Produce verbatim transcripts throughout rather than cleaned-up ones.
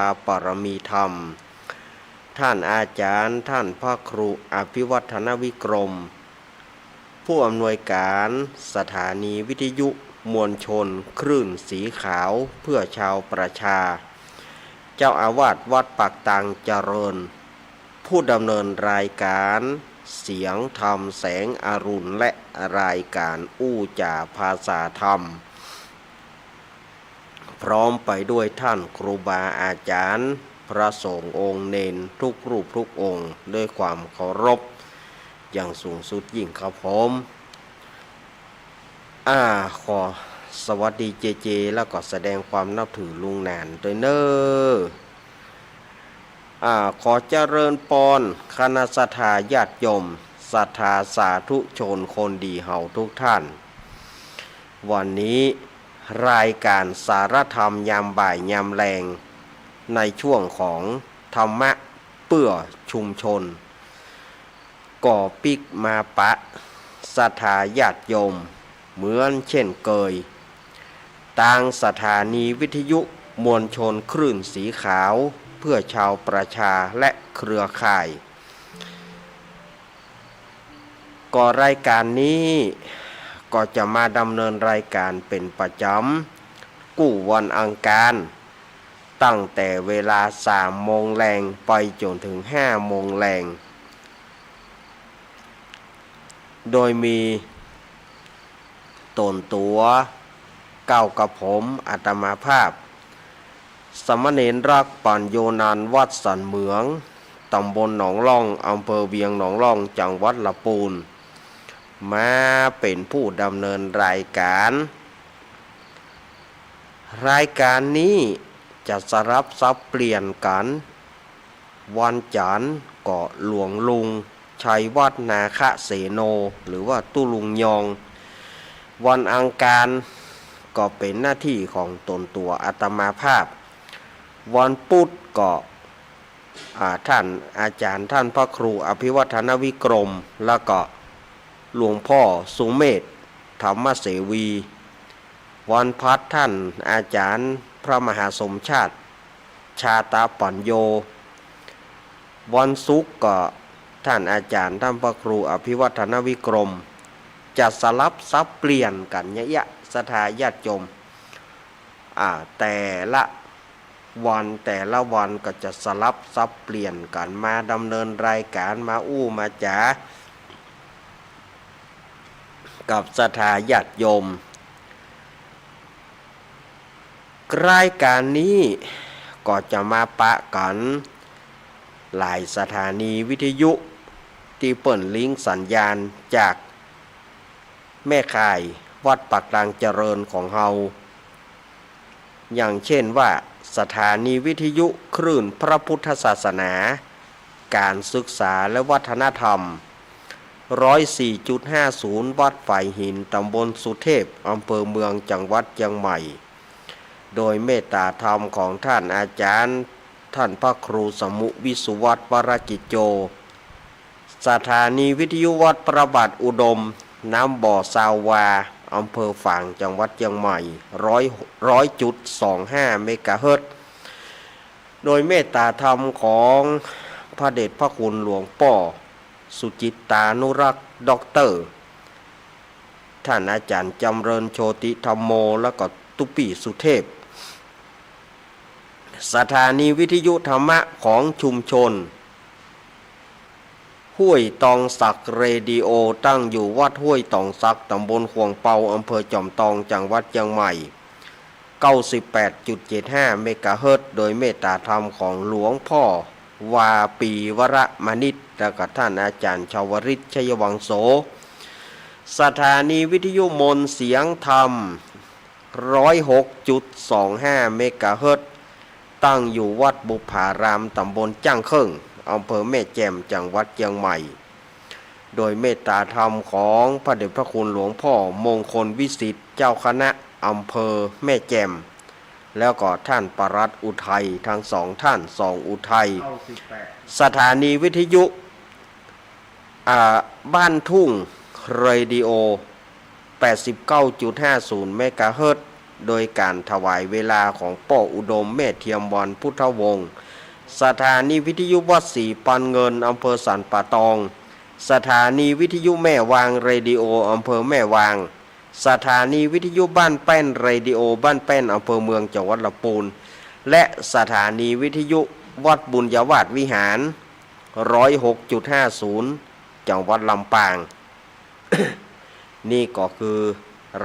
าปารมีธรรม ท่านอาจารย์ ท่านพระครูอภิวัฒนวิกรม ผู้อำนวยการสถานีวิทยุมวลชนคลื่นสีขาวเพื่อชาวประชา เจ้าอาวาสวัดปากตางเจริญ ผู้ดำเนินรายการเสียงธรรมแสงอรุณ และรายการอู้จ๋าภาษาธรรม พร้อมไปด้วยท่านครูบาอาจารย์ พระสงฆ์องค์เณรทุกรูปทุกองค์ ด้วยความเคารพอย่างสูงสุดยิ่งครับผม อ่า ขอสวัสดีเจเจ แล้วก็แสดงความนับถือลุงหนานด้วยเน้อ อ่า ขอเจริญปอนคณะศรัทธาญาติโยม ศรัทธาสาธุชนคนดีเฮาทุกท่าน วันนี้รายการสารธรรมยามบ่ายยามแลง ในช่วงของธรรมะเพื่อชุมชน ก็ปิ๊กมาปะศรัทธาญาติโยมเหมือนเช่นเคย ตางสถานีวิทยุมวลชนคลื่นสีขาวเพื่อชาวประชาและเครือข่าย ก็รายการนี้ก็จะมาดำเนินรายการเป๋นประจ๋ำกู้วันอังคาร ตั้งแต่เวลาสามโมงแลงไปจ๋นเถิงห้าโมงแลง โดยมีตนตั๋ว ก้าวกระผมอาตมาภาพ สามเณรรักปัญโญนันท์ วัดสันเหมือง ตำบลหนองล่อง อำเภอเวียงหนองล่อง จังหวัดละปูน มาเป๋นผู้ดำเนินรายการ รายการนี้จะสลับสับเปลี่ยนกั๋น วันจันทร์ก็หลวงลุงชัยวัฒน์ นาคเสโน หรือว่าตุ๊ลุงยอง วันอังคารก็เป๋นหน้าตี้ของตนตั๋วอาตมาภาพ วันพุธก็ อ่า ท่านอาจ๋ารย์ ท่านพระครูอภิวัฒนวิกรม แล้วก็หลวงพ่อสุเมธ ธรรมเสวี วันพฤหัสท่านอาจ๋ารย์พระมหาสมชาติ ชาตปัญโญ วันศุกร์ก็ท่านอาจ๋ารย์ ท่านพระครูอภิวัฒนวิกรม จะสลับสับเปลี่ยนกั๋นอย่างเงี้ย ศรัทธาญาติโยม อ่า แต่ละวัน แต่ละวันก็จะสลับสับเปลี่ยนกั๋นมาดำเนินรายการ มาอู้มาจ๋า กับศรัทธาญาติโยม รายการนี้ก็จะมาปะกั๋นหลายสถานีวิทยุตี้เปิ้นลิงก์สัญญาณจากแม่ข่ายวัดปากตางเจริญของเฮา อย่างเช่นว่า สถานีวิทยุคลื่นพระพุทธศาสนา การศึกษาและวัฒนธรรม ร้อยสี่จุดห้าศูนย์ วัดฝายหิน ตำบลสุเทพ อำเภอเมือง จังหวัดเจียงใหม่ โดยเมตตาธรรมของท่านอาจ๋ารย์ ท่านพระครูสมุห์ วิสุวัฒน์ วรกิจโจ สถานีวิทยุวัดพระบาทอุดม น้ำบ่อซาววา อำเภอฝาง จังหวัดเจียงใหม่ ร้อย ร้อยจุดสองห้า เมกะเฮิรตซ์ โดยเมตตาธรรมของพระเดชพระคุณหลวงป้อสุจิตตานุรักษ์ ด็อกเตอร์ ท่านอาจ๋ารย์จำเริญโชติธัมโม แล้วก็ตุ๊ปี้สุเทพ สถานีวิทยุธรรมะของชุมชน ห้วยตองสักเรดิโอ ตั้งอยู่วัดห้วยตองสัก ตำบลขวงเปา อำเภอจอมตอง จังหวัดเจียงใหม่ เก้าสิบแปดจุดเจ็ดห้า เมกะเฮิรตซ์ โดยเมตตาธรรมของหลวงพ่อวาปีวรมณิช แล้วก็ท่านอาจ๋ารย์ชาวริต ชัยวังโส สถานีวิทยุมนต์เสียงธรรม ร้อยหกจุดสองห้า เมกะเฮิรตซ์ ตั้งอยู่วัดบุปผาราม ตำบลจ้างเคิ่ง อำเภอแม่แจ่ม จังหวัดเจียงใหม่ โดยเมตตาธรรมของพระเดชพระคุณหลวงพ่อมงคลวิสิทธิ์ เจ้าคณะอำเภอแม่แจ่ม แล้วก็ท่านปลัดอุทัย ทั้งสองท่าน สองอุทัย สถานีวิทยุ อ่า บ้านทุ่งเรดิโอ แปดสิบเก้าจุดห้าศูนย์ เมกะเฮิรตซ์ โดยก๋านถวายเวลาของป้ออุดม แม่เทียมวรรณพุทธวงศ์ สถานีวิทยุวัดศรีปันเงิน อำเภอสันป่าตอง สถานีวิทยุแม่วางเรดิโอ อำเภอแม่วาง สถานีวิทยุบ้านแป้นเรดิโอบ้านแป้น อำเภอเมือง จังหวัดลำปูน และสถานีวิทยุวัดบุญญาวาสวิหาร ร้อยหกจุดห้าศูนย์ จังหวัดลำปาง นี่ก็คือ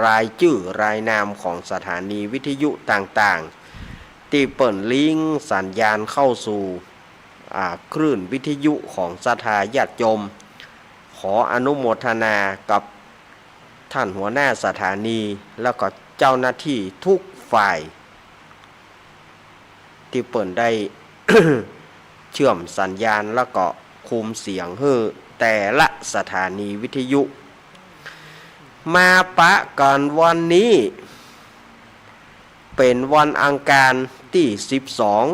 รายจื้อรายนามของสถานีวิทยุต่างๆ ตี้เปิ้นลิงก์สัญญาณเข้าสู่ อ่า คลื่นวิทยุของศรัทธาญาติโยม ขออนุโมทนากับท่านหัวหน้าสถานี แล้วก็เจ้าหน้าที่ทุกฝ่าย ตี้เปิ้นได้ เชื่อมสัญญาณแล้วก็คุมเสียงหื้อแต่ละสถานีวิทยุ มาปะกั๋นวันนี้ เป๋นวันอังคารตี้สิบสอง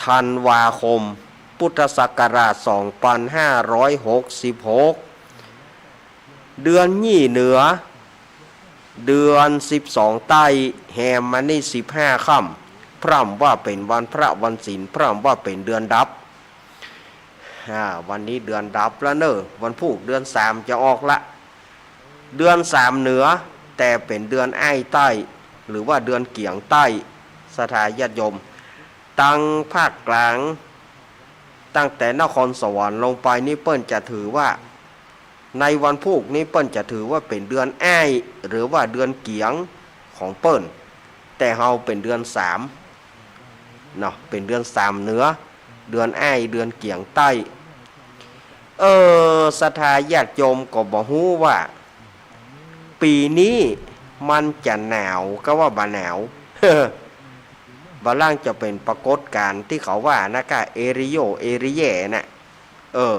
ธันวาคม พุทธศักราช สองพันห้าร้อยหกสิบหก เดือนยี่เหนือ เดือนสิบสองใต้ แฮมมานี่สิบห้าค่ำ พร่ำว่าเป๋นวันพระวันศีล พร่ำว่าเป๋นเดือนดับ อ่า วันนี้เดือนดับแล้วเน่อ วันพูกเดือนสามจะออกละ เดือนสามเหนือ แต่เป๋นเดือนอ้ายใต้ หรือว่าเดือนเกี๋ยงใต้ ศรัทธาญาติโยม ตังภาคกลาง ตั้งแต่นครสวรรค์ลงไปนี่เปิ้นจะถือว่า ในวันพูกนี้เปิ้นจะถือว่าเป๋นเดือนอ้าย หรือว่าเดือนเกี๋ยงของเปิ้น แต่เฮาเป๋นเดือนสามเนาะ เป๋นเดือนสามเหนือ เดือนอ้าย เดือนเกี๋ยงใต้ เออ ศรัทธาญาติโยมก็บ่ฮู้ว่า ปี๋นี้มันจะหนาวกาว่าบ่หนาว บ่าล่างจะเป๋นปรากฏการณ์ตี้เขาว่านะก้า เอลนิโญ เอลนิเญ น่ะ เออ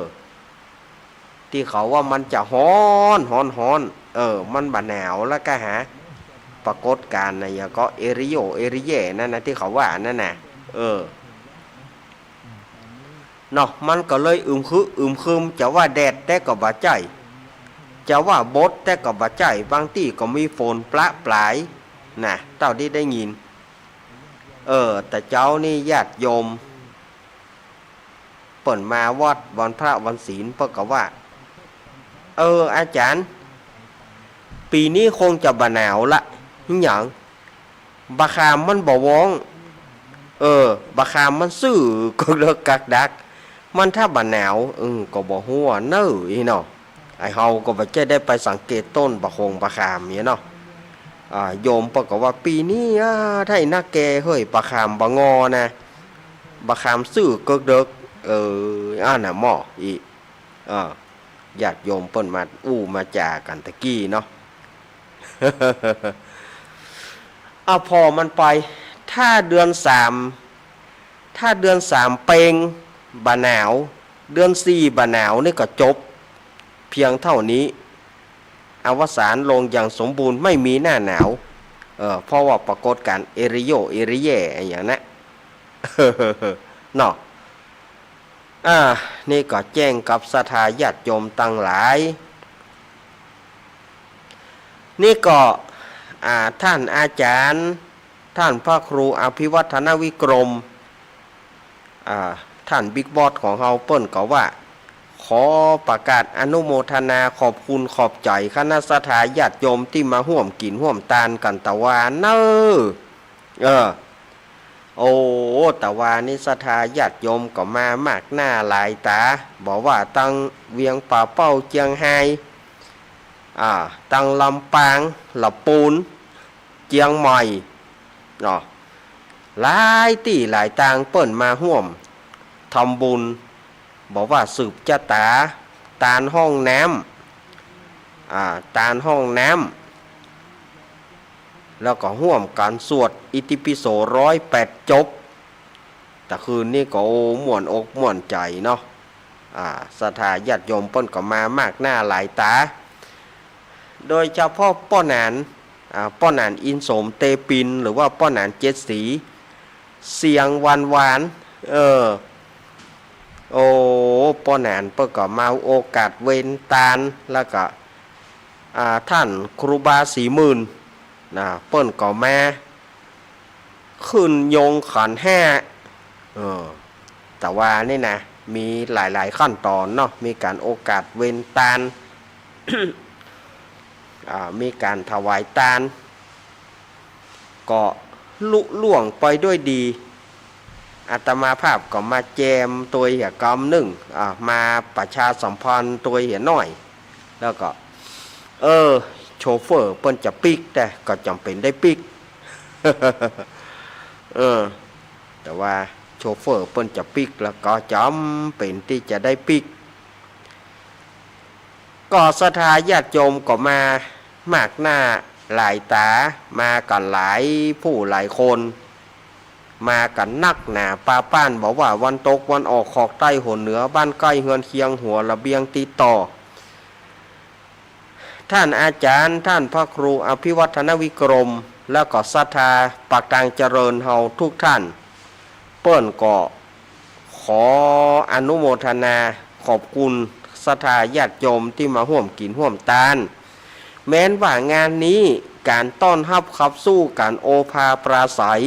ตี้เขาว่ามันจะฮ้อน ฮ้อน ฮ้อน เออ มันบ่หนาวแล้วก้าหา ปรากฏการณ์น่ะ หยังก็ เอลนิโญ เอลนิเญ นั่นน่ะ ตี้เขาว่านั่นน่ะ เออ เนาะ มันก็เลยอึมครึอึมครึม จะว่าแดดแต๊ก็บ่ใจ้ จะว่าบดแต๊ก็บ่ใจ้ บางตี้ก็มีฝนประปราย น่ะ เต้าตี้ได้ยิน เออ แต่เจ๊านี้ญาติโยม เปิ้นมาวัดวันพระวันศีล เปิ้นก็ว่า เออ อาจ๋ารย์ ปี๋นี้คงจะบ่หนาวละ หยัง บ่าขามมันบ่ฮ้อง เออ บ่าขามมันซื่อ กึกเลิกกักดัก มันถ้าบ่หนาว เออ ก็บ่ฮู้เน่อ อี้เนาะ ไอ้เฮาก็บ่ใจ้ได้ไปสังเกตต้นบ่าขงบ่าขามเนี่ยเนาะ อ่า โยมเปิ้นก็ว่า ปี๋นี้ อ่า ไท้นาแก เฮ้ย บ่าขามบ่งอนะ บ่าขามซื่อกึกเลิก เออ อันน่ะหม้อ อี้ อ่า ญาติโยมเปิ้นมาอู้มาจ๋ากั๋นตะกี้เนาะ เอาผ่อมันไป ถ้าเดือนสาม ถ้าเดือนสามเปงบ่หนาว เดือนสี่บ่หนาวนี่ก็จบ เพียงเต้านี้ อวสานลงอย่างสมบูรณ์ ไม่มีหน้าหนาว เออ เพราะว่าปรากฏการณ์เอลนิโญ เอลนิเญ อะหยังนะ เนาะ อ่า นี่ก็แจ้งกับศรัทธาญาติโยมตังหลาย นี่ก็ อ่า ท่านอาจ๋ารย์ ท่านพระครูอภิวัฒนวิกรม อ่า ท่านบิ๊กบอสของเฮาเปิ้นก็ว่า ขอประกาศอนุโมทนาขอบคุณขอบใจ๋คณะศรัทธาญาติโยมตี้มาฮ่วมกิ๋นฮ่วมตานกั๋นตะวาเน่อ เออ โอ้ ตะวานี้ศรัทธาญาติโยมก็มามากหน้าหลายต๋า บ่ว่าตังเวียงป่าเป้าเจียงฮาย อ่า ตังลำปาง ละปูน เจียงใหม่ เนาะ หลายตี้หลายตางเปิ้นมาฮ่วมทำบุญ บ่ว่าสืบจะต๋า ตานห้องน้ำ อ่า ตานห้องน้ำ แล้วก็ฮ่วมกั๋นสวดอิติปิโสร้อยแปดจบ ตะคืนนี้ก็ โอ้ ม่วนอกม่วนใจ๋เนาะ อ่า ศรัทธาญาติโยมเปิ้นก็มามากหน้าหลายต๋า โดยเฉพาะป้อหนาน อ่า ป้อหนานอินโสมเตปิน หรือว่าป้อหนานเจ็ดสี เสียงหวานๆ เออ โอ้ ป้อหนานเปิ้นก็มาโอกาสเวนตาน แล้วก็ อ่า ท่านครูบาศรีหมื่น นะ เปิ้นก็มาขึ้นยงขันห้า เออ แต่ว่านี่นะ มีหลายๆ ขั้นตอนเนาะ มีก๋านโอกาสเวนตาน อ่า มีก๋านถวายตาน ก็ลุล่วงไปด้วยดี อาตมาภาพก็มาแจมตวยเหียกำนึ่ง อ่า มาประชาสัมพันธ์ตวยเหียหน้อย แล้วก็ เออ โชเฟอร์เปิ้นจะปิ๊ก แต่ก็จ๋ำเป๋นได้ปิ๊ก เออ แต่ว่าโชเฟอร์เปิ้นจะปิ๊ก แล้วก็จ๋ำเป๋นตี้จะได้ปิ๊ก ก็ศรัทธาญาติโยมก็มามากหน้าหลายต๋า มากั๋นหลายผู้หลายคน มากั๋นนักหนาปาป้าน บ่ว่าวันตกวันออก ขอกใต้หัวเหนือ บ้านใก้เฮือนเคียง หัวระเบียงติดต่อ ท่านอาจ๋ารย์ ท่านพระครูอภิวัฒนวิกรม แล้วก็ศรัทธาปากตางเจริญเฮาทุกท่าน เปิ้นก็ขออนุโมทนาขอบคุณศรัทธาญาติโยมตี้มาฮ่วมกิ๋นฮ่วมตาน แม้นว่างานนี้ก๋านต้อนฮับขับสู้ก๋านโอภาปราศรัย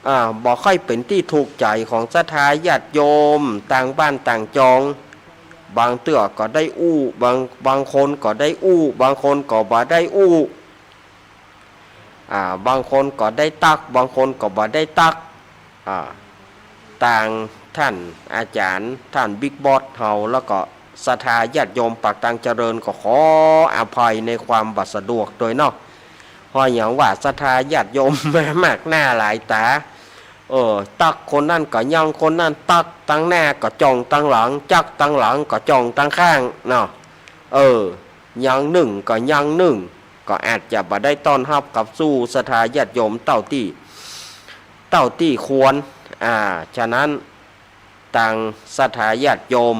อ่า บ่ค่อยเป๋นตี้ถูกใจ๋ของศรัทธาญาติโยมต่างบ้านต่างจอง บางเตื้อก็ได้อู้ บาง บางคนก็ได้อู้ บางคนก็บ่ได้อู้ อ่า บางคนก็ได้ตั๊ก บางคนก็บ่ได้ตั๊ก อ่า ตางท่านอาจ๋ารย์ ท่านบิ๊กบอสเฮา แล้วก็ศรัทธาญาติโยมปากตางเจริญ ก็ขออภัยในความบ่สะดวกตวยเนาะ เพราะหยังว่าศรัทธาญาติโยมมามากหน้าหลายต๋า เออ ตั๊กคนนั้นก็ยังคนนั้น ตั๊กตังหน้าก็จ้องตังหลัง จักตังหลังก็จ้องตังข้างเนาะ เออ ยังนึ่งก็ยังนึ่ง ก็อาจจะบ่ได้ต้อนฮับขับสู้ศรัทธาญาติโยมเต้าตี้ เต้าตี้ควร อ่า ฉะนั้น ตางศรัทธาญาติโยม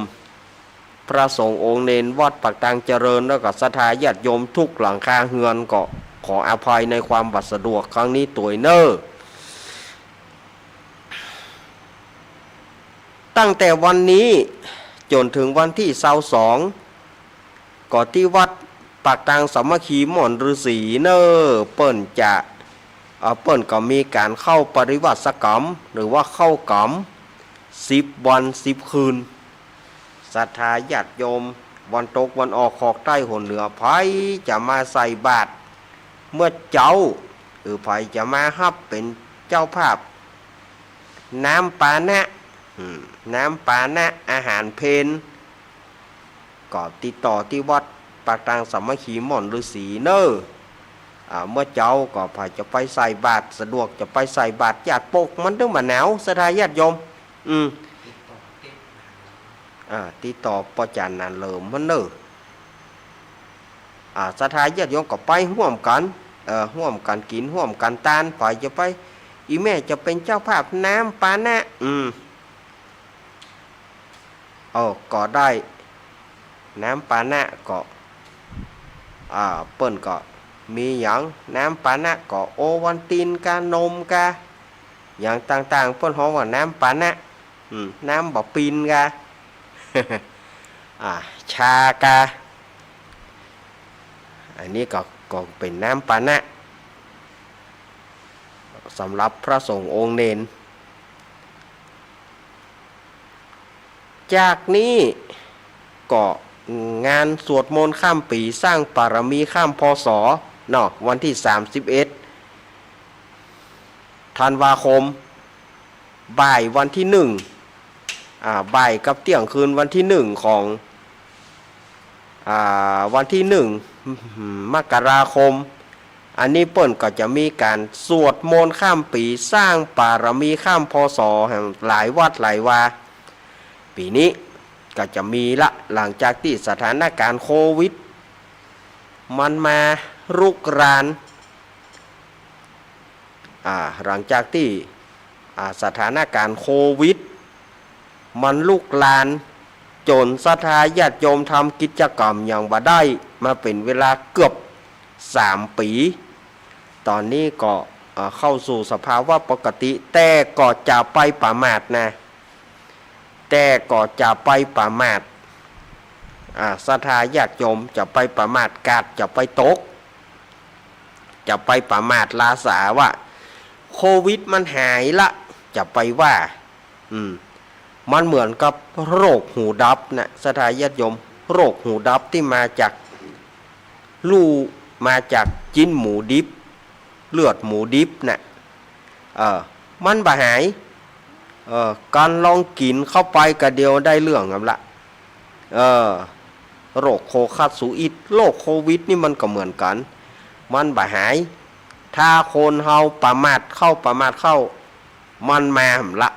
พระสงฆ์องค์เณรวัดปากตางเจริญ แล้วก็ศรัทธาญาติโยมทุกหลังคาเฮือน ก็ขออภัยในความบ่สะดวกครั้งนี้ตวยเน่อ ตั้งแต่วันนี้จ๋นเถิงวันตี้ซาวสอง ก็ตี้วัดปากตางสามัคคีม่อนฤๅษีเน่อ เปิ้นจะ เอ่อ เปิ้นก็มีก๋านเข้าปริวาสกรรม หรือว่าเข้ากรรม สิบวันสิบคืน ศรัทธาญาติโยม วันตกวันออก ขอกใต้หัวเหนือ ใผจะมาใส่บาตรเมื่อเจ๊า หรือใผจะมาฮับเป๋นเจ้าภาพ น้ำปานะ อืม น้ำปานะ อาหารเพล ก็ติดต่อตี้วัดปากตางสามัคคีม่อนฤๅษีเน่อ อ่า เมื่อเจ๊าก็ใผจะไปใส่บาตร สะดวกจะไปใส่บาตร ญาติปกมันตึงบ่หนาว ศรัทธาญาติโยม อืม อ่า ติดต่อป้อจ๋ารย์หนานเหลิมหั้นเน่อ อ่า ศรัทธาญาติโยมก็ไปฮ่วมกั๋น เอ่อ ฮ่วมกั๋นกิ๋น ฮ่วมกั๋นตาน ใผจะไป อี่แม่จะเป๋นเจ้าภาพน้ำปานะ อืม เออ ก็ได้ น้ำปานะก็ อ่า เปิ้นก็มีหยัง น้ำปานะก็โอวัลตินกา นมกา หยังต่างๆ เปิ้นฮ้องว่าน้ำปานะ อืม น้ำบ่าปินกา อ่า ชากา อันนี้ก็ ก็เป๋นน้ำปานะ สำหรับพระสงฆ์องค์เณร จากนี้ก็งานสวดมนต์ข้ามปี๋ สร้างบารมีข้าม พ.ศ. เนาะ วันตี้สามสิบเอ็ดธันวาคม บ่ายวันตี้หนึ่ง อ่า บ่ายกับเตี้ยงคืนวันตี้หนึ่งของ อ่า วันตี้หนึ่ง มกราคม อันนี้เปิ้นก็จะมีก๋านสวดมนต์ข้ามปี๋ สร้างบารมีข้าม พ.ศ. แห่งหลายวัดหลายวา ปี๋นี้ก็จะมีละ หลังจากตี้สถานก๋ารณ์โควิดมันมารุกราน อ่า หลังจากตี้ อ่า สถานก๋ารณ์โควิดมันลุกลาม จ๋นศรัทธาญาติโยมทำกิจกรรมหยังบ่ได้มาเป๋นเวลาเกือบสามปี๋ ต๋อนนี้ก็ อ่า เข้าสู่สภาวะปกติ แต่ก็จะไปประมาทนะ แต่ก็จะไปประมาท อ่า ศรัทธาญาติโยมจะไปประมาท กาดจะไปตก จะไปประมาทลาสาว่าโควิดมันหายละ จะไปว่า อืม มันเหมือนกับโรคหูดับนะ ศรัทธาญาติโยม โรคหูดับตี้มาจากลู่ มาจากจิ๊นหมูดิบ เลือดหมูดิบน่ะ เออ มันบ่หาย เออ กั๋นลองกิ๋นเข้าไปกะเดียวได้เรื่องหั้นละ เออ โรคโคคัสสุอิด โรคโควิดนี่มันก็เหมือนกั๋น มันบ่หาย ถ้าคนเฮาประมาทเข้า ประมาทเข้า มันมาหั้นละ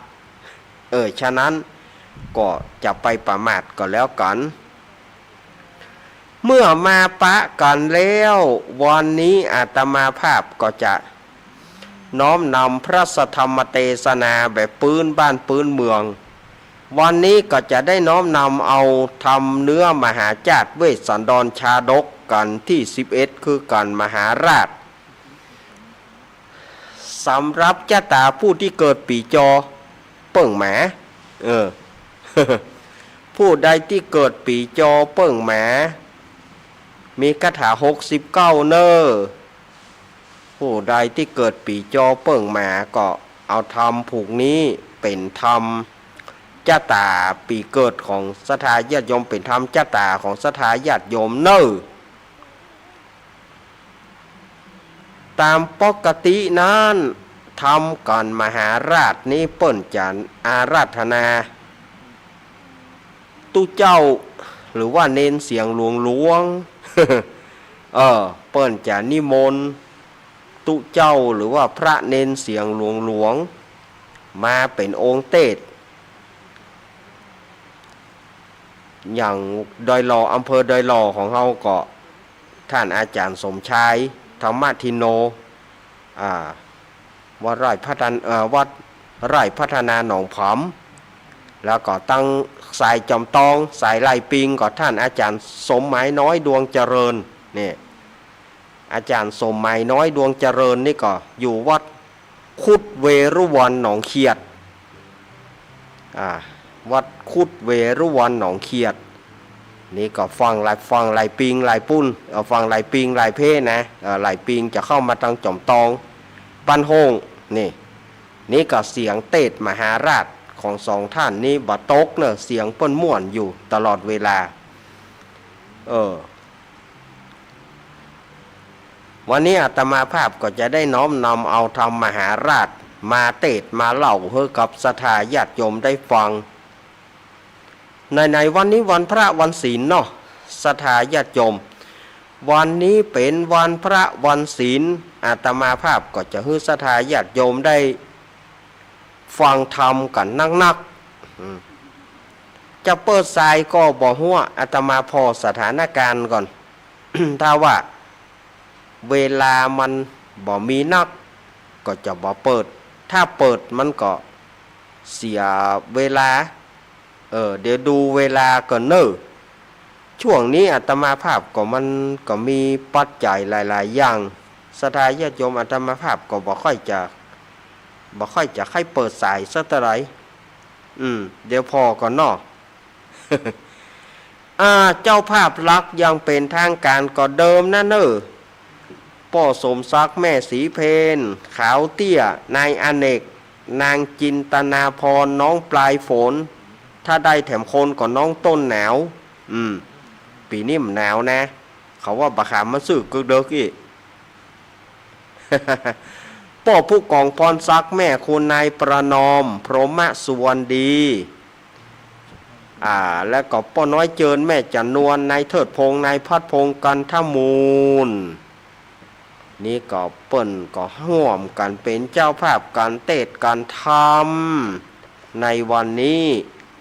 เออ ฉะนั้นก็จะไปประมาทก็แล้วกั๋น เมื่อมาปะกั๋นแล้ว วันนี้อาตมาภาพก็จะน้อมนำพระสัทธรรมเตสนาแบบปื๊นบ้านปื๊นเมือง วันนี้ก็จะได้น้อมนำเอาธรรมเนื้อมหาจาตุเวสสันดรชาดกกั๋นตี้สิบเอ็ด คือกั๋นมหาราช สำหรับจะต๋าผู้ตี้เกิดปี๋จอเปิ้งหมา เออ ผู้ใดตี้เกิดปี๋จอเปิ้งหมา มีคาถาหกสิบเก้าเน่อ ผู้ใดตี้เกิดปี๋จอเปิ้งหมาก็เอาธรรมผูกนี้เป๋นธรรมจะต๋าปี๋เกิดของศรัทธาญาติโยม เป๋นธรรมจะต๋าของศรัทธาญาติโยมเน่อ ต๋ามปกตินั้น ธรรมกั๋นมหาราชนี้เปิ้นจะอาราธนาตุ๊เจ้า หรือว่าเณรเสียงหลวงๆ เออ เปิ้นจะนิมนต์ตุ๊เจ้า หรือว่าพระเณรเสียงหลวงๆ มาเป๋นองค์เตสน์ อย่างดอยหล่อ อำเภอดอยหล่อของเฮาก็ ท่านอาจ๋ารย์สมชาย ธรรมทินโน อ่า วัดไร่พัฒน- เอ่อ วัดไร่พัฒนาหนองผำ แล้วก็ตังสายจอมตอง สายไร่ปิง ก็ท่านอาจ๋ารย์สมหมายน้อย ดวงเจริญ เนี่ย อาจ๋ารย์สมหมายน้อย ดวงเจริญ นี่ก็อยู่วัด คุดเวรุวัณหนองเขียด อ่า วัดคุดเวรุวัณหนองเขียด นี่ก็ฝั่งไร่- ฝั่งไร่ปิงไร่ปุ้น เอ่อ ฝั่งไร่ปิงไร่เพนะ เอ่อ ไร่ปิงจะเข้ามาตังจอมตอง บ้านโฮ่ง นี่ นี่ก็เสียงเตสน์มหาราชของสองท่านนี้บ่ตกเน่อ เสียงเปิ้นม่วนอยู่ตลอดเวลา เออ วันนี้อาตมาภาพก็จะได้น้อมนำเอาธรรมมหาราชมาเตสน์มาเล่าหื้อกับศรัทธาญาติโยมได้ฟัง ใน- ในวันนี้วันพระวันศีลเนาะ ศรัทธาญาติโยม วันนี้เป๋นวันพระวันศีล อาตมาภาพก็จะหื้อศรัทธาญาติโยมได้ฟังธรรมกั๋นนักๆ อืม จะเปิดสายก็บ่ฮู้ อาตมาผ่อสถานการณ์ก่อน ถ้าว่าเวลามันบ่มีนัก ก็จะบ่เปิด ถ้าเปิดมันก็เสียเวลา เออ เดี๋ยวดูเวลาก่อนเน่อ ช่วงนี้อาตมาภาพก็มันก็มีปัจจัยหลายๆ อย่าง ศรัทธาญาติโยม อาตมาภาพก็บ่ค่อยจะ บ่ค่อยจะใค่เปิดสายสักเต้าใด อืม เดี๋ยวผ่อก่อนเนาะ อ่า เจ้าภาพหลักอย่างเป๋นทางก๋านก็เดิมนะเน่อ ป้อสมศักดิ์ แม่ศรีเพญ ขาวเตี้ย นายอเนก นางจินตนาภรณ์ น้องปลายฝน ถ้าได้แถมคนก็น้องต้นหนาว อืม ปี๋นี้มันหนาวนะ เขาว่าบ่าขามมันซื่อกึกเดิกอี้ ป้อผู้กองพรศักดิ์ แม่คุณนายประนอม พรหมสุวรรณดี อ่า แล้วก็ป้อน้อยเจิญ แม่จันนวล นายเทิดพงษ์ นายพัดพงษ์ กันทมูล นี่ก็เปิ้นก็ฮ่วมกั๋นเป๋นเจ้าภาพก๋านเตสน์ก๋านธรรมในวันนี้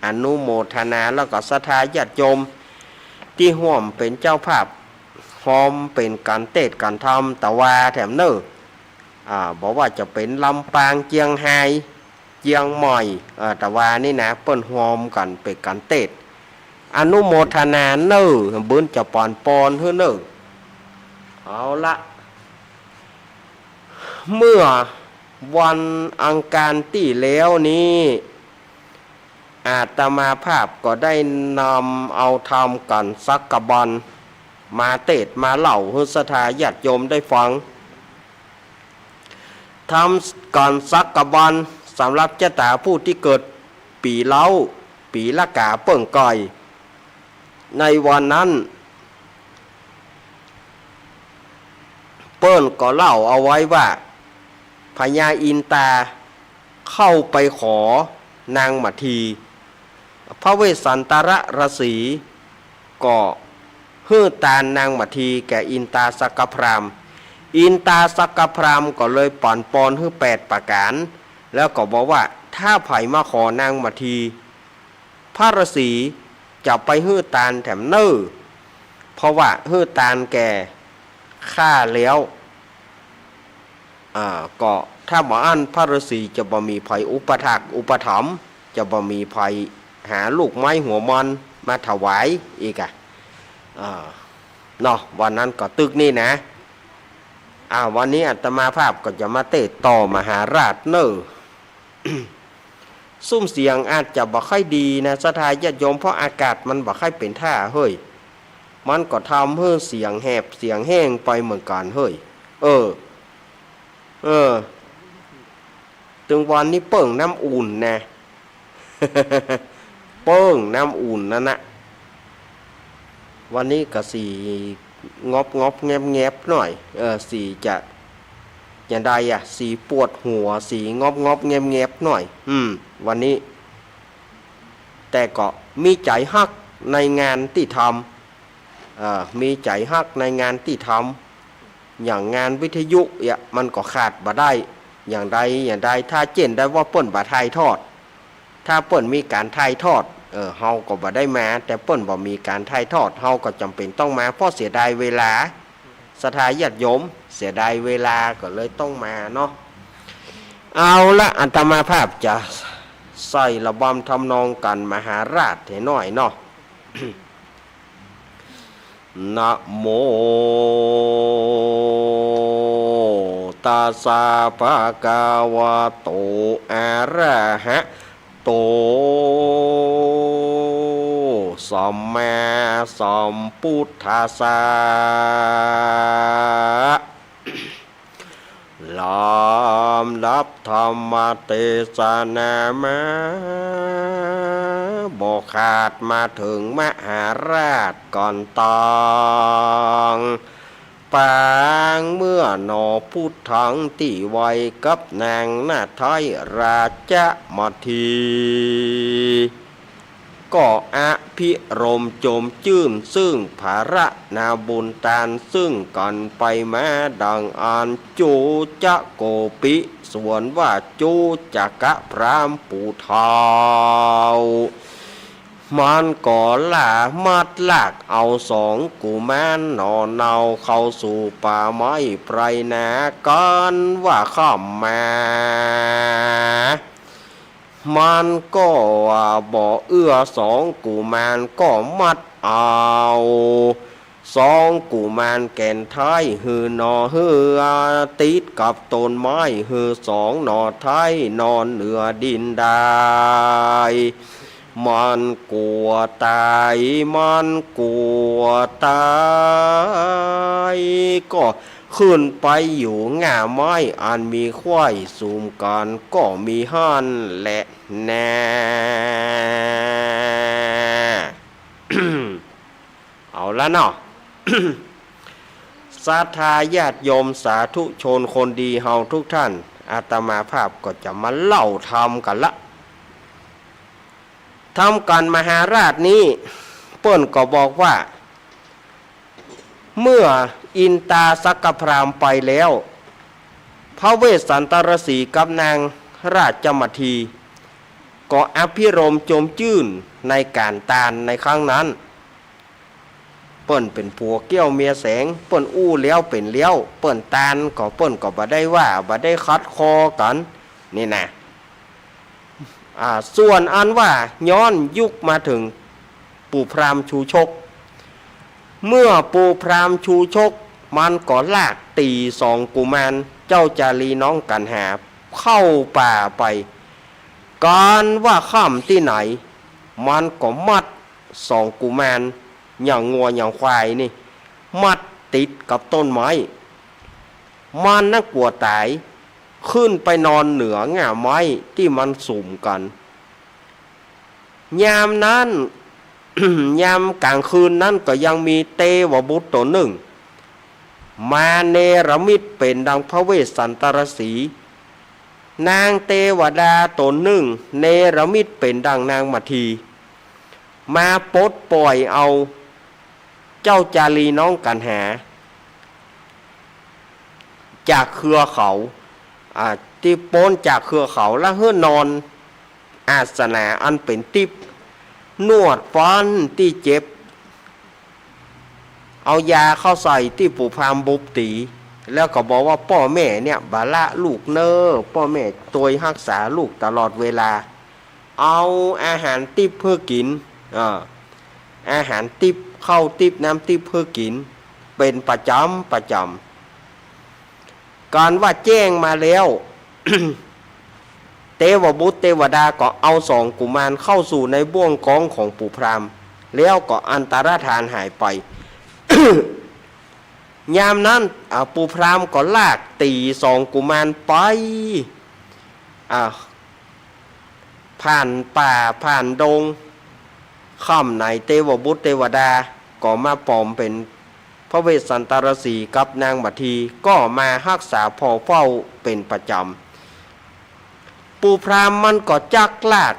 อนุโมทนา แล้วก็ศรัทธาญาติโยมตี้ฮ่วมเป๋นเจ้าภาพ ฮ่วมเป๋นก๋านเตสน์ก๋านธรรม ตะวาแถมเน่อ อ่า บ่ว่าจะเป๋นลำปาง เจียงฮาย เจียงใหม่ เอ่อ ตะวานี่นะ เปิ้นฮ่วมกั๋นเป๋นก๋านเตสน์ อนุโมทนาเน่อ บุญจะปอนปอนหื้อเน่อ เอาละ เมื่อวันอังคารตี้แล้วนี้ อาตมาภาพก็ได้นำเอาธรรมก๋านสักกะบัน มาเตสน์มาเล่าหื้อศรัทธาญาติโยมได้ฟัง ทำก๋านสักกาบาลสำหรับจะต๋าผู้ตี้เกิดปีเล้า ปีละกาเปิ้งก่อย ในวันนั้น เปิ้นก็เล่าเอาไว้ว่า พญาอินตาเข้าไปขอนางมัทที พระเวสสันตรฤๅษีก็หื้อตานนางมัททีแก่อินตาสักกพราหมณ์ อินตาสักกพราหมณ์ก็เลยปั๋นปอนหื้อแปดประก๋าน แล้วก็บอกว่า ถ้าใผมาขอนางมัทที พระฤๅษีจะไปหื้อตานแถมเน่อ เพราะว่าหื้อตานแก่ข้าแล้ว อ่า ก็ถ้าบ่อั้นพระฤๅษีจะบ่มีใผอุปัฏฐากอุปถัมภ์ จะบ่มีใผหาลูกไม้หัวมอนมาถวายอีกอะ อ่า เนาะ วันนั้นก็ตึกนี้นะ อ่า วันนี้อาตมาภาพก็จะมาเตะต่อมหาราชเน่อ ซุ่มเสียงอาจจะบ่ค่อยดีนะ ศรัทธาญาติโยม เพราะอากาศมันบ่ค่อยเป๋นท่าเฮ้ย มันก็ทำหื้อเสียงแหบเสียงแห้งไปเหมือนกั๋นเฮ้ย เออ เออ ตึงวันนี้เปิ้งน้ำอุ่นนะ เปิ้งน้ำอุ่นนั่นนะ วันนี้ก็สีงอบงอบแงบแงบหน่อย เออ สีจะ จะใดอะ สีปวดหัว สีงอบงอบแงบแงบหน่อย อืม วันนี้ แต่ก็มีใจ๋ฮักในงานตี้ทำ เอ่อ มีใจ๋ฮักในงานตี้ทำ อย่างงานวิทยุเอียะ มันก็ขาดบ่ได้ อย่างใด อย่างใด ถ้าเจ้นได้ว่าเปิ้นบ่ถ่ายทอด ถ้าเปิ้นมีก๋านถ่ายทอด เออ เฮาก็บ่ได้มา แต่เปิ้นบ่มีก๋านถ่ายทอด เฮาก็จ๋ำเป๋นต้องมา เพราะเสียดายเวลา ศรัทธาญาติโยม เสียดายเวลาก็เลยต้องมาเนาะ เอาละ อาตมาภาพจะใส่ระบำทำนองก๋านมหาราชให้หน่อยเนาะ นะโมตัสสะภะคะวะโต อะระหะโต สัมมาสัมพุทธัสสะ ลำดับธรรมเตสนามา บ่ขาดมาเถิงมหาราชก่อนตอง ปางเมื่อหนอพุทธังตี้ไว้กับนางนาไท้ราชมัทที ก็อภิรมย์จมจื้นซึ่งผละนาบุญตานซึ่งกั๋นไปมาดังอั้น จุจะโกปิ ส่วนว่าจุจะกะพราหมณ์ผู้เฒ่า มันก็ละมัดลากเอาสองกุมารหน่อเนาเข้าสู่ป่าไม้ไพรนา กั๋นว่าค่ำมา มันก็ว่าบ่เอื้อ สองกุมารก็มัดเอาสองกุมารแก่นไท้หื้อหน่อหื้อติดกับต้นไม้หื้อสองหน่อไท้นอนเหนือดินได้ มันกั๋วต๋าย มันกั๋วต๋าย ก็ขึ้นไปอยู่ง่าไม้อันมีไขว้สุมกั๋น ก็มีหั้นแหละแน่ เอาละเนาะ ศรัทธาญาติโยมสาธุชนคนดีเฮาทุกท่าน อาตมาภาพก็จะมาเล่าธรรมกั๋นละ ธรรมก๋านมหาราชนี้ เปิ้นก็บอกว่า เมื่ออินตาสักกพราหมณ์ไปแล้ว พระเวสสันตรฤๅษีกับนางราชมัทที ก็อภิรมย์จมจื้นในก๋านตานในครั้งนั้น เปิ้นเป๋นผัวเกี้ยวเมียแสง เปิ้นอู้แล้วเป๋นแล้ว เปิ้นตานก็เปิ้นก็บ่ได้ว่า บ่ได้ขัดคอกั๋น นี่นะ อ่า ส่วนอันว่าย้อนยุคมาเถิงปู่พราหมณ์ชูชก เมื่อปู่พราหมณ์ชูชก มันก็ลากตี๋สองกุมาร เจ้าจารีน้องกัณหา เข้าป่าไป กั๋นว่าค่ำตี้ไหน มันก็มัดสองกุมาร อย่างงัวอย่างควายนี่ มัดติดกับต้นไม้ มันนักกั๋วต๋าย ขึ้นไปนอนเหนือง่าไม้ตี้มันสุมกั๋น ยามนั้น ยามก๋างคืนนั้นก็ยังมีเตวบุตรต๋นนึ่ง มาเนรมิตเป๋นดังพระเวสสันตรสี นางเตวดาต๋นนึ่ง เนรมิตเป๋นดังนางมัทที มาปลดป่อยเอาเจ้าจารีน้องกัณหา จากเครือเขา อ่า ตี้ป๊นจากเครือเขา แล้วหื้อนอนอาสนะอันเป๋นติ๊บ นวดฟันตี้เจ็บ เอายาเข้าใส่ตี้ปู่พราหมณ์บุบตี๋ แล้วก็บอกว่าป้อแม่เนี่ยบ่ละลูกเน่อ ป้อแม่ตวยฮักษาลูกตลอดเวลา เอาอาหารติ๊บหื้อกิ๋น อ่า อาหารติ๊บ ข้าวติ๊บ น้ำติ๊บหื้อกิ๋น เป๋นประจ๋ำประจ๋ำ กั๋นว่าแจ้งมาแล้ว เตวบุตรเตวดาก็เอาสองกุมารเข้าสู่ในบ่วงก๊องของปู่พราหมณ์ แล้วก็อันตรธานหายไป ยามนั้น อ่า ปู่พราหมณ์ก็ลากตี๋สองกุมารไป อ่า ผ่านป่าผ่านดง ค่ำไหนเตวบุตรเตวดาก็มาปลอมเป๋นพระเวสสันตรสีกับนางมัทที ก็มาฮักษาผ่อเฝ้าเป๋นประจ๋ำ ปู่พราหมณ์มันก็จักลาก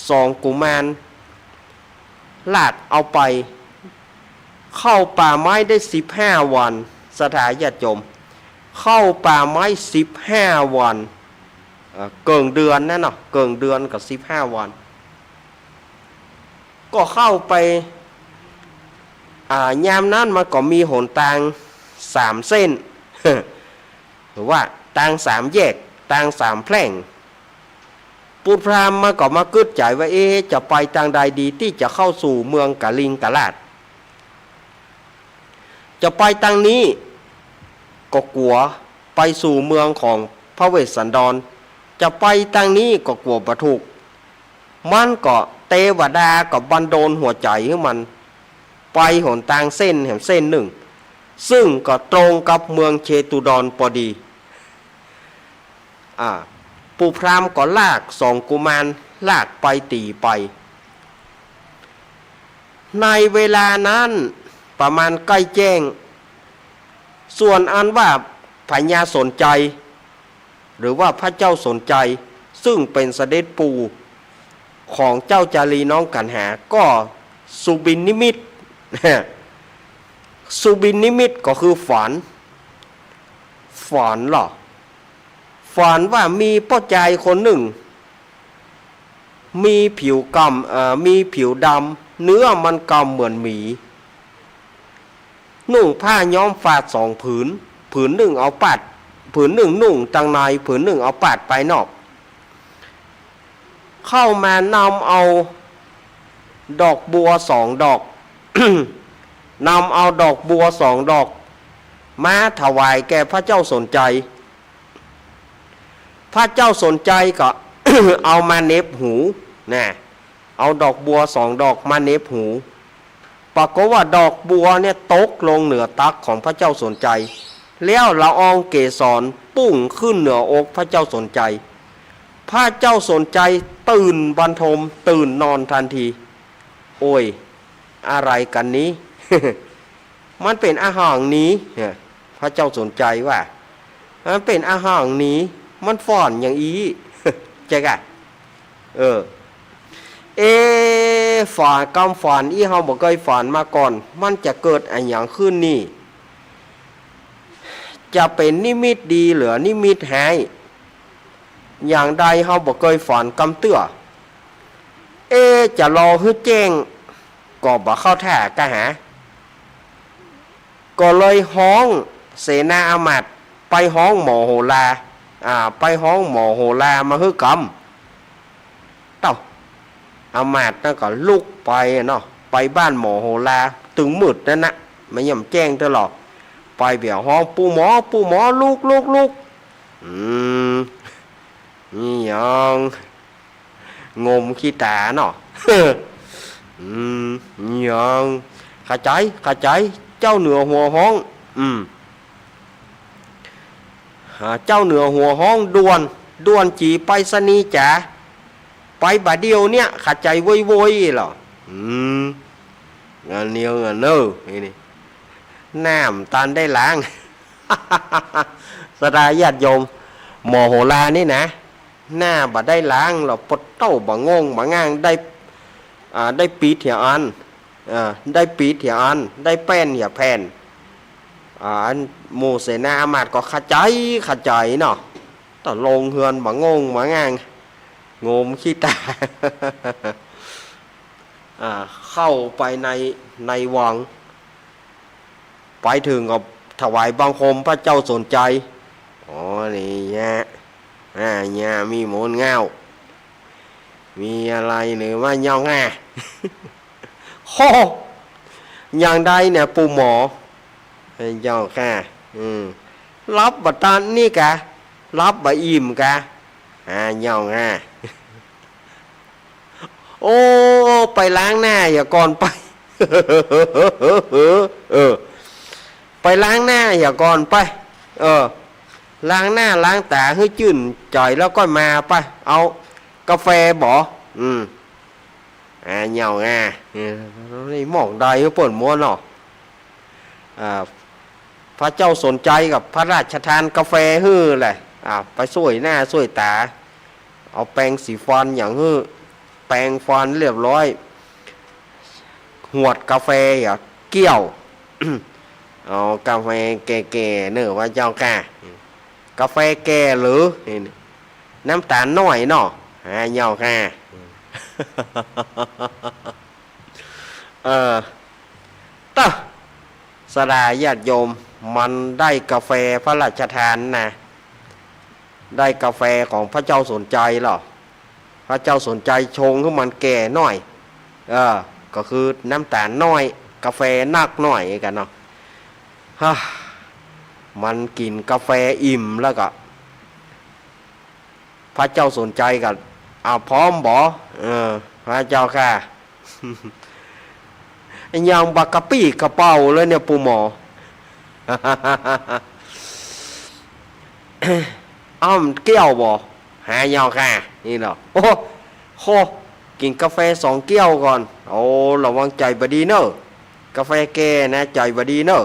สองกุมาร ลากเอาไป เข้าป่าไม้ได้สิบห้าวัน ศรัทธาญาติโยม เข้าป่าไม้สิบห้าวัน เอ่อ เกิ่งเดือนนั้นเนาะ เกิ่งเดือนกับสิบห้าวัน ก็เข้าไป อ่า ยามนั้นมันก็มีหนตางสามเส้น หรือว่าตางสามแยก ตางสามแพร่ง ปู่พราหมณ์มันก็มากึ๊ดใจ๋ว่า เอ๊ะ จะไปตางใดดีตี้จะเข้าสู่เมืองกลิงกราช จะไปตางนี้ก็กั๋วไปสู่เมืองของพระเวสสันดร จะไปตางนี้ก็กั๋วบ่ถูก มันก็เตวดาก็บันดลหัวใจ๋หื้อมัน ไปหนตางเส้นแหมเส้นนึ่ง ซึ่งก็ตรงกับเมืองเชตุดรปอดี อ่า ปู่พราหมณ์ก็ลากสองกุมาร ลากไปตี๋ไป ในเวลานั้นประมาณใก้แจ้ง ส่วนอันว่าพญาสนชัย หรือว่าพระเจ้าสนชัย ซึ่งเป๋นเสด็จปู่ของเจ้าจารีน้องกัณหา ก็สุบินนิมิต สุบินนิมิตก็คือฝัน ฝันเหรอ ฝันว่ามีป้อจายคนนึ่ง มีผิวกำ เอ่อ มีผิวดำ เนื้อมันกำเหมือนหมี นุ่งผ้าย้อมฝาดสองผืน ผืนนึ่งเอาปาด ผืนนึ่งนุ่งตางใน ผืนนึ่งเอาปาดไปนอก เข้ามานำเอาดอกบัวสองดอก นำเอาดอกบัวสองดอก มาถวายแก่พระเจ้าสนชัย พระเจ้าสนชัยก็ เอามาเหน็บหู นะ เอาดอกบัวสองดอกมาเหน็บหู ปรากฏว่าดอกบัวเนี่ยตกลงเหนือตักของพระเจ้าสนชัย แล้วละอองเกสรปุ้งขึ้นเหนืออกพระเจ้าสนชัย พระเจ้าสนชัยตื่นบันทม ตื่นนอนทันที โอ้ย อะไรกั๋นนี้ มันเป๋นอะหยังนี้ เนี่ย พระเจ้าสนชัยว่า มันเป๋นอะหยังนี้ มันฝันอย่างอี้ ใจ้ก่ะ เออ เอ๊ะ ฝัน กำฝันอี้เฮาบ่เกยฝันมาก่อน มันจะเกิดอะหยังขึ้นนี่ จะเป๋นนิมิตดีหรือนิมิตฮ้าย อย่างใดเฮาบ่เกยฝันกำเตื้อ เอ๊ะ จะรอหื้อแจ้ง ก็บ่เข้าท่าก่ะหา ก็เลยฮ้องเสนาอามาตย์ ไปฮ้องหมอโหรา อ่า ไปฮ้องหมอโหรามาหื้อกำ เต้า อามาตย์นั้นก็ลุกไปเนาะ ไปบ้านหมอโหรา ตึงมืดนั้นนะ มันยังแจ้งเตื้อหรอก ไปเบียดฮ้อง ปู่หมอ ปู่หมอ ลุก ลุก ลุก อืม นี่หยัง งมขี้ต๋าเนาะ อืม นี่หยัง ข้าใจ๋ ข้าใจ๋ เจ้าเหนือหัวฮ้อง อืม อ่า เจ้าเหนือหัวฮ้องด่วน ด่วนจี๋ไปรษณีย์จ๋า ไปบ่าเดี่ยวเนี่ย ขัดใจ๋โวยๆ เหรอ อืม อันเดียวกั๋นเน่อ นี่ นี่ น้ำตันได้ล้าง ศรัทธาญาติโยม หมอโหรานี่นะ หน้าบ่ได้ล้างหรอก ปะโต้บ่างงบ่างาง ได้ อ่า ได้ปิ๊ดเหียอัน อ่า ได้ปิ๊ดเหียอัน ได้แป้นเหียแผ่น อ่า อันหมู่เสนาอามาตย์ก็ขะใจ๋ ขะใจ๋เนาะ แต่ลงเฮือนบ่างงบ่างาง งมขี้ตา อ่า เข้าไปใน ในวัง ไปเถิงก็ถวายบังคมพระเจ้าสนชัย อ๋อ นี่เยียะ อ่า เยียะ มีหมูนเง้า มีอะไรหรือว่าเย้าค่ะ โฮ อย่างใดเนี่ยปู่หมอ เจ้าค่ะ อืม หลับบ่ตันนี่กา หลับบ่อิ่มกา อ่า เจ้าค่ะ โอ้ ไปล้างหน้าเหียก่อนไป เออ ไปล้างหน้าเหียก่อนไป เออ ล้างหน้าล้างต๋าหื้อจื้นใจ๋แล้วก็มาไป เอากาแฟบ่ อืม อ่า เย้า อ่า เออ นี่หม่องใดหื้อเปิ้นมัวเนาะ อ่า พระเจ้าสนชัยก็พระราชทานกาแฟหื้อแหละ อ่า ไปส่วยหน้าส่วยต๋า เอาแปรงสีฟันหยังหื้อ แปรงฟันเรียบร้อย หวดกาแฟเหียแก้ว เอากาแฟแก่ๆ เน่อ ว่าเจ้าค่ะ กาแฟแก่หรือ นี่ น้ำต๋าลน้อยเนาะ อ่า เจ้าค่ะ เออ เต๊อะ ศรัทธาญาติโยม มันได้กาแฟพระราชทานนะ ได้กาแฟของพระเจ้าสนชัยเหรอ พระเจ้าสนชัยชงหื้อมันแก่หน้อย เออ ก็คือน้ำต๋าลน้อย กาแฟนักหน้อยกั๋นเนาะ ฮะ มันกิ๋นกาแฟอิ่มแล้วก็ พระเจ้าสนชัยก็ อ่า พร้อมบ่ เออ พระเจ้าค่ะ ยังบ่กระปี้กระเป๋าเลยเนี่ยปู่หมอ อ้าว แก้วบ่ หาเจ้าค่ะ นี่เนาะ โอ้โห กิ๋นกาแฟสองแก้วก่อน โอ้ ระวังใจ๋บ่ดีเน่อ กาแฟแก่นะ ใจ๋บ่ดีเน่อ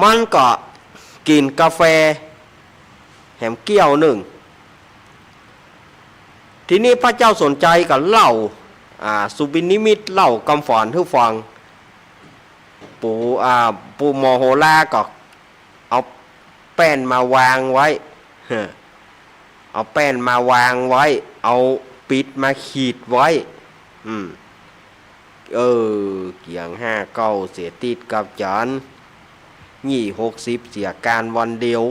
มันก็กิ๋นกาแฟแหมแก้วนึ่ง ทีนี้พระเจ้าสนชัยก็เล่า อ่า สุบินนิมิตเล่ากำฝอนหื้อฟัง ปู่ อ่า ปู่หมอโหราก็เอาแป้นมาวางไว้ เอาแป้นมาวางไว้ เอาปิ๊ดมาขีดไว้ อืม เออ เกียงห้าเก้าเสียติดกับจันทร์ ยี่หกสิบเสียก๋านวันเดียว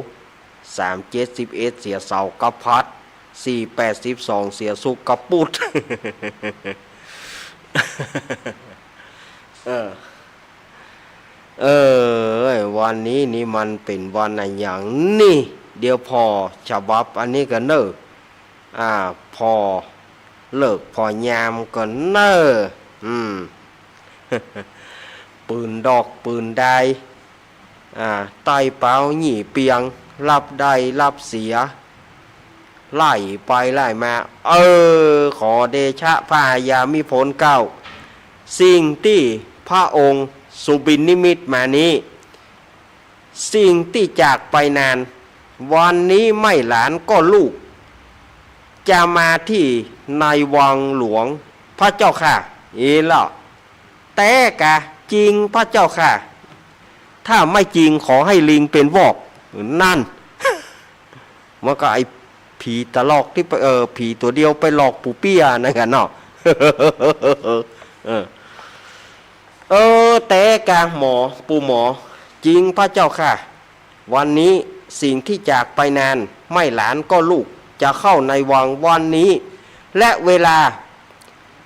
สามเจ็ดสิบเอ็ดเสียเสาร์กับพฤหัส สี่แปดสิบสองเสียศุกร์กับปุธ เออ เออ วันนี้นี่มันเป๋นวันอะหยังนี่ เดี๋ยวผ่อฉบับอันนี้ก่อนเน่อ อ่า ผ่อฤกษ์ผ่อยามก่อนเน่อ อืม ปืนดอกปืนดาย อ่า ไต้เป๊าหยี่เปียง รับได้รับเสีย ไล่ไปไล่มา เออ ขอเดชะพระอาญามิพลเกล้า สิ่งตี้พระองค์สุบินนิมิตมานี้ สิ่งตี้จากไปนาน วันนี้ไม่หลานก็ลูก จะมาที่ในวังหลวงพระเจ้าค่ะ อีหละ แต๊กา จริงพระเจ้าค่ะ ถ้าไม่จริงขอให้ลิงเป๋นวอก นั่น มันก็ไอ้ผีตะลอกตี้ไป เออ ผีตั๋วเดียวไปหลอกปู่เปี้ยนั่นกั๋นเนาะ เออ เออ แต๊กาหมอ ปู่หมอ จริงพระเจ้าค่ะ วันนี้สิ่งที่จากไปนาน ไม่หลานก็ลูก จะเข้าในวังวันนี้ และเวลา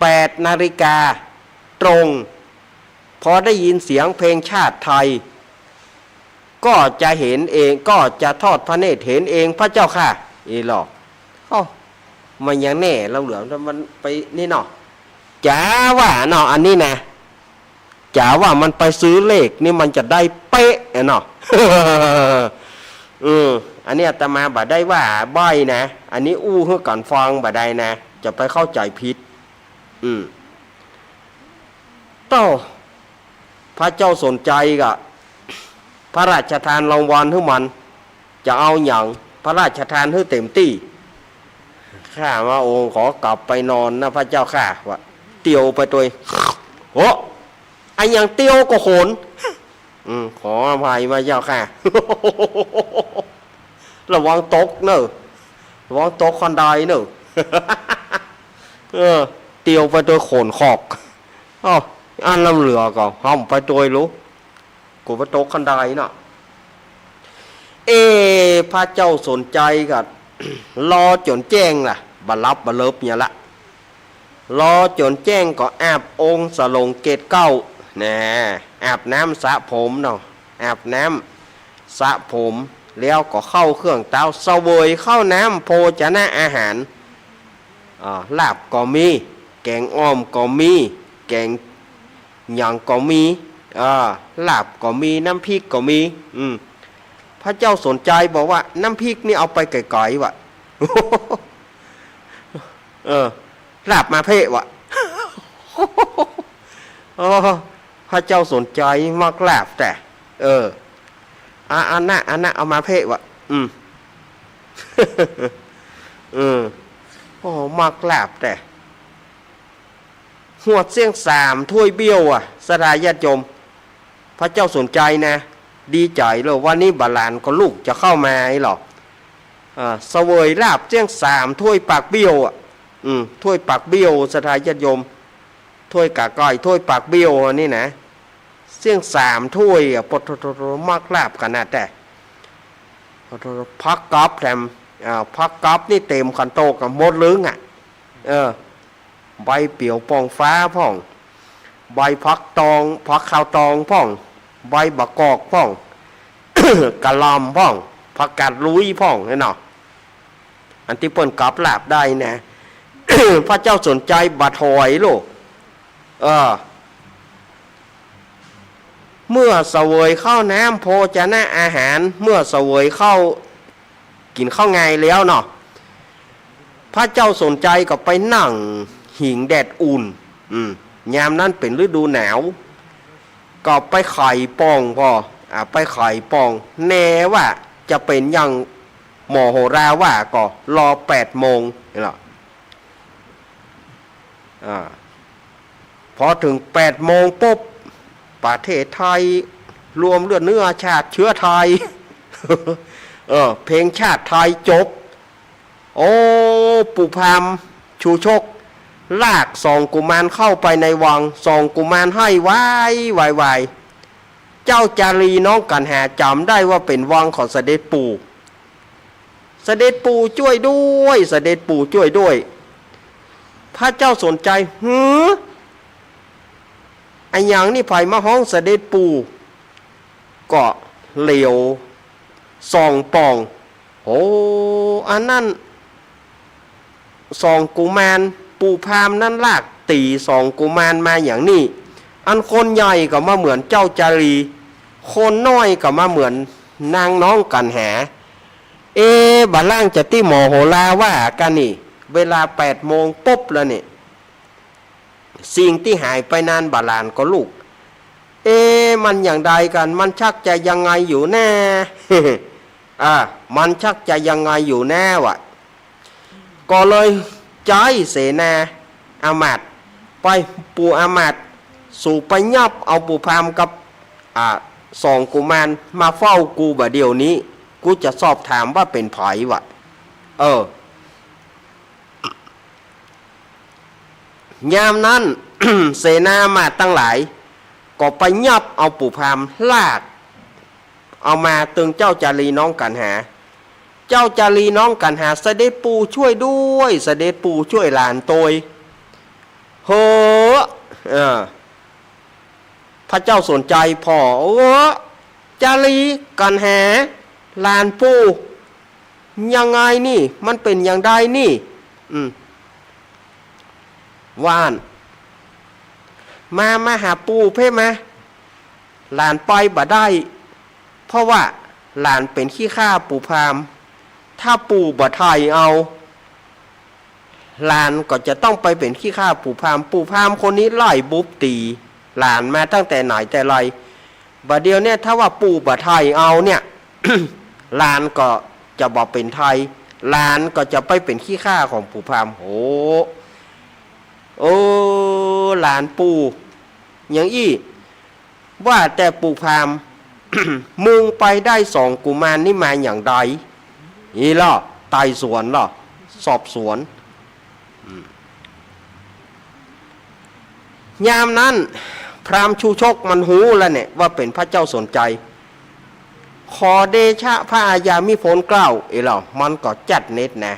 แปดนาฬิกาตรง พอได้ยินเสียงเพลงชาติไทย ก็จะเห็นเอง ก็จะทอดพระเนตรเห็นเองพระเจ้าค่ะ อีหละ เอ้า มันยังแน่ เล่าเหลือมันไปนี่เนาะ จ๋าว่าเนาะ อันนี้นะ จ๋าว่ามันไปซื้อเลขนี่มันจะได้เป๊ะ เอ้อเนาะ อืม อันนี้อาตมาบ่ได้ว่าใบ้นะ อันนี้อู้หื้อกั๋นฟังบ่ได้นะ จะไปเข้าใจ๋ผิด อืม โต้ พระเจ้าสนชัยก็ พระราชทานรางวัลหื้อมัน จะเอาหยัง พระราชทานหื้อเต็มตี้ ข้าพระองค์ขอกลับไปนอนนะพระเจ้าข้า ว่าเตียวไปตวย โอ้ อะหยังเตียวก็โขน อืม ขออภัยพระเจ้าข้า ระวังตกเน่อ ระวังตกคันไดเน่อ เออ เตียวไปตวยโขนขอก อ้าว อันลำเหลือก็ห้ามไปตวยลูก กูไปตกคันไดเนาะ เอ พระเจ้าสนชัยก็ รอจ๋นแจ้งล่ะ บ่หลับบ่เหลิบเนี่ยละ รอจ๋นแจ้งก็อาบองค์สรงเกศเกล้า นะ อาบน้ำสระผมเนาะ อาบน้ำสระผม แล้วก็เข้าเครื่องเต๋า เสวยข้าวน้ำโภชนะอาหาร อ่า ลาบก็มี แก๋งอ่อมก็มี แก๋งหยังก็มี อ่า ลาบก็มี น้ำพริกก็มี อืม พระเจ้าสนชัยบอกว่า น้ำพริกนี่เอาไปไก๋ๆ วะ เออ ลาบมาเพ่วะ โอ้ พระเจ้าสนชัยมักลาบแต๊ เออ อะ อันนะ อันนะ เอามาเพ่วะ อืม เออ โอ้ มักลาบแต๊ ฮวดเสี้ยงสามถ้วยเบี้ยวอะ ศรัทธาญาติโยม พระเจ้าสนชัยนะ ดีใจ๋เลย วันนี้บ่าหลานก็ลูกจะเข้ามาไอ้หรอ อ่า เสวยลาบเสี้ยงสามถ้วยปากเบี้ยวอะ อืม ถ้วยปากเบี้ยว ศรัทธาญาติโยม ถ้วยก๋าก๋อย ถ้วยปากเบี้ยวอันนี้นะ เสี้ยงสามถ้วยอะ ปะโถโถโถ มักลาบขนาดแต๊ ปะโถโถ ผักก๊าบแถม อ่า ผักก๊าบนี่เต๋มขันโตกอะ หมดลึงอะ เออ ใบเปียวป่องฟ้าพ่อง ใบผักตอง ผักขาวตองพ่อง ใบบ่ากอกพ่อง กะหล่ำพ่อง ผักกาดลุยพ่องเนี่ยเนาะ อันตี้เปิ้นกับลาบได้นะ พระเจ้าสนชัยบ่ถอยลูก เออ เมื่อเสวยข้าวน้ำโภชนะอาหาร เมื่อเสวยข้าว กิ๋นข้าวงายแล้วเนาะ พระเจ้าสนชัยก็ไปนั่งหิงแดดอุ่น อืม ยามนั้นเป๋นฤดูหนาว ก็ไปไขป่องพ่อง อ่า ไปไขป่อง แน่ว่าจะเป๋นอย่างหมอโหราว่าก็รอแปดโมงนี่แหละ อ่า พอเถิงแปดโมงปุ๊บ ประเทศไทยรวมเลือดเนื้อชาติเชื้อไทย เออ เพลงชาติไทยจบ โอ้ ปู่พราหมณ์ชูชก ลากสองกุมารเข้าไปในวัง สองกุมารไห้วายวายวาย เจ้าจารีน้องกัณหาจ๋ำได้ว่าเป๋นวังของเสด็จปู่ เสด็จปู่จ้วยด้วย เสด็จปู่จ้วยด้วย พระเจ้าสนชัย หือ อะหยังนี่ ใผมาฮ้องเสด็จปู่ ก็เหลียวส่องป่อง โอ้ อันนั้น สองกุมาร ปู่พราหมณ์นั้นลากตี๋สองกุมารมาอย่างนี้ อันคนใหญ่ก็มาเหมือนเจ้าจารี คนน้อยก็มาเหมือนนางน้องกัณหา เอ๊ะ บ่าล่างจะตี้หมอโหราว่ากั๋นนี่ เวลาแปดโมงปุ๊บแล้วนี่ สิ่งตี้หายไปนั้นบ่าหลานก็ลูก เอ๊ะ มันอย่างใดกั๋น มันชักจะยังไงอยู่แน่ อ่า มันชักจะยังไงอยู่แน่วะ ก็เลยใจ๊เสนาอามาตย์ไป ปู่อามาตย์ สูไปยับเอาปู่พราหมณ์กับ อ่า สองกุมารมาเฝ้ากูบ่าเดี่ยวนี้ กูจะสอบถามว่าเป๋นใผวะ เออ ยามนั้น เสนาอามาตย์ตังหลาย ก็ไปยับเอาปู่พราหมณ์ลาก เอามาตึงเจ้าจารีน้องกัณหา เจ้าจารีน้องกัณหา เสด็จปู่จ้วยด้วย เสด็จปู่จ้วยหลานตวย เหอะ เออ พระเจ้าสนชัยผ่อ เออ จารี กัณหา หลานปู่ ยังไงนี่ มันเป๋นอย่างใดนี่ อืม ว่าอั้น มา มาหาปู่เพ่มา หลานไปบ่ได้ เพราะว่าหลานเป๋นขี้ข้าปู่พราหมณ์ ถ้าปู่บ่ไถ่เอา หลานก็จะต้องไปเป๋นขี้ข้าปู่พราหมณ์ ปู่พราหมณ์คนนี้ไล่บุบตี๋หลานมาตั้งแต่ไหนแต่ไร บ่าเดี่ยวเนี่ยถ้าว่าปู่บ่ไถ่เอาเนี่ย หลานก็จะบ่เป๋นไทย หลานก็จะไปเป๋นขี้ข้าของปู่พราหมณ์ โห โอ้ หลานปู่ อย่างอี้ ว่าแต่ปู่พราหมณ์ มึงไปได้สองกุมารนี้มาอย่างใด นี่ล่ะ ไต่สวนล่ะ สอบสวน อืม ยามนั้น พราหมณ์ชูชกมันฮู้แล้วเนี่ย ว่าเป๋นพระเจ้าสนชัย ขอเดชะพระอาญามิโพลเกล้า เอ้ยล่ะ มันก็จัดเน็ดนะ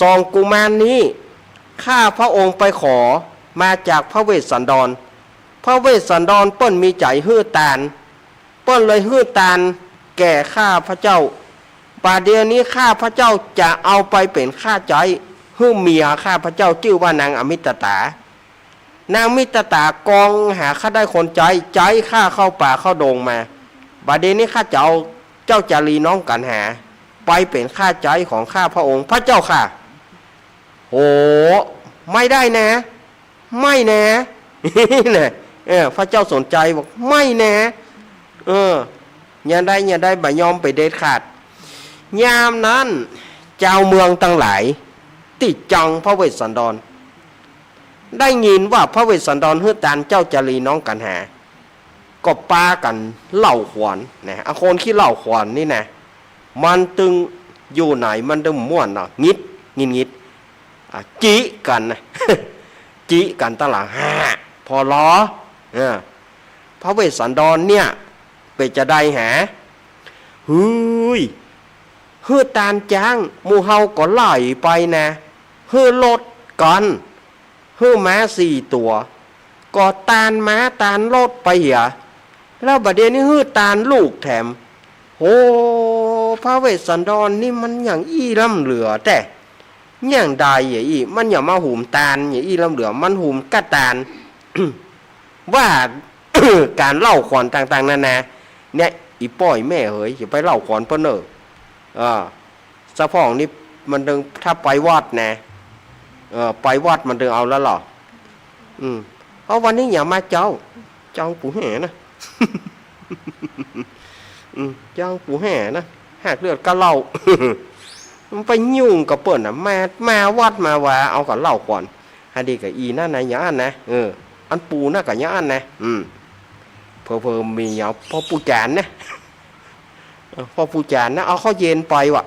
สองกุมารนี้ ข้าพระองค์ไปขอมาจากพระเวสสันดร พระเวสสันดรเปิ้นมีใจ๋หื้อตาน เปิ้นเลยหื้อตานแก่ข้าพระเจ้า บ่าเดี่ยวนี้ข้าพระเจ้าจะเอาไปเป๋นข้าใจ๊ หื้อเมียข้าพระเจ้าจื้อว่านางอมิตตา นางมิตตากองหาข้าได้คนใจ๊ ใจ๊ข้าเข้าป่าเข้าดงมา บ่าเดี่ยวนี้ข้าจะเอาเจ้าจารีน้องกัณหา ไปเป๋นข้าใจ๊ของข้าพระองค์ พระเจ้าข้า โห ไม่ได้นะ ไม่นะ นะ เออ พระเจ้าสนชัยบอก ไม่นะ เออ อย่าได้ อย่าได้ บ่ยอมไปเด็ดขาด ยามนั้น จาวเมืองตังหลาย ตี้จังพระเวสสันดร ได้ยินว่าพระเวสสันดรหื้อตานเจ้าจารีน้องกัณหา ก็ปากั๋นเล่าขวัญนะ อ่ะ คนขี้เล่าขวัญนี่นะ มันตึงอยู่ไหนมันตึงม่วนเนาะ หงิด หงิด หงิด อ่ะ จิกั๋นนะ จิกั๋นตังหลัง ฮ่า ผ่อลอ เออ พระเวสสันดรเนี่ย เป๋นจาใดหา เฮ้ย หื้อตานจ๊าง หมู่เฮาก็ไล่ไปนะ หื้อรถกั๋น หื้อม้าสี่ตั๋ว ก็ตานม้าตานรถไปเหีย แล้วบ่าเดี่ยวนี้หื้อตานลูกแถม โห พระเวสสันดรนี่มันอย่างอี้ล้ำเหลือแต๊ อย่างใดอย่างอี้ มันอย่ามาหุมตานอย่างอี้ล้ำเหลือ มันหุมก้าตาน ว่า ก๋านเล่าขวัญต่างๆ นานา เนี่ย อี่ป้ออี่แม่เหย อย่าไปเล่าขวัญเปิ้นเน่อ เออ สะพ่องนี่มันตึง ถ้าไปวัดนะ เออ ไปวัดมันตึงเอาแล้วเหรอ อืม เอาวันนี้อย่ามาเจ้า เจ้าปู่แห่นะ อืม เจ้าปู่แห่นะ หากเลือดก็เหล้า มันไปยุ่งกับเปิ้นน่ะ มา มาวัดมาวา เอากับเล่าขวัญ หันดีกับอี่นั่นนะ อย่างอั้นนะ เออ อันปู่น่ะก็อย่างอั้นนะ อืม เผลอๆ มีเอาพ่อปู่จานนะ เออ พ่อปู่จานนะ เอาข้าวเย็นไปว่ะ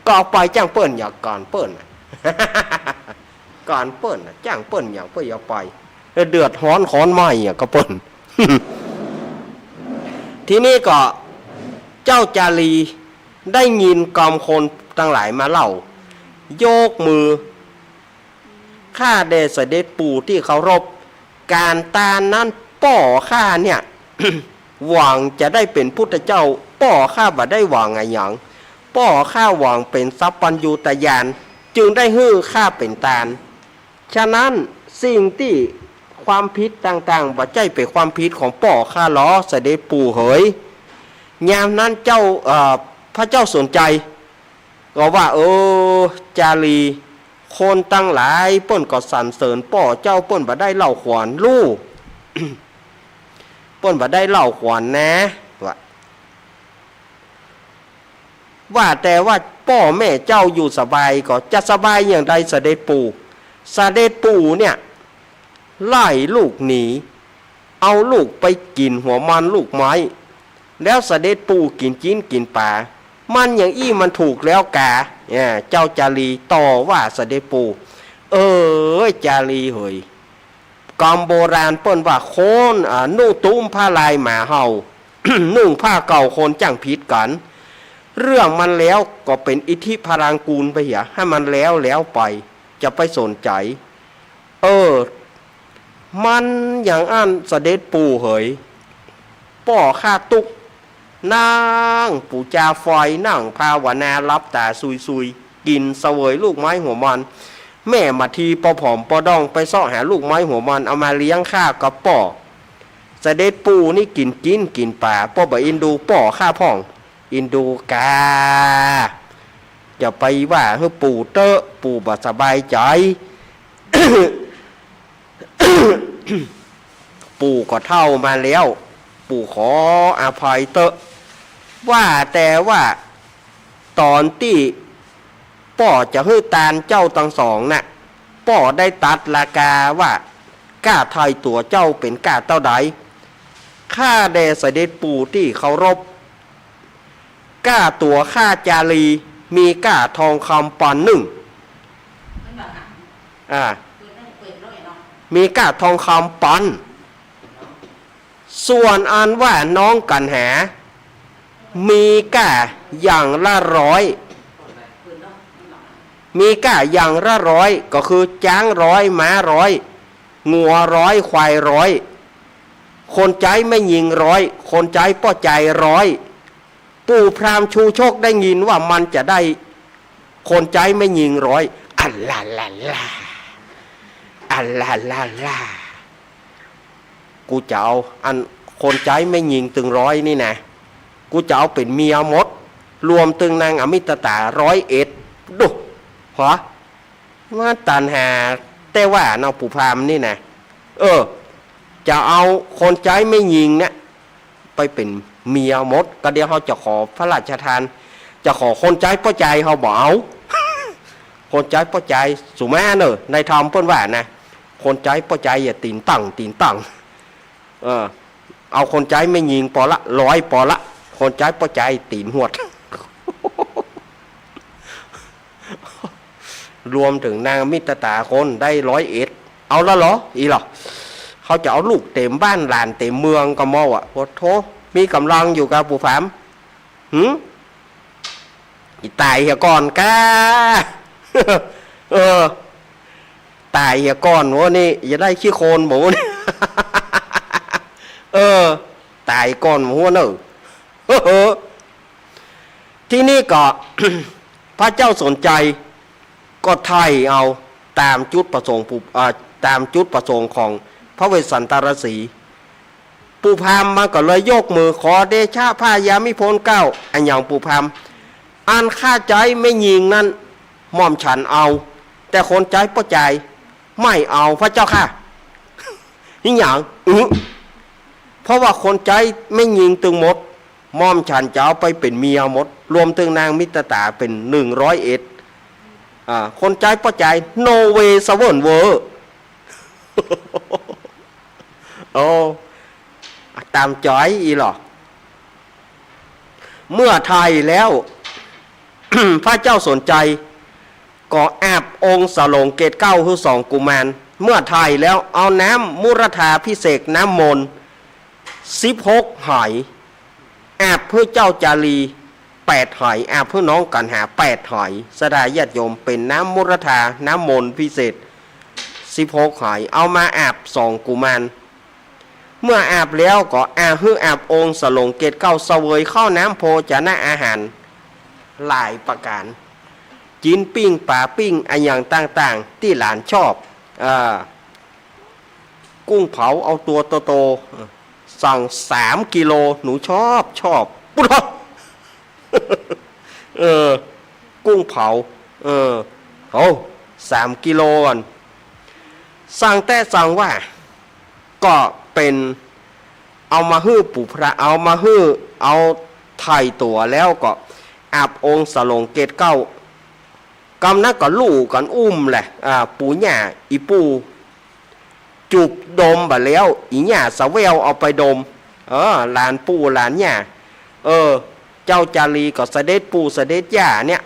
ก็เอาไปจ้างเปิ้น อย่าก่อนเปิ้นน่ะ ก่อนเปิ้นน่ะ จ้างเปิ้นอย่างเปิ้นอย่าไป แล้วเดือดฮ้อนขอนไม้อ่ะก็เปิ้น ทีนี้ก็เจ้าจารีได้ยินกำคนตังหลายมาเล่า ยกมือ ข้าแด่เสด็จปู่ตี้เคารพ ก๋านตานนั้นป้อข้าเนี่ย หวังจะได้เป๋นพุทธเจ้า ป้อข้าบ่ได้หวังอะหยัง ป้อข้าหวังเป๋นสัพพัญญูตญาณ จึงได้หื้อข้าเป๋นตาน ฉะนั้นสิ่งตี้ความผิดต่างๆ บ่ใจ้เป๋นความผิดของป้อข้าหรอ เสด็จปู่เหย ยามนั้นเจ้า เอ่อ พระเจ้าสนชัย ก็ว่า เออ จารี คนตังหลายเปิ้นก็สรรเสริญป้อเจ้า เปิ้นบ่ได้เล่าขวัญลู่ เปิ้นบ่ได้เล่าขวัญนะ ว่า ว่าแต่ว่าป้อแม่เจ้าอยู่สบาย ก็จะสบายอย่างใดเสด็จปู่ เสด็จปู่เนี่ย ไล่ลูกหนี เอาลูกไปกิ๋นหัวมันลูกไม้ แล้วเสด็จปู่กิ๋นจิ๊นกิ๋นป๋า มันอย่างอี้มันถูกแล้วกา เนี่ย เจ้าจารีต่อว่าเสด็จปู่ เออ จารีเหย กำโบราณเปิ้นว่าคน อ่า นุ่งตุ้มผ้าลายหมาเห่า นุ่งผ้าเก่าคนจ้างผิดกั๋น เรื่องมันแล้วก็เป๋นอิทธิพลังกูลไปเหีย หื้อมันแล้วแล้วไป จะไปสนใจ๋ เออ มันอย่างอั้นเสด็จปู่เหย ป้อข้าตุ๊ก นั่งปู๋จาไฟ นั่งภาวนา หลับต๋าซุยๆ กิ๋นเสวยลูกไม้หัวมัน แม่มาทีปอผอมปอด้อง ไปเซาะหาลูกไม้หัวมัน เอามาเลี้ยงข้ากับป้อ เสด็จปู่นี่กิ๋นจิ๊นกิ๋นป๋า ป้อบ่เอ็นดูป้อข้าพ่อง เอ็นดูกา จะไปว่าหื้อปู่เต๊อะ ปู่บ่สบายใจ๋ ปู่ก็เฒ่ามาแล้ว ปู่ขออภัยเต๊อะ ว่าแต่ว่า ต๋อนตี้ป้อจะหื้อตานเจ้าตังสองน่ะ ป้อได้ตรัสลากาว่า ก้าไถ่ตั๋วเจ้าเป๋นก้าเต้าใด ข้าแด่เสด็จปู่ตี้เคารพ ก้าตั๋วข้าจารี มีก้าทองคำปอนด์นึ่ง อ่า มีก้าทองคำปอนด์ ส่วนอันว่าน้องกัณหา มีก้าอย่างละร้อย มีก้าอย่างละร้อย ก็คือจ๊างร้อย ม้าร้อย งัวร้อย ควายร้อย คนใจ๊แม่ญิงร้อย คนใจ๊ป้อจายร้อย ปู่พราหมณ์ชูชกได้ยินว่ามันจะได้คนใจ๊แม่ญิงร้อย อัลลาลาลา อัลลาลาลา กูจะเอาอันคนใจ๊แม่ญิงตึงร้อยนี่นะ กูจะเอาเป๋นเมียหมด รวมตึงนางอมิตตาร้อยเอ็ด ดู หอ ว่าตัณหา แต่ว่าเนาะ ปู่พราหมณ์นี่นะ เออ จะเอาคนใจ๊แม่ญิงเนี่ย ไปเป๋นเมียหมด ก็เดี๋ยวเฮาจะขอพระราชทาน จะขอคนใจ๊ป้อจายเฮาบ่เอา คนใจ๊ป้อจาย สุมาเนอะ ในธรรมเปิ้นว่านะ คนใจ๊ป้อจายอย่าตี๋นตั้ง ตี๋นตั้ง เออ เอาคนใจ๊แม่ญิงปอละ ร้อยปอละ คนใจ๊ป้อจายตี๋นหวด รวมตึงนางอมิตตาคนได้ร้อยเอ็ด เอาละเหรอ อีหลอ เขาจะเอาลูกเต๋มบ้านหลานเต๋มเมืองกะมออะ โอ้โธ่ มีก๋ำลังอยู่กา ปู่พราหมณ์ หึ อีต๋ายเหียก่อนกา เออ ต๋ายเหียก่อนหัวนี่ อย่าได้ขี้โคลนหมูนี่ เออ ต๋ายก่อนหัวเนอะ ทีนี้ก็ พระเจ้าสนชัย ก็ไถ่เอาต๋ามจุดประสงค์ผู้ อ่า ต๋ามจุดประสงค์ของพระเวสสันตรสี ปู่พราหมณ์มันก็เลยยกมือขอเดชะพระยามิพลเกล้า อะหยังปู่พราหมณ์ อันข้าใจ๊แม่ญิงนั้น หม่อมฉันเอา แต่คนใจ๊ป้อจายไม่เอาพระเจ้าข้า อะหยัง อึ เพราะว่าคนใจ๊แม่ญิงตึงหมด หม่อมฉันจะเอาไปเป๋นเมียหมด รวมตึงนางมิตตาเป๋นหนึ่งร้อยเอ็ด อ่า คนใจ๊ป้อจาย no way สะเวิ้นเว้อ โอ้ ต๋ามจอยอีหลอ เมื่อไถ่แล้ว พระเจ้าสนชัย ก็อาบองค์สโหลงเกตเกล้าหื้อสองกุมาร เมื่อไถ่แล้วเอาน้ำมุรธาภิเษกน้ำมนต์ สิบหกหาย อาบหื้อเจ้าจารี แปดหาย อาบหื้อน้องกัณหา แปดหาย ศรัทธาญาติโยม เป๋นน้ำมุรธาน้ำมนต์พิเศษ สิบหกหาย เอามาอาบสองกุมาร เมื่ออาบแล้วก็อาหื้ออาบองค์สโหลงเกตเกล้า เสวยข้าวน้ำโภชนะอาหารหลายประก๋าน จิ๊นปิ้ง ป๋าปิ้ง อะหยังต่างๆ ตี้หลานชอบ อ่า กุ้งเผาเอาตั๋วโตๆ สั่งสามกิโล หนูชอบ ชอบ ปุ๊ดฮะ เออ กุ้งเผา เออ โอ้ สามกิโลก่อน สั่งแต๊สั่งว่า ก็เป๋น เอามาหื้อปู่พราหมณ์ เอามาหื้อ เอาไถ่ตั๋วแล้วก็อาบองค์สโหลงเกตเกล้า กำนั้นก็ลู่กั๋นอุ้มแหละ อ่า ปู่ย่า อี่ปู่ จูบดมบ่าแล้ว อี่ย่าสะแววเอาไปดม เออ หลานปู่หลานย่า เออ เจ้าจารีก็เสด็จปู่เสด็จย่าเนี่ย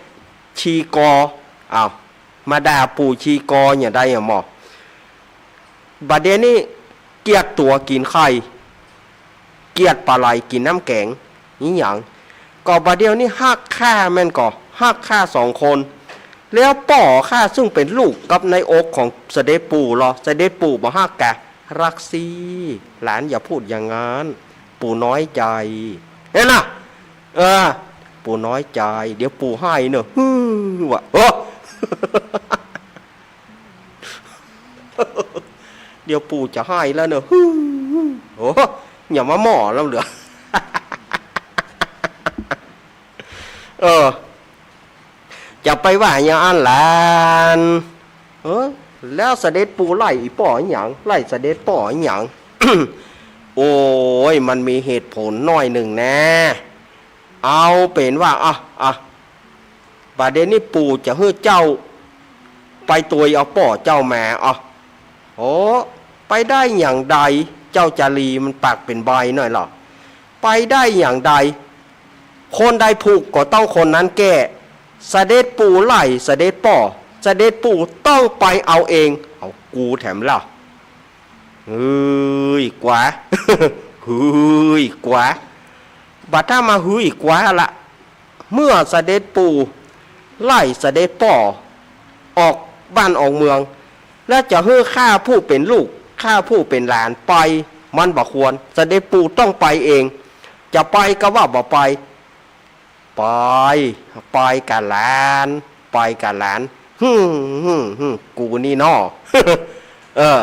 ชีกอ อ้าว มาด่าปู่ชีกออย่างใดอะหมอ บ่าเดี่ยวนี้เกียจตั๋วกิ๋นไข่ เกียจปลาไหลกิ๋นน้ำแก๋ง อะหยัง ก็บ่าเดี่ยวนี้ฮักข้าแม่นก่อ ฮักข้าสองคน แล้วป้อข้าซึ่งเป๋นลูกกับในอกของเสด็จปู่ลอ เสด็จปู่บ่ฮักกา รักสิ หลานอย่าพูดอย่างนั้น ปู่น้อยใจ๋ หันก่อ เออ ปู่น้อยใจ๋ เดี๋ยวปู่ไห้เน่อ ฮือ ว่ะ เออ เดี๋ยวปู่จะไห้แล้วเน่อ ฮือ โอ้ อย่ามาหม้อลำเหลือ เออ จะไปว่าอย่างอั้นหลาน เออ แล้วเสด็จปู่ไล่อี่ป้ออะหยัง ไล่เสด็จป้ออะหยัง โอ้ย มันมีเหตุผลหน้อยนึ่งนะ เอาเป๋นว่า อ่ะ อ่ะ บ่าเดี่ยวนี้ปู่จะหื้อเจ้า ไปตวยเอาป้อเจ้ามา อ่ะ โอ้ ไปได้อย่างใด เจ้าจารีมันปากเป๋นใบ้หน้อยลอ ไปได้อย่างใด คนใดผูกก็ต้องคนนั้นแก้ เสด็จปู่ไล่เสด็จป้อ เสด็จปู่ต้องไปเอาเอง เอากูแถมล่ะ เฮ้ย กว่า เฮ้ย กว่า บ่าถ้ามาเฮ้ย กว่าละ เมื่อเสด็จปู่ไล่เสด็จป้อออกบ้านออกเมือง แล้วจะหื้อข้าผู้เป๋นลูก ข้าผู้เป๋นหลานไป มันบ่ควร เสด็จปู่ต้องไปเอง จะไปก็ว่าบ่ไป ไป ไปก่ะหลาน ไปก่ะหลาน หึ่ม หึ่ม หึ่ม กูนี่น้อ เออ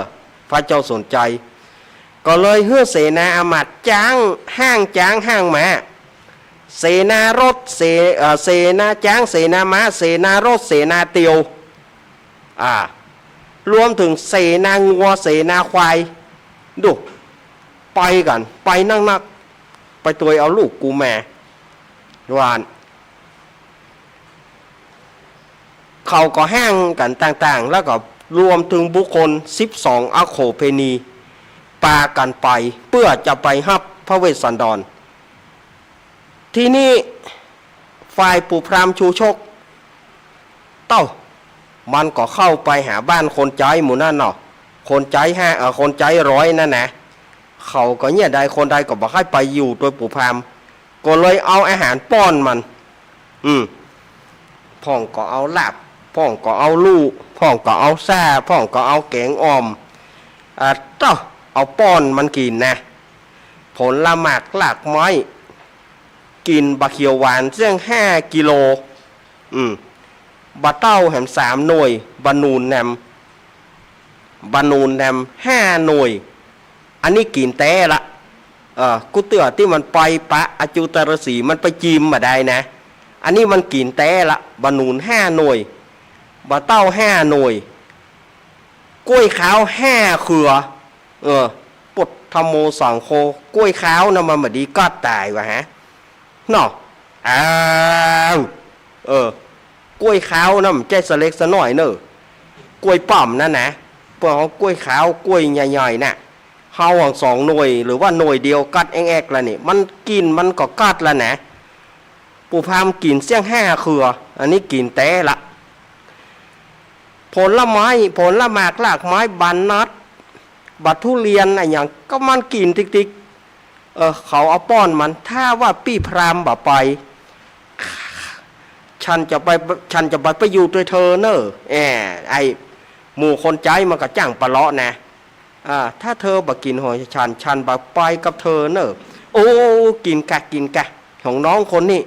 พระเจ้าสนชัย ก็เลยหื้อเสนาอามาตย์จ๊าง ฮ้างจ๊างฮ้างม้า เสนารถ เส เอ่อ เสนาจ๊าง เสนาม้า เสนารถ เสนาเตียว อ่า รวมเถิงเสนางัว เสนาควาย ดู ไปกั๋น ไปนักๆ ไปตวยเอาลูกกูมา ว่าอั้น เขาก็ฮ้างกั๋นต่างๆ แล้วก็รวมเถิงบุคคลสิบสองอโขเปณี ปากั๋นไป เปื้อจะไปฮับพระเวสสันดร ทีนี้ฝ่ายปู่พราหมณ์ชูชก เต้า มันก็เข้าไปหาบ้านคนใจ๊หมู่นั้นเนาะ คนใจ๊ห้า เอ่อ คนใจ๊ร้อยนั่นนะ เขาก็เยียะใด คนใดก็บ่ใค่ไปอยู่ตวยปู่พราหมณ์ ก็เลยเอาอาหารป้อนมัน อืม พ่องก็เอาลาบ พ่องก็เอาลู่ พ่องก็เอาซ่า พ่องก็เอาแก๋งอ่อม อ่า เต้า เอาป้อนมันกิ๋นนะ ผลหมากรากไม้ กิ๋นบ่าเขียวหวานเสี้ยงห้ากิโล อืม บ่าเต้าแหมสามหน่วย บ่านูนแหม บ่านูนแหมห้าหน่วย อันนี้กิ๋นแต๊ละ เออ กู้เตื้อตี้มันไปปะอจุตฤๅษี มันไปจิมบ่าได้นะ อันนี้มันกิ๋นแต๊ละ บ่านูนห้าหน่วย บ่าเต้าห้าหน่วย กล้วยขาวห้าเครือ เออ พุทธัมโมสังโฆ กล้วยขาวนะมันบ่ดีก๊อดต๋ายว่าฮะ เนาะ อ้าว เออ กล้วยขาวนะมันบ่ใจ้สะเล็กสะน้อยเน่อ กล้วยป้อมนั่นนะ เปิ้นเอากล้วยขาว กล้วยใหญ่ๆ น่ะ เฮาหั้นสองหน่วย หรือว่าหน่วยเดียวก๊อดแอ๊กๆ ละนี่ มันกิ๋นมันก็ก๊อดละนะ ปู่พราหมณ์กิ๋นเสี้ยงห้าเครือ อันนี้กิ๋นแต๊ละ ผลไม้ ผลหมากรากไม้ บ่านัด บ่าทุเรียนอะหยัง ก็มันกิ๋นติ๊กๆ เออ เขาเอาป้อนมัน ถ้าว่าปี้พราหมณ์บ่ไป ฉันจะไป ฉันจะบ่ไปอยู่ตวยเธอเน่อ แอะ ไอ้หมู่คนใจ๊มันก็จ้างปะเลาะนะ อ่า ถ้าเธอบ่กิ๋นหอยฉัน ฉันบ่ไปกับเธอเน่อ โอ้ กิ๋นกะ กิ๋นกะ ของน้องคนนี้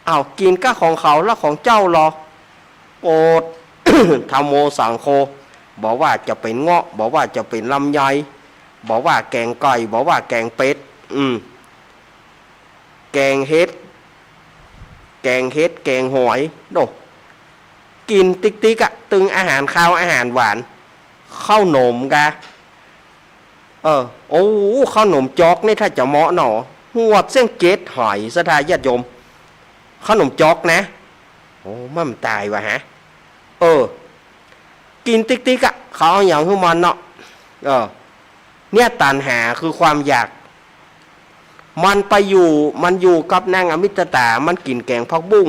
อ้าว กิ๋นกะของเขา แล้วของเจ้าลอ โปรด ธัมโมสังโฆ บ่ว่าจะเป๋นเงาะ บ่ว่าจะเป๋นลำไย บ่ว่าแก๋งไก่ บ่ว่าแก๋งเป็ด อืม แก๋งเห็ด แก๋งเห็ด แก๋งหอย โน่ กิ๋นติ๊กๆ อะ ตึงอาหารคาวอาหารหวาน ข้าวหนมกะ เออ โอ้ ข้าวหนมจ๊อกนี่ถ้าจะเหมาะเนาะ หวดเสี้ยงเจ็ดหอย ศรัทธาญาติโยม ข้าวหนมจ๊อกนะ โอ้ มันต๋ายว่ะฮะ เออ กิ๋นติ๊กๆ อะ เขาเอาหยังหื้อมันเนาะ เออ เนี่ยตัณหาคือความอยาก มันไปอยู่ มันอยู่กับนางอมิตตา มันกิ๋นแก๋งผักบุ้ง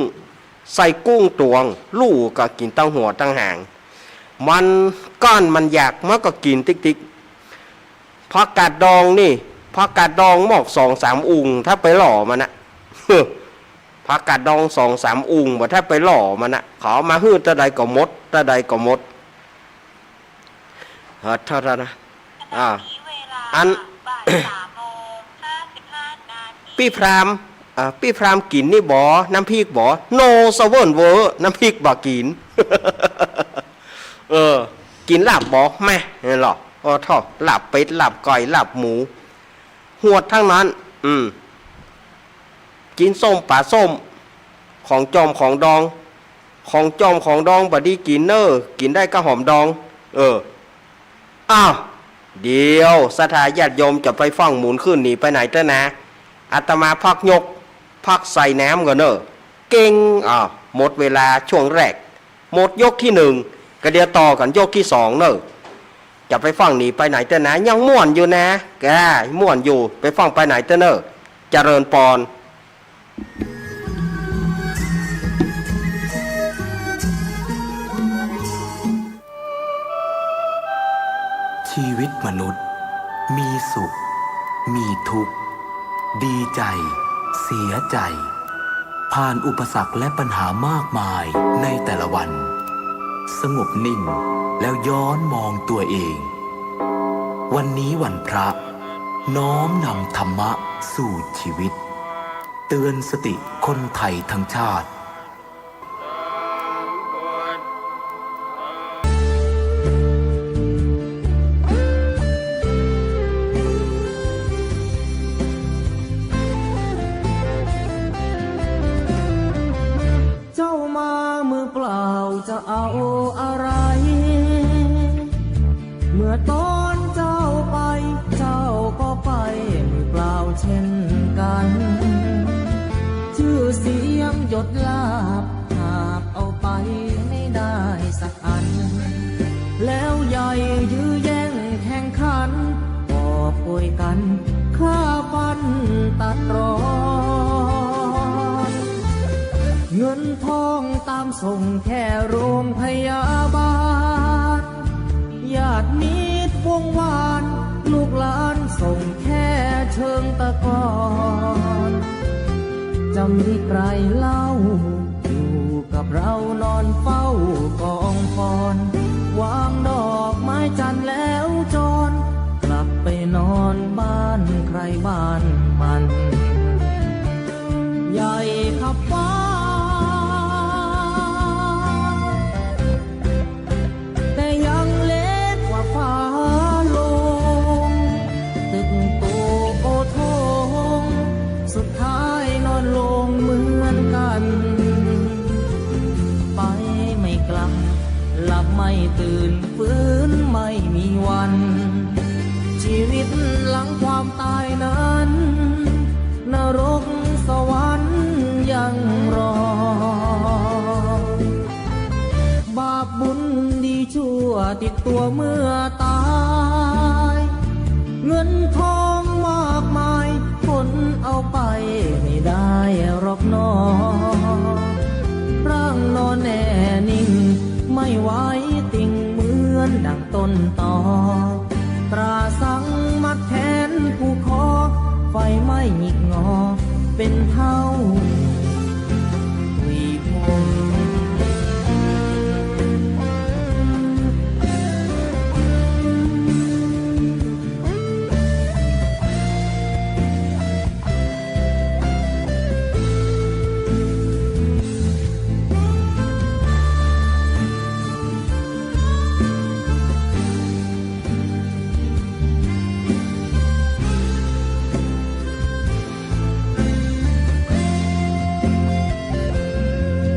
ใส่กุ้งตวง ลู่ก็กิ๋นตังหัวตังหาง มันก้อนมันอยาก มันก็กิ๋นติ๊กๆ ผักกาดดองนี่ ผักกาดดองหมอกสองสามอุง ถ้าไปหล่อมันนะ ผักกาดดองสองสามอุง บ่ถ้าไปหล่อมันนะ เขาเอามาหื้อเต้าใดก็หมด เต้าใดก็หมด เออ เท่านั้นนะ อ่า อัน ปี้พราหมณ์ อ่า ปี้พราหมณ์กิ๋นนี่บ่ น้ำพริกบ่ โน สะเวิ้นเว้อ น้ำพริกบ่กิ๋น เออ กิ๋นลาบบ่ แม่ นี่ลอ เออ เท่า ลาบเป็ด ลาบไก่ ลาบหมู หวดตังนั้น อืม กิ๋นส้มป๋าส้ม ของจอมของดอง ของจอมของดองบ่ดีกิ๋นเน่อ กิ๋นได้ก้าหอมดอง เออ อ้าว เดี๋ยวศรัทธาญาติโยมจะไปฟั่งหมุนขึ้นหนีไปไหนเต๊อะนะ อาตมาพักยก พักใส่น้ำก่อนเน่อ เก่ง อ้าว หมดเวลาช่วงแรก หมดยกตี้หนึ่ง ก็เดี๋ยวต่อกั๋นยกตี้สองเน่อ จะไปฟั่งหนีไปไหนเต๊อะนะ ยังม่วนอยู่นะ ก้า ม่วนอยู่ ไปฟั่งไปไหนเต๊อะเน่อ เจริญปอน ชีวิตมนุษย์ มีสุข มีทุกข์ ดีใจ เสียใจ ผ่านอุปสรรคและปัญหามากมายในแต่ละวัน สงบนิ่งแล้วย้อนมองตัวเอง วันนี้วันพระ น้อมนำธรรมะสู่ชีวิต เตือนสติคนไทยทั้งชาติ เจ้ามามือเปล่าจะเอาอะไร เมื่อตอนเจ้าไป เจ้าก็ไปมือเปล่าเช่นกัน ชื่อเสียงยศลาภ หาบเอาไปไม่ได้สักอัน แล้วใหญ่ยื้อแย่งแข่งขัน กอบโกยกั๋นฆ่าฟันตัดตรอน เงินทองตามส่งแค่โรงพยาบาล ญาติมิตรวงวาน ลูกหลานส่งแค่เชิงตะกอน จะมีใครเล่า อยู่กับเรานอนเฝ้ากองฟอน วางดอกไม้จันทร์แล้วจร กลับไปนอนบ้านใครบ้านมัน ใหญ่ขับฟ้า แต่ยังเล็กกว่าฟ้าลง ตึกโตโอโถง สุดท้ายนอนลงเหมือนกัน ไปไม่กลับ หลับไม่ตื่น ฟื้นไม่มีวัน ชีวิตหลังความตายนั้น นรกสวรรค์ยังรอ บาปบุญดีชั่วติดตัวเมื่อตาย เงินทองมากมาย ขนเอาไปไม่ได้หรอกหนอ ร่างนอนแน่นิ่ง ไม่ไหวติงเหมือนดังต้นตอ ตราสังมัดแขนผูกคอ ไฟไหม้หงิกงอ เป็นเท่าหุยผง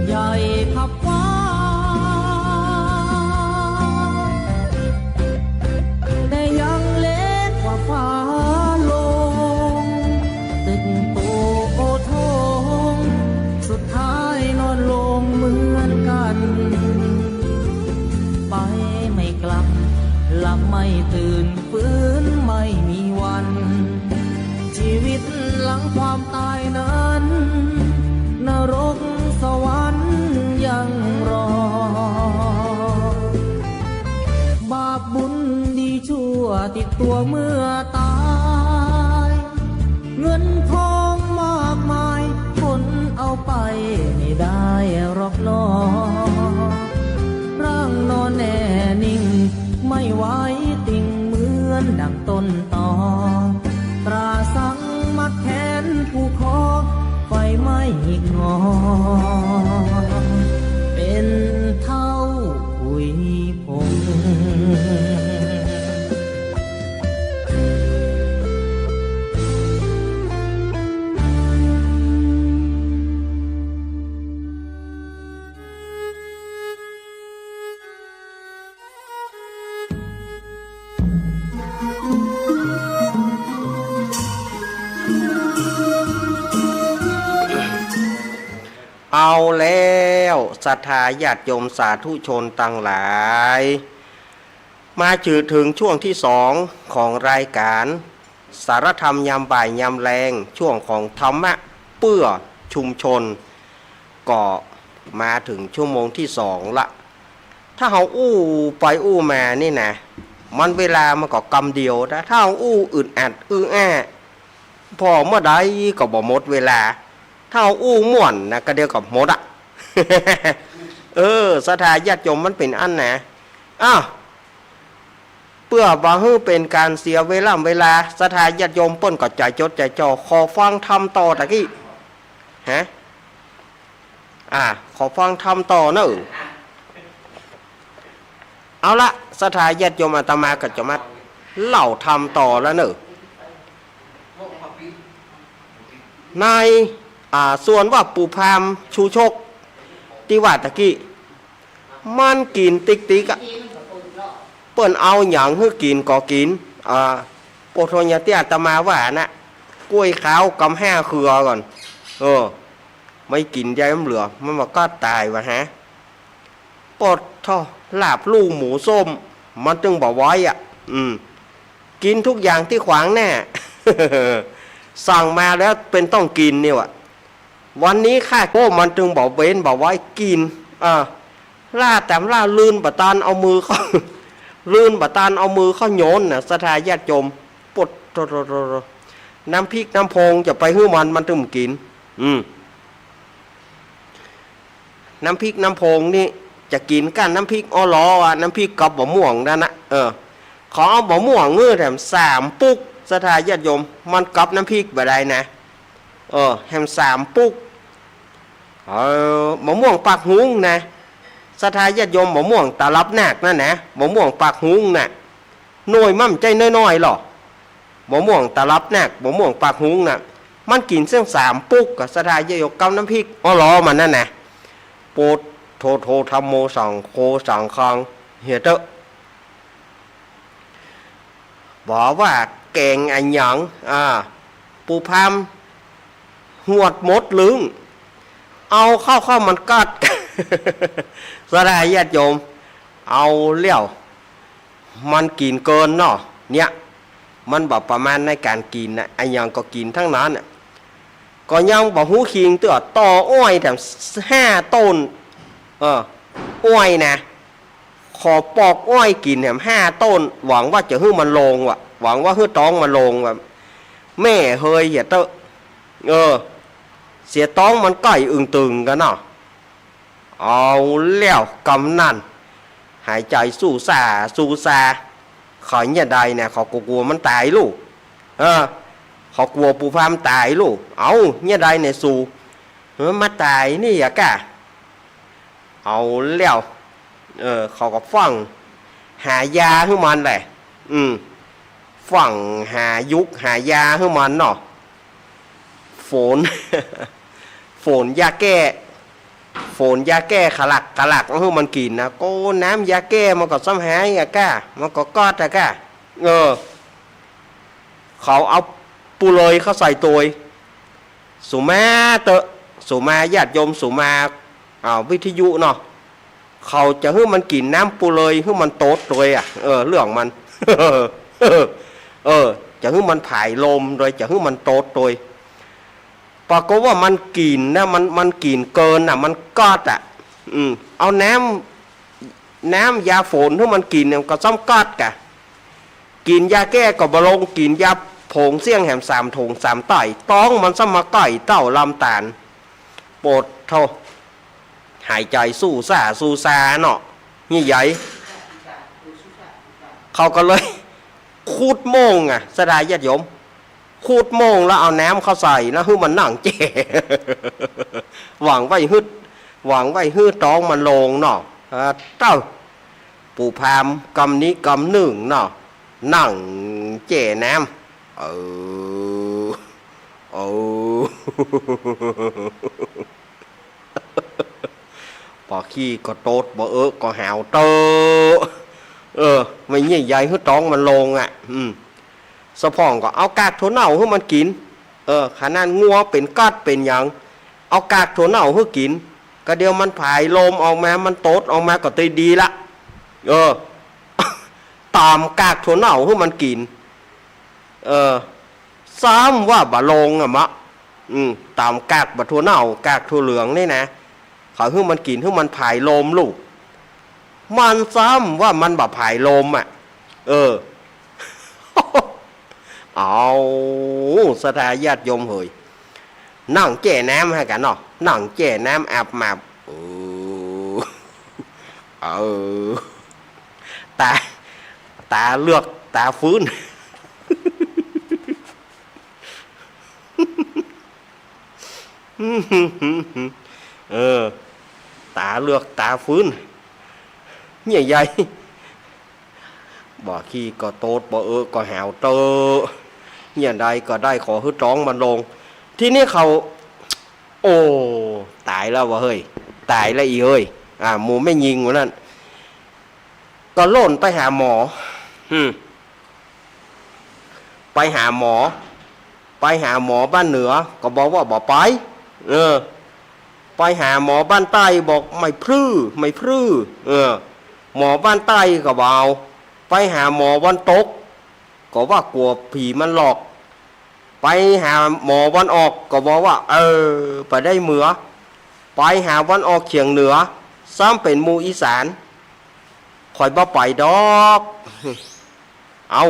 ใหญ่ขับฟ้า แต่ยังเล็กกว่าฟ้าลง ตึกโตโอโถง สุดท้ายนอนลงเหมือนกัน ไปไม่กลับ หลับไม่ตื่น ฟื้นไม่มีวัน ชีวิตหลังความตายนั้น นรกสวรรค์ยังรอ บาปบุญดีชั่วติดตัวเมื่อตาย เงินทองมากมาย ขนเอาไปไม่ได้หรอกหนอ ร่างนอนแน่นิ่ง ไม่ไหวติงเหมือนดังต้นตอ ตราสังมัดแขนผูกคอ ไฟไหม้หงิกงอ เป็นเท่าหุยผง เอาแล้ว ศรัทธาญาติโยมสาธุชนตังหลาย มาจือเถิงช่วงตี้สองของรายก๋าน สารธรรมยามบ่ายยามแลง ช่วงของธรรมะเปื้อชุมชน ก็มาเถิงชั่วโมงตี้สองละ ถ้าเฮาอู้ไปอู้มานี่นะ มันเวลามันก็กำเดียวนะ ถ้าเฮาอู้อึดอัดอื้ออา ผ่อเมื่อใดก็บ่หมดเวลา ถ้าเฮาอู้ม่วนนะ ก็เดี๋ยวก็หมดอะ เออ ศรัทธาญาติโยมมันเป๋นอั้นนะ อ้าว เปื้อบ่หื้อเป๋นก๋านเสียเวลา เวลา ศรัทธาญาติโยมเปิ้นก็ใจ๋จดใจ๋จ่อ ขอฟังธรรมต่อตะกี้ ฮะ อ่า ขอฟังธรรมต่อเน่อ เอาละ ศรัทธาญาติโยม อาตมาก็จะมาเล่าธรรมต่อแล้วเน่อ ใน อ่า ส่วนว่าปู่พราหมณ์ชูชก ตี้ว่าตะกี้ มันกิ๋นติ๊กติ๊กอะ เปิ้นเอาหยังหื้อกิ๋นก็กิ๋น อ่า โปโทญาติอาตมาว่านะ กล้วยขาวกำห้าเครือก่อน เออ ไม่กิ๋นใยมันเหลือ มันบ่ก็ตายว่ะฮะ ปดโธ่ ลาบลู่หมูส้ม มันตึงบ่ไหวอะ อืม กิ๋นทุกอย่างตี้ขวางหน้า สั่งมาแล้วเป๋นต้องกิ๋นนี่ว่ะ วันนี้ข้า โอ้ มันตึงบ่เว้นบ่ไหวกิ๋น อ่า ล่าแต๋มล่า ลื่นบ่ตันเอามือเข้า ลื่นบ่ตันเอามือเข้าโหยนน่ะ ศรัทธาญาติโยม ปดโธ่โธ่โธ่โธ่ น้ำพริกน้ำโพงจะไปหื้อมัน มันตึงกิ๋น อืม น้ำพริกน้ำโพงนี่จะกิ๋นก้านน้ำพริก อ้อหลอ อ่ะ น้ำพริกกับบ่าม่วงนั่นนะ เออ ขอเอาบ่าม่วงหื้อแถมสามปุก ศรัทธาญาติโยม มันกับน้ำพริกบ่ได้นะ เออ แถมสามปุก เออ บ่าม่วงปากหุงนะ ศรัทธาญาติโยม บ่าม่วงตาลับนาคนั่นนะ บ่าม่วงปากหุงน่ะ หน่วยมันบ่ใจ้น้อยๆ หรอ บ่าม่วงตาลับนาค บ่าม่วงปากหุงน่ะ มันกิ๋นเสี้ยงสามปุกอะ ศรัทธาญาติโยม กับน้ำพริก อ้อหลอ มันนั่นนะ ปดโธ่โธ่ ธัมโม สังโฆ สังฆัง เหียเต๊อะ บอกว่าแก๋งอะหยัง อ่า ปู่พราหมณ์หวดหมดลึง เอาเข้าข้าวมันกัด ศรัทธาญาติโยม เอาแล้ว มันกิ๋นเกินเนาะ เนี่ย มันบ่ประมาณในก๋านกิ๋นน่ะ อะหยังก็กิ๋นตังนั้นน่ะ ก็ยังบ่ฮู้คิงเตื้อ ตออ้อยแถมห้าต้น เออ อ้อยนะ ขอปอกอ้อยกิ๋นแถมห้าต้น หวังว่าจะหื้อมันโล่งว่ะ หวังว่าหื้อต๊องมันโล่งว่ะ แม่เฮย เหียเต๊อะ เออ เสียต๊องมันก้อยอึ่งตึงกั๋นเนาะ เอาแล้วกำนั้น หายใจ๋สู้ซ่าสู้ซา เขาเยียะใดเนี่ย เขากั๋วๆ มันต๋ายลู่ เออ เขากั๋วปู่พราหมณ์ต๋ายลู่ เอาเยียะใดเนี่ยสู เออ มาต๋ายนี่อะก้า เอาแล้ว เออ เขาก็ฟั่งหายาหื้อมันแหละ อืม ฟั่งหายุกหายาหื้อมันเนาะ ฝน ฝนยาแก้ ฝนยาแก้ขลักขลักหื้อมันกิ๋นนะ ก็น้ำยาแก้มันก็ซ้ำหายอะก้า มันก็ก๊อดอะก้า เออ เขาเอาปูเลยเข้าใส่ตวย สุมาเต๊อะ สุมาญาติโยม สุมา อ่า วิทยุเนาะ เขาจะหื้อมันกิ๋นน้ำปูเลย หื้อมันโตดตวยอะ เออ เรื่องมัน เออ จะหื้อมันผายลมตวย จะหื้อมันโตดตวย ปรากฏว่ามันกิ๋นนะ มัน มันกิ๋นเกินน่ะ มันก๊อดอะ อืม เอาน้ำ น้ำยาฝนหื้อมันกิ๋นเนี่ย ก็ซ้ำก๊อดกะ กิ๋นยาแก้ก็บ่ลง กิ๋นยาผงเสี้ยงแถมสามถุงสามต้อย ต๊องมันซ้ำมาก้อยเต้าลำต๋าล ปดโธ่ หายใจ๋สู้ซ่าสู้ซาเนาะ นี่ใหญ่ เขาก็เลย ขุดโม่งอะ ศรัทธาญาติโยม ขุดโม่งแล้วเอาน้ำเข้าใส่นะ หื้อมันนั่งแจ้ หวังไว้หื้อ หวังไว้หื้อต๊องมันโล่งเนาะ อ่า เต้า ปู่พราหมณ์กำนี้กำนึ่งเนาะ นั่งแจ้น้ำ เออ เออ บ่ขี้ก็ตด บ่เอะก็หาวเต๊อะ เออ ไม่เยียะใยหื้อต๊องมันโล่งอะ อืม สะพ่องก็เอากากถั่วเน่าหื้อมันกิ๋น เออ ขนาดงัวเป๋นก๊อดเป๋นหยัง เอากากถั่วเน่าหื้อกิ๋น ก็เดี๋ยวมันผายลมออกมา มันตดออกมาก็ดีละ เออ ต๋ามกากถั่วเน่าหื้อมันกิ๋น เออ ซ้ำว่าบ่ลงอะมะ อืม ต๋ามกากบ่าถั่วเน่า กากถั่วเหลืองนี่นะ เขาหื้อมันกิ๋น หื้อมันผายลมลูก มันซ้ำว่ามันบ่ผายลมอะ เออ เอา ศรัทธาญาติโยมเหย นั่งแจ้น้ำหื้อกั๋นเนาะ นั่งแจ้น้ำอาบหมาบ เออ เออ ต๋า ต๋าเลือก ต๋าฟื้น เออ ต๋าเลือก ต๋าฟื้น เนี่ยใหญ่ บ่ขี้ก็โตด บ่เออก็หาวเตอะ เนี่ยใดก็ได้ ขอหื้อต๊องมันลง ทีนี้เขา โอ้ ต๋ายแล้ววะเฮ้ย ต๋ายแล้วอี้เฮ้ย อ่า หมู่แม่ญิงหมู่นั้น ก็โล่นไปหาหมอ อืม ไปหาหมอ ไปหาหมอบ้านเหนือ ก็บอกว่าบ่ไป เออ ไปหาหมอบ้านใต้ บอกไม่พลื้ ไม่พลื้ เออ หมอบ้านใต้ก็บ่เอา ไปหาหมอวันตก ก็ว่ากลัวผีมันหลอก ไปหาหมอวันออก ก็บอกว่า เออ ไปได้เหมือ ไปหาวันออกเฉียงเหนือ ซ้ำเป๋นหมู่อีสาน ข้อยบ่ไปดอก เอ้า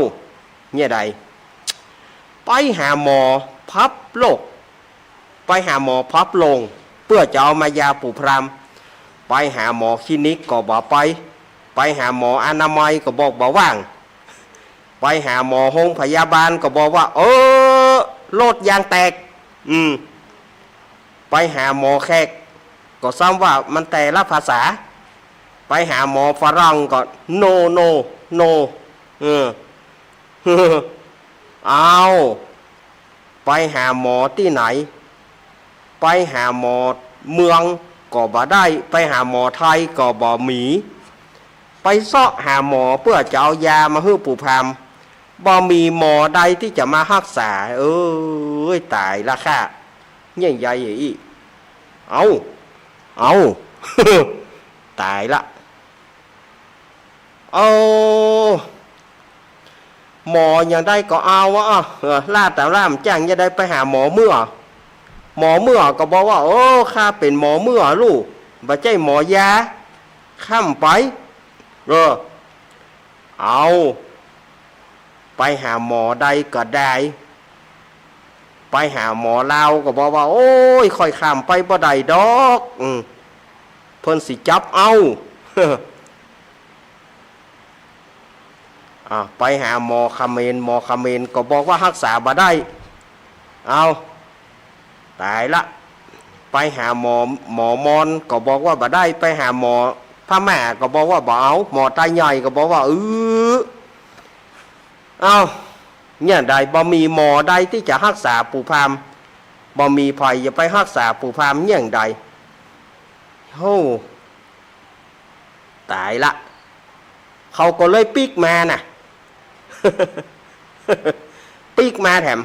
เนี่ยใด ไปหาหมอพับโลก ไปหาหมอพับโลง เปื้อจะเอามายาปู่พราหมณ์ ไปหาหมอคลินิกก็บ่ไป ไปหาหมออนามัยก็บอกบ่ว่าง ไปหาหมอโฮงพยาบาลก็บอกว่า เออ รถยางแตก อืม ไปหาหมอแขก ก็ซ้ำว่ามันแต่ละภาษา ไปหาหมอฝรั่งก็ no no no เออ เอา ไปหาหมอตี้ไหน ไปหาหมอเมืองก็บ่ได้ ไปหาหมอไทยก็บ่มี ไปเซาะหาหมอเปื้อจะเอายามาหื้อปู่พราหมณ์ บ่มีหมอใดตี้จะมาฮักษา เอ้ย ต๋ายละข้า เนี่ยใหญ่อี้ เอ้า เอ้า ต๋ายละ เอา หมออย่างใดก็เอาอะ เออ ลาดต๋ามล่ามจ้างอย่างใด ไปหาหมอเมื่อ หมอเมื่อก็บอกว่า โอ้ ข้าเป๋นหมอเมื่อลูก บ่ใจ้หมอยา ข้าบ่ไป เออ เอา ไปหาหมอใดก็ได้ ไปหาหมอลาวก็บอกว่า โอ้ย ข้อยข้ามไปบ่ได้ดอก อืม เปิ้นสิจับเอา อ่า ไปหาหมอเขมร หมอเขมรก็บอกว่าฮักษาบ่ได้ เอา ต๋ายละ ไปหาหมอ หมอมอญก็บอกว่าบ่ได้ ไปหาหมอพม่าก็บอกว่าบ่เอา หมอไตใหญ่ก็บอกว่า อื้อ เอา เนี่ยใด บ่มีหมอใดตี้จะฮักษาปู่พราหมณ์ บ่มีใผจะไปฮักษาปู่พราหมณ์เนี่ยใด โอ้ ต๋ายละ เขาก็เลยปิ๊กมาน่ะ ปิ๊กมาแถม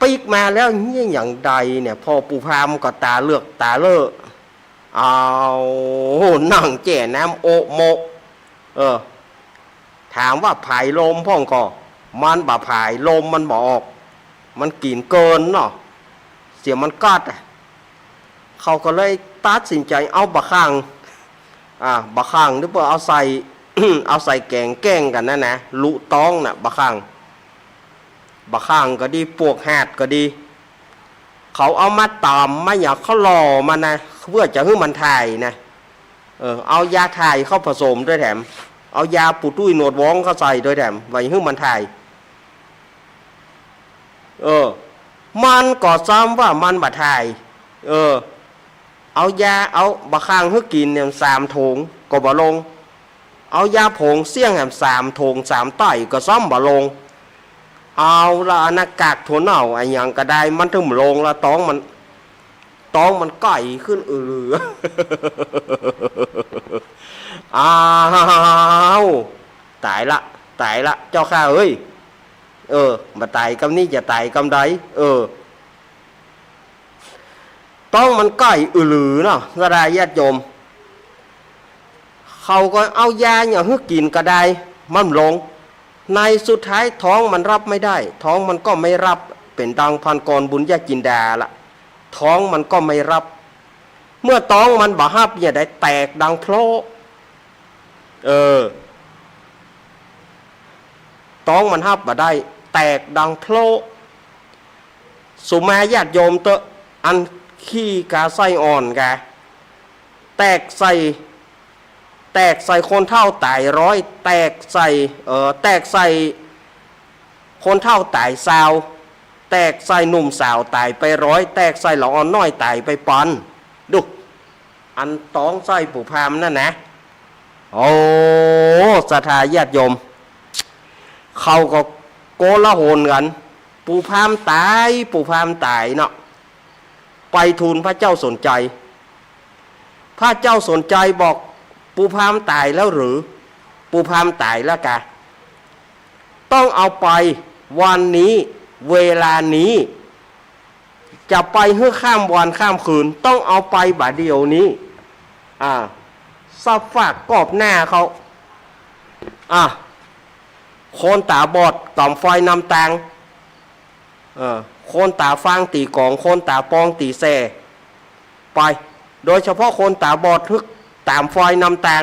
ปิ๊กมาแล้วเนี่ยอย่างใดเนี่ย พ่อปู่พราหมณ์ก็ต๋าเหลือกต๋าเล่อ เอา นั่งแจ้น้ำโอะโมะ เออ ถามว่าผายลมพ่องก่อ มันบ่ผาย ลมมันบ่ออก มันกิ๋นเกินเนาะ เสียมันกัดอะ เขาก็เลยตัดสินใจ๋เอาบ่าคั่ง อ่า บ่าคั่งนี่เปิ้นเอาใส่ เอาใส่แก๋งแก้งกั๋นนะนะ ลุต๊องน่ะ บ่าคั่ง บ่าคั่งก็ดี ปวกหาดก็ดี เขาเอามาต๋ามมาหยัง เขาหล่อมันนะ เปื้อจะหื้อมันถ่ายนะ เออ เอายาถ่ายเข้าผสมตวยแถม เอายาปู่ตุ้ยหนวดหวองเข้าใส่ตวยแถม ไว้หื้อมันถ่าย เออ มันก็ซ้ำว่ามันบ่ถ่าย เออ เอายา เอาบ่าคั่งหื้อกิ๋นเนี่ยสามถุงก็บ่ลง เอายาผงเสี้ยงแหมสามถุงสามไต้ก็ซ้ำบ่ลง เอาละ อันนั้นกากถั่วเน่าอะหยังก็ได้ มันถึงบ่ลงละ ต๊องมัน ต๊องมันใก๋ขึ้นอือ อ้าว ต๋ายละ ต๋ายละ เจ้าข้าเอ้ย เออ บ่ต๋ายกำนี้จะต๋ายกำใด เออ ต๊องมันก้อยอือหรือเนาะ ศรัทธาญาติโยม เขาก็เอายาอย่างหื้อกิ๋นก็ได้ มันบ่ลง ในสุดท้ายท้องมันฮับไม่ได้ ท้องมันก็ไม่ฮับ เป๋นดังพรานกรบุญญาจินดาละ ท้องมันก็ไม่ฮับ เมื่อต๊องมันบ่ฮับเนี่ยได้แตกดังโพละ เออ ต๊องมันฮับบ่ได้ แตกดังโพละ สุมาญาติโยมเต๊อะ อันขี้กาไส้อ่อนกา แตกใส่ แตกใส่คนเฒ่าต๋ายร้อย แตกใส่ เอ่อ แตกใส่คนเฒ่าต๋ายซาว แตกใส่หนุ่มสาวต๋ายไปร้อย แตกใส่ละอ่อนน้อยต๋ายไปปัน ดู อันต๊องไส้ปู่พราหมณ์นั่นนะ โอ้ ศรัทธาญาติโยม เขาก็โกลาหลกั๋น ปู่พราหมณ์ต๋าย ปู่พราหมณ์ต๋ายเนาะ ไปทูลพระเจ้าสนชัย พระเจ้าสนชัยบอก ปู่พราหมณ์ต๋ายแล้วหรือ ปู่พราหมณ์ต๋ายแล้วกา ต้องเอาไปวันนี้ เวลานี้ จะไปหื้อข้ามวันข้ามคืน ต้องเอาไปบ่าเดี่ยวนี้ อ่า สับฝากกอบหน้าเขา อ่า คนต๋าบอดก๋ำฟอยนำตาง เออ คนต๋าฟางตี๋ก๋อง คนต๋าปองตี๋แส่ ไป โดยเฉพาะคนต๋าบอดหื้อต๋ามฟอยนำตาง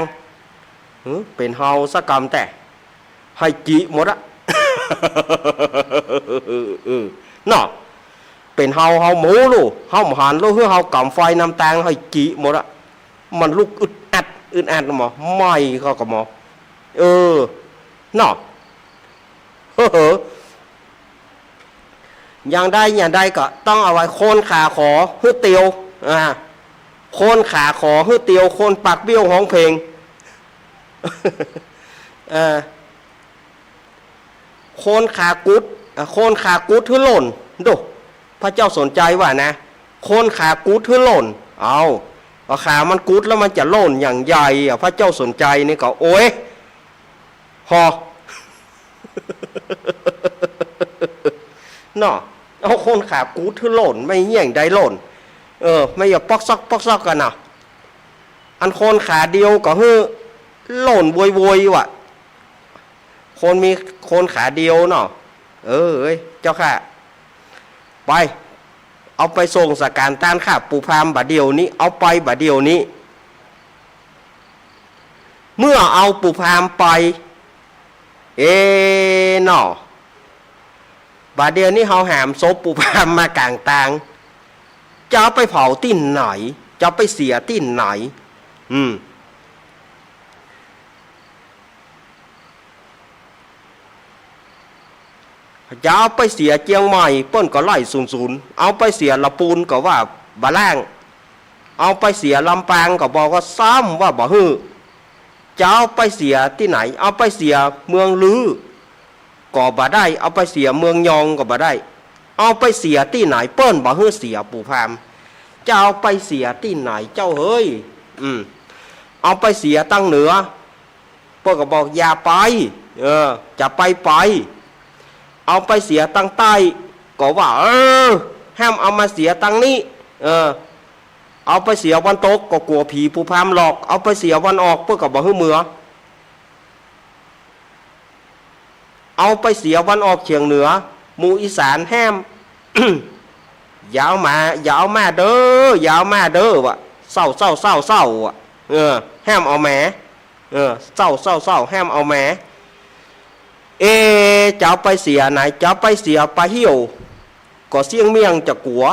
หือ เป๋นเฮาสักกำแต๊ หื้อจิหมดอะ เออ เนาะ เป๋นเฮา เฮาหมู่ลู่ เฮาบ่หันลู่ หื้อเฮาก๋ำฟอยนำตาง หื้อจิหมดอะ มันลุกอึดอัด อึดอัดหมอ ไหม้เขาก็หมอ เออ เนาะ เฮ้อ อย่างใดอย่างใดก็ต้องเอาไว้ คนขาขอหื้อเตียว อ่า คนขาขอหื้อเตียว คนปากเบี้ยวฮ้องเพลง เออ คนขากุด อ่ะ คนขากุดหื้อหล่น ดู พระเจ้าสนชัยว่านะ คนขากุดหื้อหล่น เอา พอขามันกุดแล้วมันจะหล่นอย่างใหญ่อะ พระเจ้าสนชัยนี่ก็ โอ๊ย ฮอ เนาะ เอาคนขากุดหื้อหล่น ไม่แหย่งใดหล่น เออ ไม่อย่าป๊อกซอกป๊อกซอกกั๋นนะ อันคนขาเดียวก็หื้อหล่นโวยๆ ว่ะ คนมี คนขาเดียวเนาะ เออ เอ้ย เจ้าข้า ไป เอาไปส่งสังฆทานข้าปู่พราหมณ์บ่าเดี่ยวนี้ เอาไปบ่าเดี่ยวนี้ เมื่อเอาปู่พราหมณ์ไป เอเนาะ บ่าเดี่ยวนี้เฮาหามศพปู่พราหมณ์มากลางตาง จะเอาไปเผาตี้ไหน จะเอาไปเสียตี้ไหน อืม จะเอาไปเสียเจียงใหม่ เปิ้นก็ไล่ศูนย์ศูนย์ เอาไปเสียละปูนก็ว่าบ่ล้าง เอาไปเสียลำปางก็บอกว่าซ้ำว่าบ่หื้อ จะเอาไปเสียตี้ไหน เอาไปเสียเมืองลือก็บ่ได้ เอาไปเสียเมืองยองก็บ่ได้ เอาไปเสียตี้ไหน เปิ้นบ่หื้อเสียปู่พราหมณ์ จะเอาไปเสียตี้ไหนเจ้าเฮ้ย อืม เอาไปเสียตางเหนือ เปิ้นก็บอกอย่าไป เออ จะไปไป เอาไปเสียตางใต้ ก็ว่า เออ ห้ามเอามาเสียตางนี้ เออ เอาไปเสียวันตก ก็กั๋วผีปู่พราหมณ์หลอก เอาไปเสียวันออก เปิ้นก็บ่หื้อเมือ เอาไปเสียวันออกเฉียงเหนือ หมู่อีสานห้าม อย่าเอามา อย่าเอามาเด้อ อย่าเอามาเด้อ ว่า เศร้า เศร้า เศร้า เศร้า อ่ะ เออ ห้ามเอามา เออ เศร้า เศร้า เศร้า ห้ามเอามา เอ จะเอาไปเสียไหน จะเอาไปเสียป่าเหี่ยว ก็เสี้ยงเมี่ยงจะกั๋ว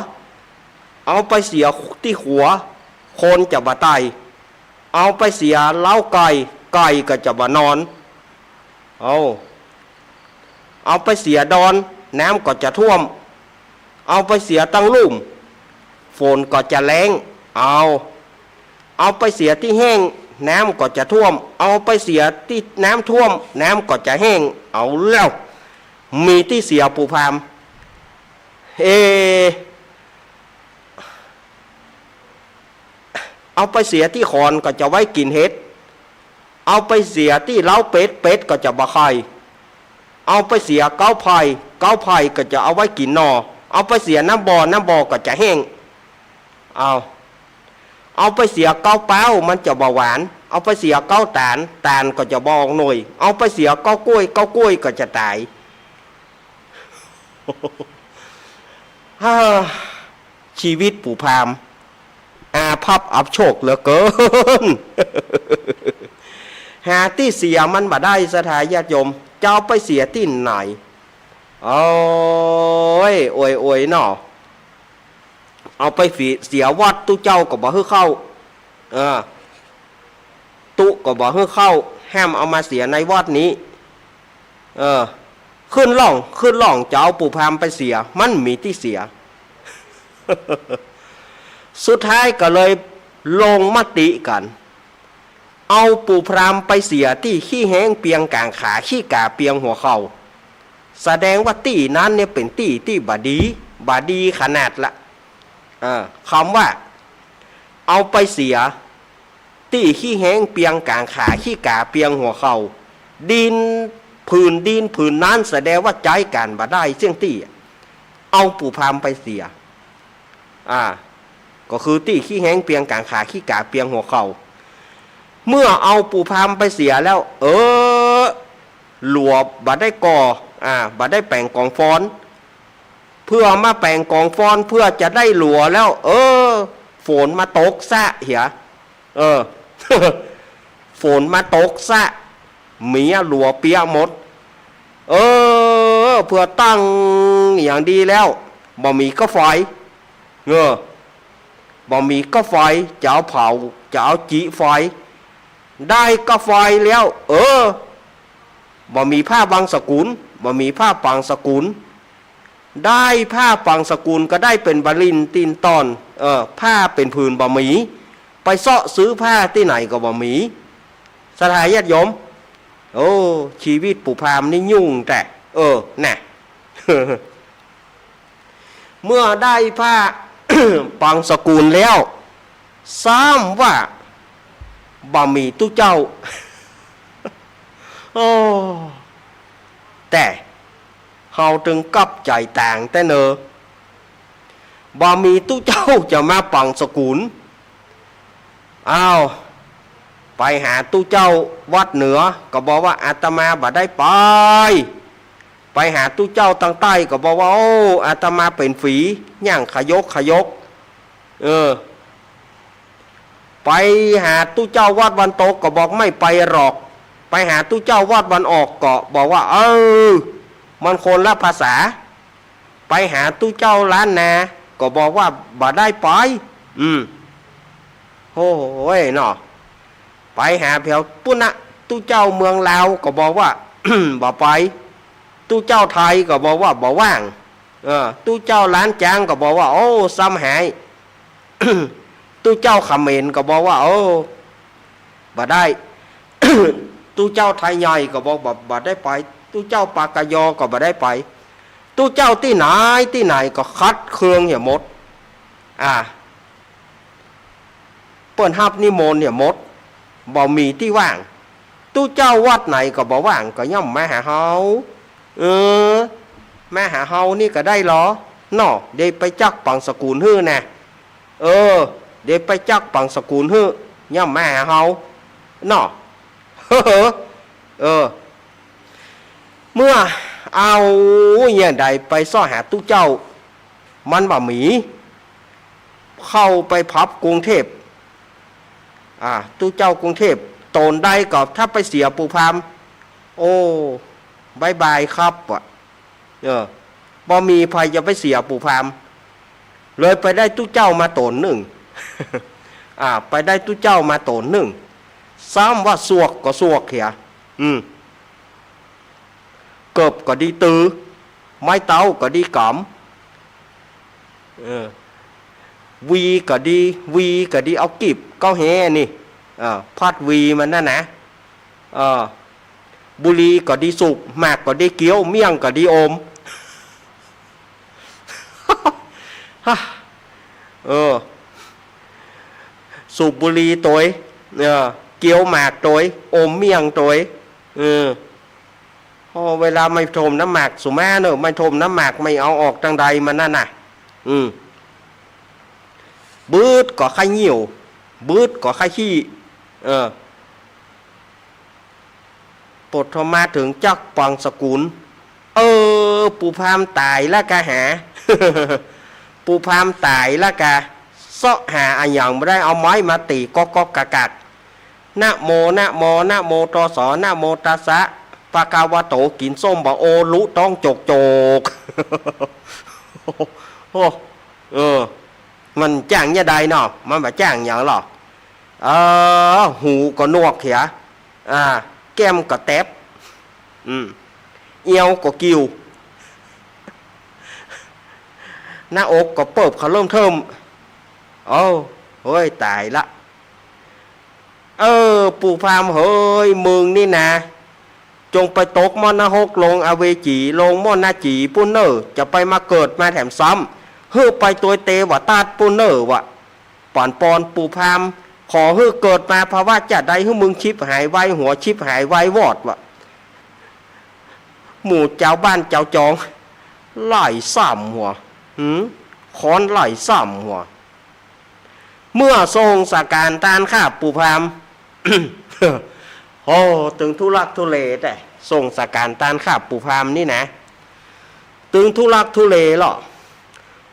เอาไปเสียตี้ขัว คนจะบ่ต๋าย เอาไปเสียเล้าไก่ ไก่ก็จะบ่นอน เอา เอาไปเสียดอน น้ำก็จะท่วม เอาไปเสียตางลุ่ม ฝนก็จะแล้ง เอา เอาไปเสียตี้แห้ง น้ำก็จะท่วม เอาไปเสียตี้น้ำท่วม น้ำก็จะแห้ง เอาแล้ว มีตี้เสียปู่พราหมณ์ เอ เอาไปเสียตี้ขอนก็จะไว้กิ๋นเห็ด เอาไปเสียตี้เล้าเป็ด เป็ดก็จะบ่ไข่ เอาไปเสียเก๊าไผ่ เก๊าไผ่ก็จะเอาไว้กิ๋นหน่อ เอาไปเสียน้ำบ่อ น้ำบ่อก็จะแห้ง เอา เอาไปเสียเก๊าเป๊ามันจะบ่หวาน เอาไปเสียเก๊าต๋าล ต๋าลก็จะบ่ออกหน่วย เอาไปเสียเก๊ากล้วย เก๊ากล้วยก็จะต๋าย ฮ่า ชีวิตปู่พราหมณ์ อาภัพอับโชคเหลือเกิน หาตี้เสียมันบ่ได้ ศรัทธาญาติโยม จะเอาไปเสียตี้ไหน โอ้ย โอย โอยเนาะ เอาไปเสียวัด ตุ๊เจ้าก็บ่หื้อเข้า เออ ตุ๊ก็บ่หื้อเข้า ห้ามเอามาเสียในวัดนี้ เออ ขึ้นล่อง ขึ้นล่องจะเอาปู่พราหมณ์ไปเสีย มันบ่มีตี้เสีย สุดท้ายก็เลยลงมติกั๋น เอาปู่พราหมณ์ไปเสียตี้ขี้แฮงเปียงก๋างขา ขี้ก๋าเปียงหัวเข่า แสดงว่าตี้นั้นเนี่ยเป๋นตี้ตี้บ่ดี บ่ดีขนาดละ เออ กำว่า เอาไปเสีย ตี้ขี้แฮงเปียงก๋างขา ขี้ก๋าเปียงหัวเข่า ดิน ผืนดินผืนนั้นแสดงว่าใจ๊ก๋านบ่ได้เสี้ยงตี้ เอาปู่พราหมณ์ไปเสีย อ่า ก็คือตี้ขี้แฮงเปียงก๋างขา ขี้ก๋าเปียงหัวเข่า เมื่อเอาปู่พราหมณ์ไปเสียแล้ว เออ หลัวบ่ได้ก่อ อ่า บ่ได้แป๋งก๋องฟอน เพื่อมาแป๋งก๋องฟอน เพื่อจะได้หลัวแล้ว เออ ฝนมาตกซะเหีย เออ ฝนมาตกซะ เมียหลัวเปียะหมด เออ เพื่อตั้งอย่างดีแล้ว บ่มีก๊าไฟ เออ บ่มีก๊าไฟ จะเอาเผา จะเอาจี๊ไฟ ได้ก๊าไฟแล้ว เออ บ่มีผ้าบังสกุล บ่มีผ้าปังสกุล ได้ผ้าปังสกุลก็ได้เป๋นบาลินตีนต่อน เออ ผ้าเป๋นผืนบ่มี ไปเซาะซื้อผ้าตี้ไหนก็บ่มี ศรัทธาญาติโยม โอ้ ชีวิตปู่พราหมณ์นี่ยุ่งแต๊ เออ น่ะ เมื่อได้ผ้า ปังสกุลแล้ว ซ้ำว่าบ่มีตุ๊เจ้า โอ้ แต่ เฮาตึงกลับใจ๋ต่างแต๊เนอ บ่มีตุ๊เจ้าจะมาปังสกุล อ้าว ไปหาตุ๊เจ้าวัดเหนือ ก็บอกว่าอาตมาบ่ได้ไป ไปหาตุ๊เจ้าตางใต้ก็บอกว่า โอ้ อาตมาเป๋นฝี ย่างขยกขยก เออ ไปหาตุ๊เจ้าวัดวันตกก็บอกไม่ไปหรอก ไปหาตุ๊เจ้าวัดวันออกก็บอกว่า เออ มันคนละภาษา ไปหาตุ๊เจ้าล้านนาก็บอกว่าบ่ได้ไป อืม โอ้ยเนาะ ไปหาแถวปุ้นนะ ตุ๊เจ้าเมืองลาวก็บอกว่า บ่ไป ตุ๊เจ้าไทยก็บอกว่าบ่ว่าง เออ ตุ๊เจ้าล้านจางก็บอกว่า โอ้ ซ้ำหาย ตุ๊เจ้าเขมรก็บอกว่า โอ้ บ่ได้ ตุ๊เจ้าไทยใหญ่ก็บอกบ่ บ่ได้ไป ตุ๊เจ้าปากกยอก็บ่ได้ไป ตุ๊เจ้าตี้ไหนตี้ไหนก็คัดเคืองเหียหมด อ่า เปิ้นฮับนิมนต์เหียหมด บ่มีตี้ว่าง ตุ๊เจ้าวัดไหนก็บ่ว่าง ก็ย่อมมาหาเฮา เออ มาหาเฮานี่ก็ได้ลอ เนาะ เดี๋ยวไปจักปังสกุลหื้อนะ เออ เดี๋ยวไปจักปังสกุลหื้อ ย่อมมาหาเฮา เนาะ เออ เมื่อเอาอย่างใดไปเซาะหาตุ๊เจ้า มันบ่มี เข้าไปผับกรุงเทพฯ อ่า ตุ๊เจ้ากรุงเทพฯ ต๋นใดก็ถ้าไปเสียปู่พราหมณ์ โอ้ บ๊ายบายครับ ว่ะ เออ บ่มีใผจะไปเสียปู่พราหมณ์ เลยไปได้ตุ๊เจ้ามาต๋นนึ่ง อ่า ไปได้ตุ๊เจ้ามาต๋นนึ่ง ซ้ำว่าสวกก็สวกเหีย อืม เกิบก็ดีตือ ไม้เต๊าก็ดีก๋ำ เออ วีก็ดี วีก็ดี เอากีบเก๊าแฮนี่ เออ พัดวีมันนั่นนะ เออ บุหรี่ก็ดีสูบ หมากก็ดีเคี้ยว เมี่ยงก็ดีอม เออ สูบบุหรี่ตวย เออ เคี้ยวหมากตวย อมเมี่ยงตวย เออ พอเวลาไม่ถมน้ำหมากสุมาเนอะ ไม่ถมน้ำหมาก ไม่เอาออกตางใดมันนั่นน่ะ อืม บึดก็ใค่งิ้ว บึดก็ใค่ขี้ เออ ปดทอมาเถิงจักปังสกุล เออ ปู่พราหมณ์ต๋ายละกาหา ปู่พราหมณ์ต๋ายละกา เซาะหาอะหยังบ่ได้ เอาไม้มาตี๋ก๊อกๆ กักๆ นะโม นะโม นะโม ตส นะโม ตัสสะ ภะคะวะโต กิ๋นส้มบ่าโอ ลุต๊องโจกๆ โอ้ เออ มันจ้างยะใดเนาะ มันบ่จ้างหยังหรอก เออ หูก็หนวกเหีย อ่า แก้มก็แตบ อืม เอวก็กิ่ว หน้าอกก็เปิบเขาเริ่มเทิ่ม โอ้ เฮ้ย ต๋ายละ เออ ปู่พราหมณ์เหย มึงนี่นะ จงไปตกหม้อนรกลงอเวจี ลงหม้อนนาจีปุ้นเน่อ จะไปมาเกิดมาแถมซ้ำ หื้อไปตวยเตวะตาดปุ้นเน่อวะ ป๋อนปอนปู่พราหมณ์ ขอหื้อเกิดมาภาวะจะใดหื้อมึงฉิบหายวายหัว ฉิบหายวายวอดวะ หมู่จาวบ้านจาวจอง ไล่ซ้ำหัว หืม ค้อนไล่ซ้ำหัว เมื่อทรงสาก๋านตานคาบปู่พราหมณ์ โอ้ ตึงทุลักทุเลแต๊ ทรงสาก๋านตานคาบปู่พราหมณ์นี่นะ ตึงทุลักทุเลเหรอ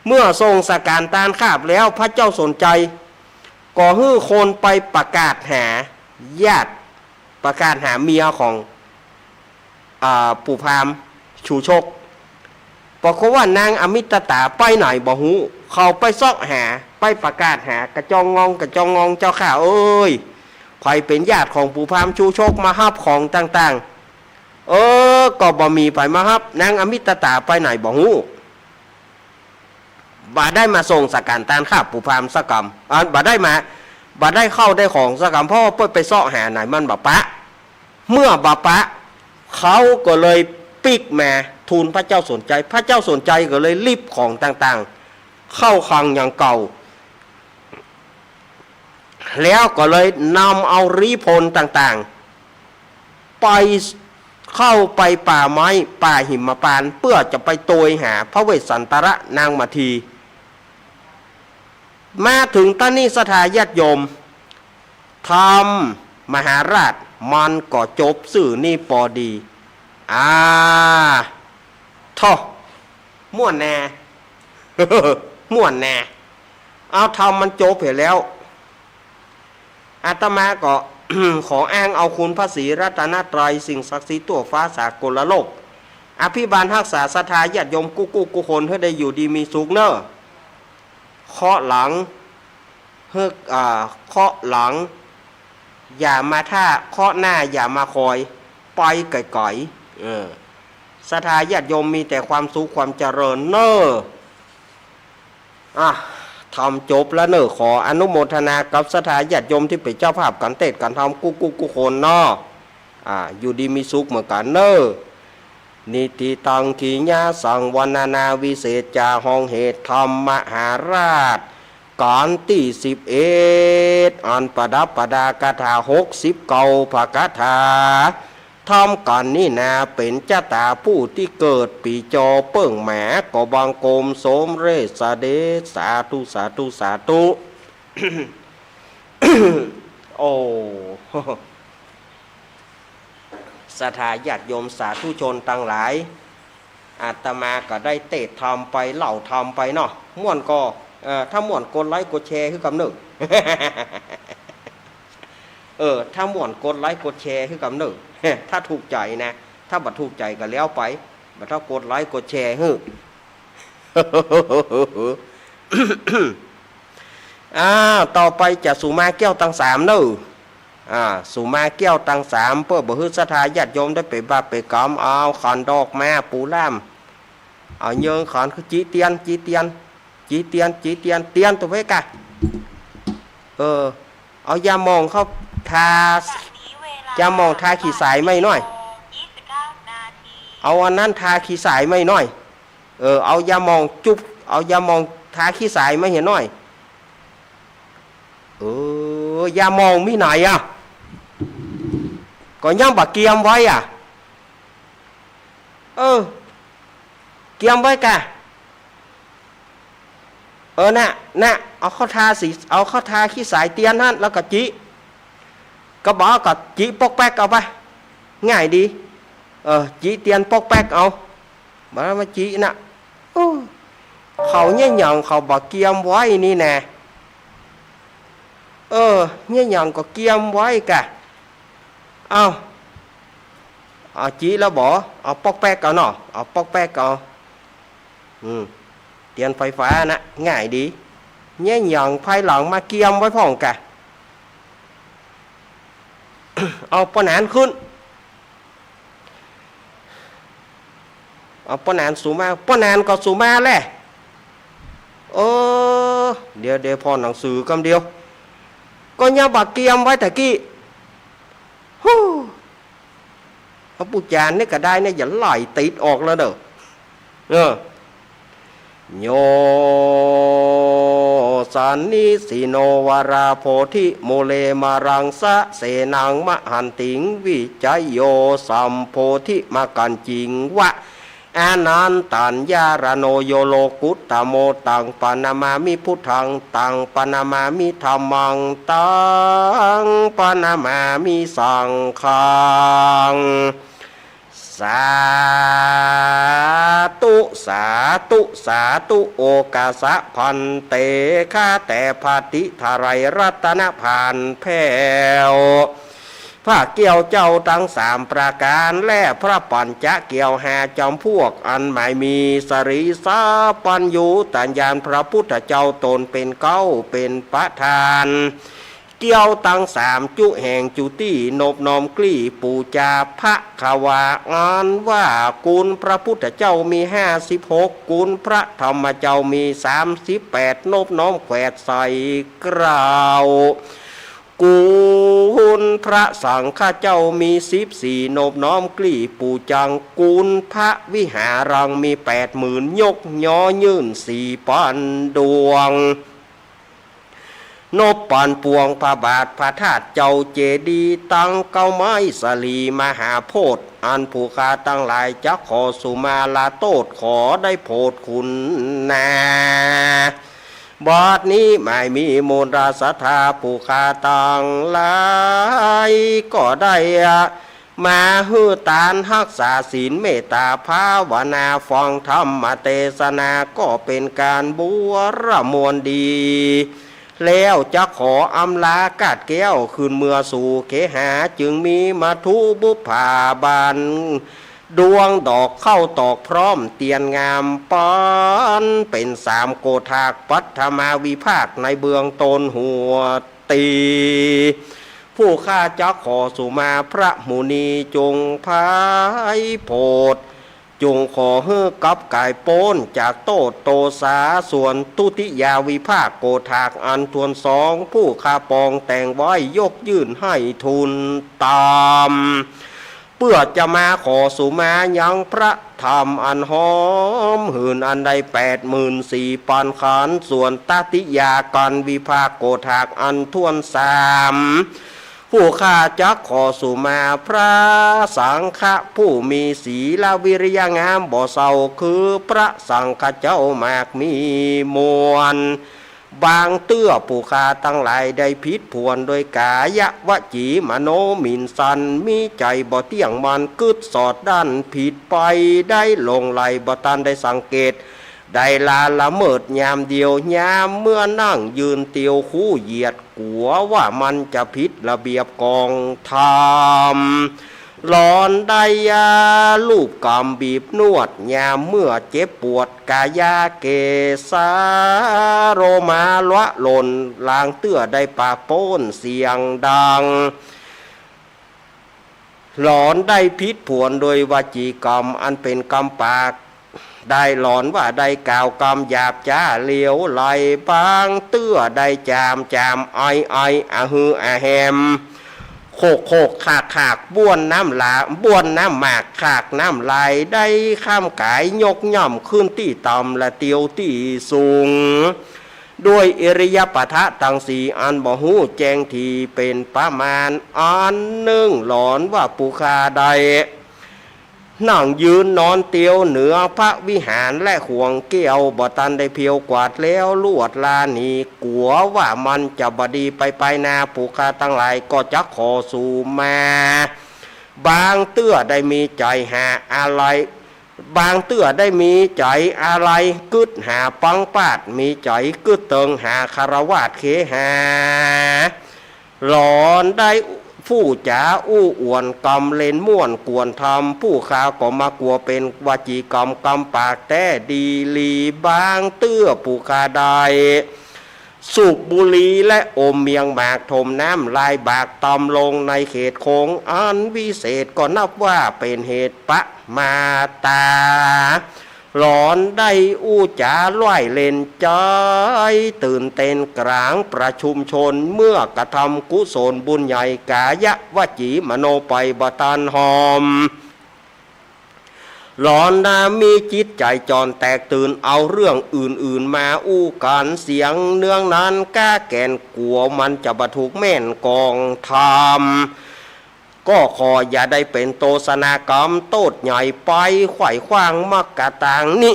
เมื่อทรงสาก๋านตานคาบแล้ว พระเจ้าสนชัย ก็หื้อคนไปประกาศหาญาติ ประกาศหาเมียของ อ่า ปู่พราหมณ์ ชูชก ปรากฏว่านางอมิตตาไปไหนบ่ฮู้ เขาไปเซาะหา ไปประกาศหากระจองงอง กระจองงอง เจ้าข้าเอ้ย ใผเป๋นญาติของปู่พราหมณ์ ชูชก มาฮับของต่างๆ เออ ก็บ่มีใผมาฮับ นางอมิตตาไปไหนบ่ฮู้ บ่ได้มาทรงสาก๋านตานคาบปู่พราหมณ์สักกำ อ่า บ่ได้มา บ่ได้เข้าได้ของสักกำ เพราะว่าเปิ้นไปเซาะหาไหนมันบ่ปะ เมื่อบ่ปะ เขาก็เลยปิ๊กมาทูลพระเจ้าสนชัย พระเจ้าสนชัยก็เลยรีบของต่างๆ เข้าคลังอย่างเก่า แล้วก็เลยนำเอาลี้พลต่างๆ ไป เข้าไปป่าไม้ป่าหิมพานต์ เพื่อจะไปโตยหาพระเวสสันตระนางมาที มาเถิงต๋อนนี้ศรัทธาญาติโยม ธรรมมหาราชมันก็จบซื่อนี้ปอดี อ่า โธ่ ม่วนแน่ ม่วนแน่ เอา ธรรมมันจบเหียแล้ว อาตมาก็ ขออ้างเอาคุณพระศรีรัตนตรัย สิ่งศักดิ์สิทธิ์ทั่วฟ้าสากลโลก อภิบาลฮักษาศรัทธาญาติโยมกู้กู้กู้คน หื้อได้อยู่ดีมีสุขเน่อ เคราะห์หลัง หื้อ อ่า เคราะห์หลัง อย่ามาถ้า เคราะห์หน้าอย่ามาคอย ไปไก๋ๆ เออ ศรัทธาญาติโยมมีแต่ความสุขความเจริญเน่อ อ่ะ ธรรมจบแล้วเน่อ ขออนุโมทนากับศรัทธาญาติโยมตี้เป๋นเจ้าภาพก๋านเตศน์ก๋านธรรมกู้กู้กู้คนเนาะ อ่า อยู่ดีมีสุขเหมือนกั๋นเน่อ นิทธิตัง กิยาสังวรรณนาวิเศษจา ห้องเหตุธรรมมหาราช ก๋านตี้สิบเอ็ด อันประดับประดาคาถาหกสิบเก้าพระคาถา ธรรมก๋านนี้นา เป๋นจะต๋าผู้ตี้เกิดปี๋จอเปิ้งแหม ก็บังคมสมเร็จเสด็จ สาธุ สาธุ สาธุ โอ้ ศรัทธาญาติโยมสาธุชนตังหลาย อาตมาก็ได้เตศน์ธรรมไป เล่าธรรมไปเนาะ ม่วนก็ เอ่อ ถ้าม่วนกดไลก์กดแชร์หื้อกำเนิด เออ ถ้าม่วนกดไลก์กดแชร์หื้อกำเนิด ถ้าถูกใจ๋นะ ถ้าบ่ถูกใจ๋ก็แล้วไป บ่เต้ากดไลก์กดแชร์หื้อ อ่า ต่อไปจะสุมาแก้วตังสามเน่อ อ่า สุมาแก้วตังสาม เปื้อบ่หื้อศรัทธาญาติโยมได้เป๋นบาปเป๋นก๋รรม เอาขันดอกมาปูล่าม เอาเยิงขันคือจีเตียน จีเตียน จีเตียน จีเตียน เตียนตั๋วเว้ยกะ เออ เอายาหม่องเข้าทา ยาหม่องทาขี้สายมาหน่อย เอาอันนั้นทาขี้สายมาหน่อย เออ เอายาหม่องจุบ เอายาหม่องทาขี้สายมาเหียหน่อย เออ ยาหม่องมีไหนอะ ก็ยังบ่เกียมไว้อะ เออ เกียมไว้กะ เออ น่ะ น่ะ เอาเข้าทาสี เอาเข้าทาขี้สายเตียนหั้น แล้วก็จิ ก็บอกก็จิปอกแป๊กเอาไป ง่ายดี เออ จิเตียนปอกแป๊กเอา บ่มาจินะ โอ้ เขาเยียะหยังเขาบ่เกียมไว้นี่แน่ เออ เยียะหยังก็เกียมไว้กะ เอา เอาจิแล้วบ่ เอาปอกแป๊กเอาเนาะ เอาปอกแป๊กเอา อืม เตียนไฟฟ้านะ ง่ายดี เยียะหยังภายหลังมาเกียมไว้พ่องกะ เอาป้อหนานขึ้น เอาป้อหนานสูมา ป้อหนานก็สูมาแหละ เออ เดี๋ยว เดี๋ยว ผ่อนหนังสือกำเดียว ก็ยังบ่เกียมไว้ตะกี้ ฮู้ พระปุจจารย์นี่ก็ได้เนี่ย อย่าไหลติดออกแล้วเด้อ เออ โย สันนิสิโน วราโพธิ มูเล มารังสะเสนัง มหันติง วิจโย สัมโพธิ มากันจิงวะ อนันตัญญารโณ โย โลกุตตโม ตังปะนะมามิ พุทธัง ตังปะนะมามิ ธัมมัง ตังปะนะมามิ สังฆัง สาธุ สาธุ สาธุ โอกัสสะภันเต ข้าแต่พระติทะไลยรัตนพานแผ้ว พระเกี้ยวเจ้าตังสามประก๋าน และพระปัญจเกี้ยวห้าจ๋ำพวก อันหมายมีสรีสาปัญญูตญาณพระพุทธเจ้าต๋นเป๋นเก๊าเป๋นประธาน เกี้ยวตังสามจุแห่งจุตี้นบน้อมกลี้ปู๋จาภควา อันว่ากุณพระพุทธเจ้ามีห้าสิบหก กุณพระธรรมเจ้ามีสามสิบแปด นบน้อมแขวดใส่เกล้า กุณพระสังฆเจ้ามีสิบสี่ นบน้อมกลี้ปู๋จัง กุณพระวิหารังมีแปดหมื่น ยกยอยื่นสี่ปันดวง นบปันปวงพระบาทพระธาตุเจ้าเจดีย์ตังเก๊าไม้สลีมหาโพธิ์ อันผู้ข้าตังหลายจะขอสุมาลาโต้ษขอได้โผดคุณนา บัดนี้หมายมีมูลศรัทธาผู้ข้าตังหลายก็ได้ มาหื้อตานฮักษาศีลเมตต๋าภาวนาฟังธรรมเตสนาก็เป๋นก๋านบูรมวลดี แล้วจะขออำลากาดแก้วคืนเมือสู่เขหา จึงมีมัทธุบุพผาบานดวงดอกเข้าตอกพร้อมเตียนงามปันเป๋นสามโกฏากปัทมาวิภาคในเบื้องต้นหัว ตี้ ผู้ข้าจะขอสุมาพระมุนีจงไพร่โผด จงขอหื้อกลับก๋ายป๊นจากโต้ษโตษา ส่วนทุติยาวิภาคโกฏากอันถ้วนสอง ผู้ข้าปองแต่งไว้ยกยื่นหื้อทูลต๋าม เปื้อจะมาขอสุมายังพระธรรมอันหอมหื่นอันได้แปดหมื่นสี่ปันขันธ์ ส่วนตติยากัณฑ์วิภาคโกฏากอันถ้วนสาม ผู้ข้าจะขอสุมาพระสังฆะผู้มีศีลวิริยะงามบ่เศร้า คือพระสังฆะเจ้ามากมีมวล บางเตื้อผู้ข้าตังหลายได้ผิดผวนโดยก๋ายวจีมโนหมิ่นสัน มีใจ๋บ่เตี้ยงมั่นกึ๊ดสอดด้านผิดไป ได้หลงไหลบ่ตันได้สังเกต ได้ละละเมิดยามเดียว ยามเมื่อนั่งยืนเตียวคู่เหยียดกั๋วว่ามันจะผิดระเบียบกองธรรม หลอนได้ยาลูบกำบีบนวด ยามเมื่อเจ็บปวดกายาเกสาโลมาละหล่น ลางเตื้อได้ปากป๊นเสียงดัง หลอนได้ผิดผวนโดยวจีกรรมอันเป๋นกรรมปาก ได้หลอนว่าได้กล่าวกำหยาบจ๊าเหลวไหล บางเตื้อได้จามจามไอไออะฮืออะแฮม โขกโขกขากขากบ้วนน้ำลา บ้วนน้ำหมากขากน้ำลาย ได้ค่ำก๋ายยกย่ำขึ้นตี้ต่ำและเตียวตี้สูง ด้วยอิริยาบถะตังสี่อันบ่ฮู้แจ้งถี่เป๋นประมาณ อันนึ่งหลอนว่าผู้ข้าได้ นั่งยืนนอนเตียวเหนือพระวิหารและข่วงแก้ว บ่ตันได้เพียวกวาดแล้วลวดลาหนี กั๋วว่ามันจะบ่ดีไปไปนา ผู้ข้าตังหลายก็จักขอสู่มา บางเตื้อได้มีใจ๋หาอาลัย บางเตื้อได้มีใจ๋อาลัย กึ๊ดหาปังปาด มีใจ๋กึ๊ดเติงหาคฤหัสถ์เขหา หลอนได้อู้จ๋าอู้อ่วนกำเล่นม่วนกวนธรรม ผู้ข้าก็มากั๋วเป๋นวจีกรรมกำปากแต๊ดีหลี บางเตื้อผู้ข้าได้สูบบุหรี่และอมเมียงหมาก ถมน้ำลายบากตำลงในเขตโขงอันวิเศษ ก็นับว่าเป๋นเหตุประมาทตา หลอนได้อู้จ๋าล่อยเล่นใจ๋ตื่นเต้นก๋างประชุมชน เมื่อกระทำกุศลบุญใหญ่ ก๋ายวจีมโนไปบ่ตันหอม หลอนนามีจิตใจ๋จ่อนแตกตื่น เอาเรื่องอื่นๆ มาอู้กั๋นเสียงเนืองนั้น ก้าแก่นกั๋วมันจะบ่ถูกแม่นกองธรรม ก็ขออย่าได้เป๋นโตษณากรรมโต้ษใหญ่ไป ไขว่คว้างมากะตางนิ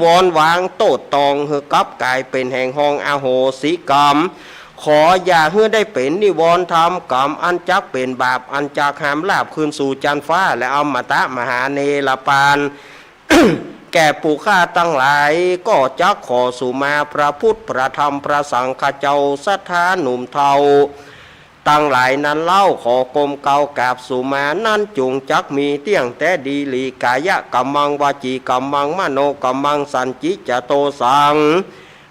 วรณ์วางโต้ษตอง หื้อกลับก๋ายเป๋นแห่งห้องอโหสิกรรม ขออย่าหื้อได้เป๋นนิวรณ์ทำกรรม อันจักเป๋นบาป อันจักหามลาภคืนสู่จั๊นฟ้า และอมตะมหาเนรปาน แก่ผู้ข้าตังหลาย ก็จักขอสู่มา พระพุทธ พระธรรม พระสังฆเจ้า ศรัทธาหนุ่มเฒ่า ตังหลายนั้นเล่า ขอก้มเกล้ากราบสู่มา นั้นจุ่งจักมีเตี้ยงแต๊ดีหลี ก๋ายกรรมัง วจีกรรมัง มโนกรรมัง สัญญิจจะโตสัง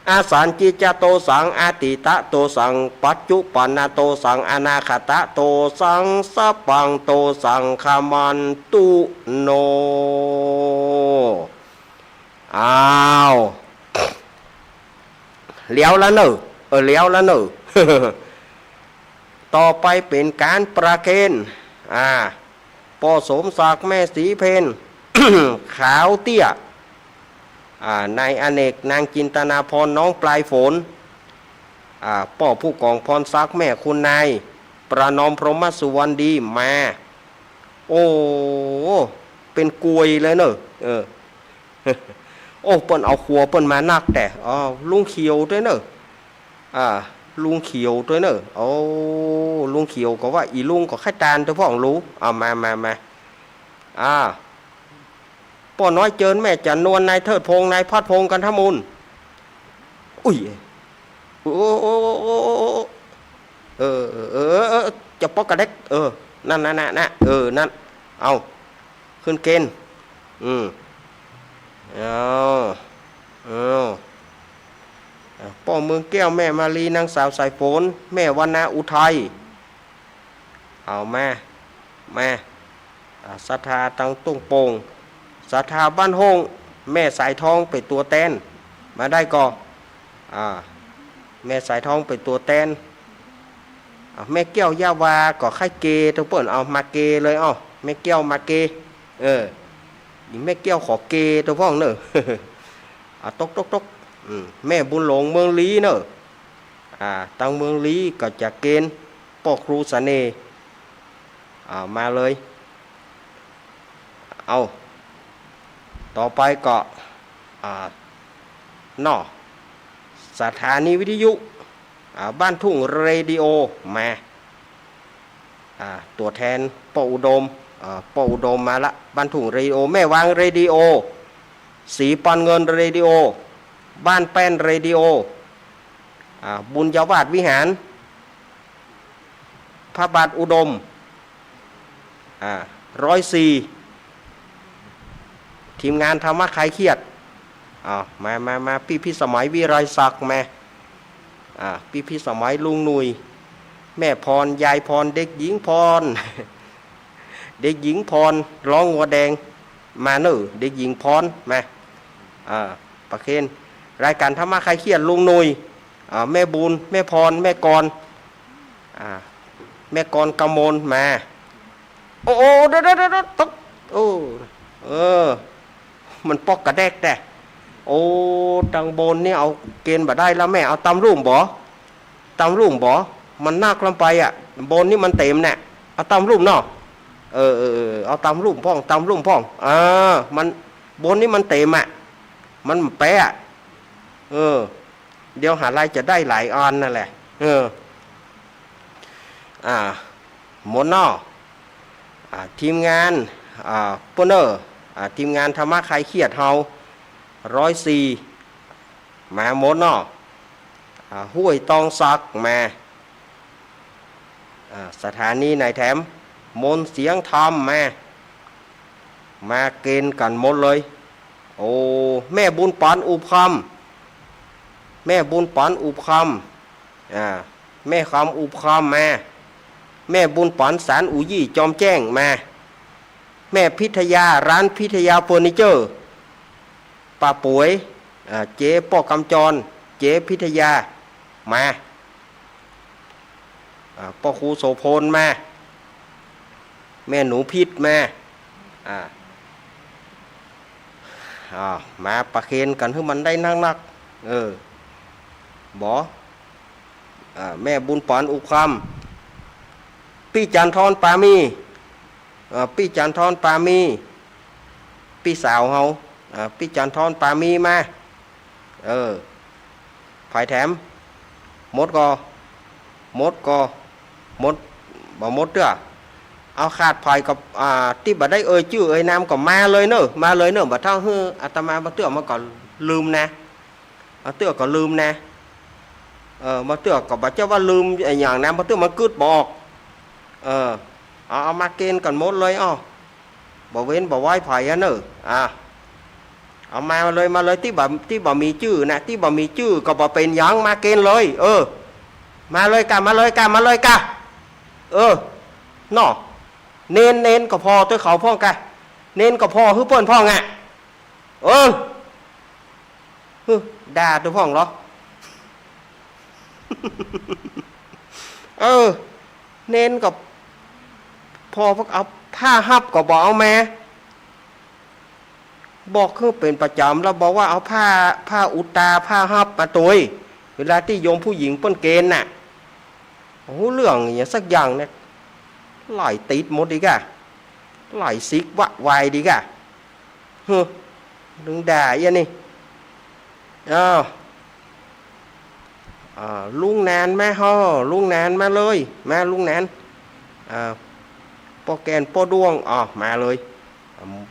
อสัญญิจจะโตสัง อตีตะโตสัง ปัจจุปันนะโตสัง อนาคตะโตสัง สัพพังโตสัง ขมันตุโน อ้าว แล้วละเน่อ เออ แล้วละเน่อ ต่อไปเป๋นก๋านประเคน อ่า ป้อสมศักดิ์ แม่ศรีเพญ ขาวเตี้ย อ่า นายอเนก นางจินตนาพร น้องปลายฝน อ่า ป้อผู้กองพรศักดิ์ แม่คุณนาย ประนอม พรหมสุวรรณดี มา โอ้ เป๋นกวยเลยเน่อ เออ โอ้ เปิ้นเอาครัวเปิ้นมานักแต๊ อ้าว ลุงเขียวตวยเน่อ อ่า ลุงเขียวตวยเน่อ โอ้ ลุงเขียวก็ว่า อี่ลุงก็ใค่ตานตวยพ่องลู เอามา มา มา อ่า ป้อน้อยเจิญ แม่จั๋นนวล นายเทิดพงษ์ นายพัดพงษ์ กันทมูล อุ๊ย โอ้ โอ้ โอ้ โอ้ โอ้ เออ เออ เออ เออ จะป๊อกกะแดก เออ นั่น นั่น นั่น นั่น เออ นั่น เอา ขึ้นเกณฑ์ อืม เอา เอา อ่ะ ป้อเมืองแก้ว แม่มาลี นางสาวสายฝน แม่วรรณาอุทัย เอามา มา อ่า ศรัทธาตังตุ้งโป่ง ศรัทธาบ้านห้อง แม่สายทองเป๋นตั๋วแตน มาได้ก่อ อ่า แม่สายทองเป๋นตั๋วแตน อ่า แม่แก้วยาวาก็ใค่เกย์ตวยเปิ้น เอามาเกย์เลย เอา แม่แก้วมาเกย์ เออ อี่แม่แก้วขอเกย์ตวยพ่องเน่อ อ่า ตก ตก ตก อืม แม่บุญหลงเมืองลี้เน่อ อ่า ตังเมืองลี้ก็จะเกณฑ์ ป้อครูเสน่ห์ อ่า มาเลย เอา ต่อไปก็ อ่า เนาะ สถานีวิทยุ อ่า บ้านทุ่งเรดิโอ มา อ่า ตั๋วแตนป้ออุดม อ่า ป้ออุดมมาละ บ้านทุ่งเรดิโอ แม่วางเรดิโอ ศรีปันเงินเรดิโอ บ้านแป้นเรดิโอ อ่า บุญญาวาสวิหาร พระบาทอุดม อ่า ร้อยสี่ ทีมงานธรรมะคลายเครียด อ่า มา มา มา พี่พิสมัย วิไลศักดิ์ มา อ่า พี่พิสมัย ลุงหนุ่ย แม่พร ยายพร เด็กหญิงพร เด็กหญิงพร ร้องงัวแดง มาเน่อ เด็กหญิงพร มา อ่า ประเคน รายการธรรมะคลายเครียด ลุงหนุ่ย อ่า แม่บุญ แม่พร แม่กร อ่า แม่กรกมล มา โอ้ โอ้ เดี๋ยว เดี๋ยว เดี๋ยว เดี๋ยว ตก โอ้ เออ มันป๊อกกะแดกแต๊ โอ้ ตังบนนี่เอาเกณฑ์บ่ได้แล้วแม่ เอาต่ำลุ่มบ่ ต่ำลุ่มบ่ มันนักล้ำไปอ่ะ บนนี่มันเต็มแน่ เอาต่ำลุ่มเนาะ เออ เออ เออ เอาต๋ามลุ่มพ่อง ต๋ามลุ่มพ่อง อ่า มัน บนนี้มันเต๋มอะ มันแป๊อะ เออ เดี๋ยวหาลัยจะได้หลายอันนั่นแหละ เออ อ่า หมดเนาะ อ่า ทีมงาน อ่า เปิ้นเน่อ อ่า ทีมงานธรรมะคลายเครียดเฮา ร้อยสี่ มาหมดเนาะ อ่า ห้วยตองสักมา อ่า สถานีไหนแถม มนต์เสียงธรรมมา มาเกณฑ์กั๋นหมดเลย โอ้ แม่บุญป๋อนอุบคอม แม่บุญป๋อนอุบคอม อ่า แม่คอมอุบคอมมา แม่บุญป๋อนสารอูยี่จอมแจ้งมา แม่พิทยา ร้านพิทยาเฟอร์นิเจอร์ ป้าป๋วย อ่า เจ๊ป้อกำจร เจ๊พิทยา มา อ่า ป้อครูโสภณมา แม่หนูพิษมา อ่า อ่า มาประเคนกั๋นหื้อมันได้นักๆ เออ บ่ อ่า แม่บุญป๋อนอุบคอม ปี้จันทรปามี อ่า ปี้จันทรปามี ปี้สาวเฮา อ่า ปี้จันทรปามีมา เออ ใผแถม หมดก่อ หมดก่อ หมด บ่หมดเตื้อ เอาขาดใผก็ อ่า ตี้บ่ได้เอ่ยจื้อเอ่ยนามก็มาเลยเน่อ มาเลยเน่อ บ่เต้าหื้ออาตมา บ่าเตื้อมันก็ลืมนะ บ่าเตื้อก็ลืมนะ เออ บ่าเตื้อก็บ่ใจ้ว่าลืมอะหยังนะ บ่าเตื้อมันกึ๊ดบ่ออก เออ เอา เอามาเกณฑ์กั๋นหมดเลย อ้อ บ่เว้นบ่ไว้ใผอะเน่อ อ่ะ เอามาเลย มาเลย ตี้บ่ ตี้บ่มีจื้อนะ ตี้บ่มีจื้อก็บ่เป๋นหยัง มาเกณฑ์เลย เออ มาเลยก่ะ มาเลยก่ะ มาเลยก่ะ เออ เนาะ เณร เณรก็ผ่อตวยเขาพ่องก่ะ เณรก็ผ่อหื้อเปิ้นพ่องอะ เออ ฮึ ด่าตวยพ่องเหรอ เออ เณรก็ผ่อ เอาผ้าฮับก็บ่เอามา บอกคือเป๋นประจ๋ำ แล้วบอกว่าเอาผ้า ผ้าอุดต๋า ผ้าฮับมาตวย เวลาตี้โยมผู้หญิงเปิ้นเกณฑ์น่ะ โอ้โห เรื่องอะหยังสักอย่างเนี่ย ไหล่ติดหมดดีก่ะ ไหล่สิกวะวายดีก่ะ เฮ้อ ดึงด่าเอี้ยนี่ อ้าว อ่า ลุงหนานมา ฮ้อ ลุงหนานมาเลย มาลุงหนาน อ่า ป้อแก้น ป้อด้วง อ้าว มาเลย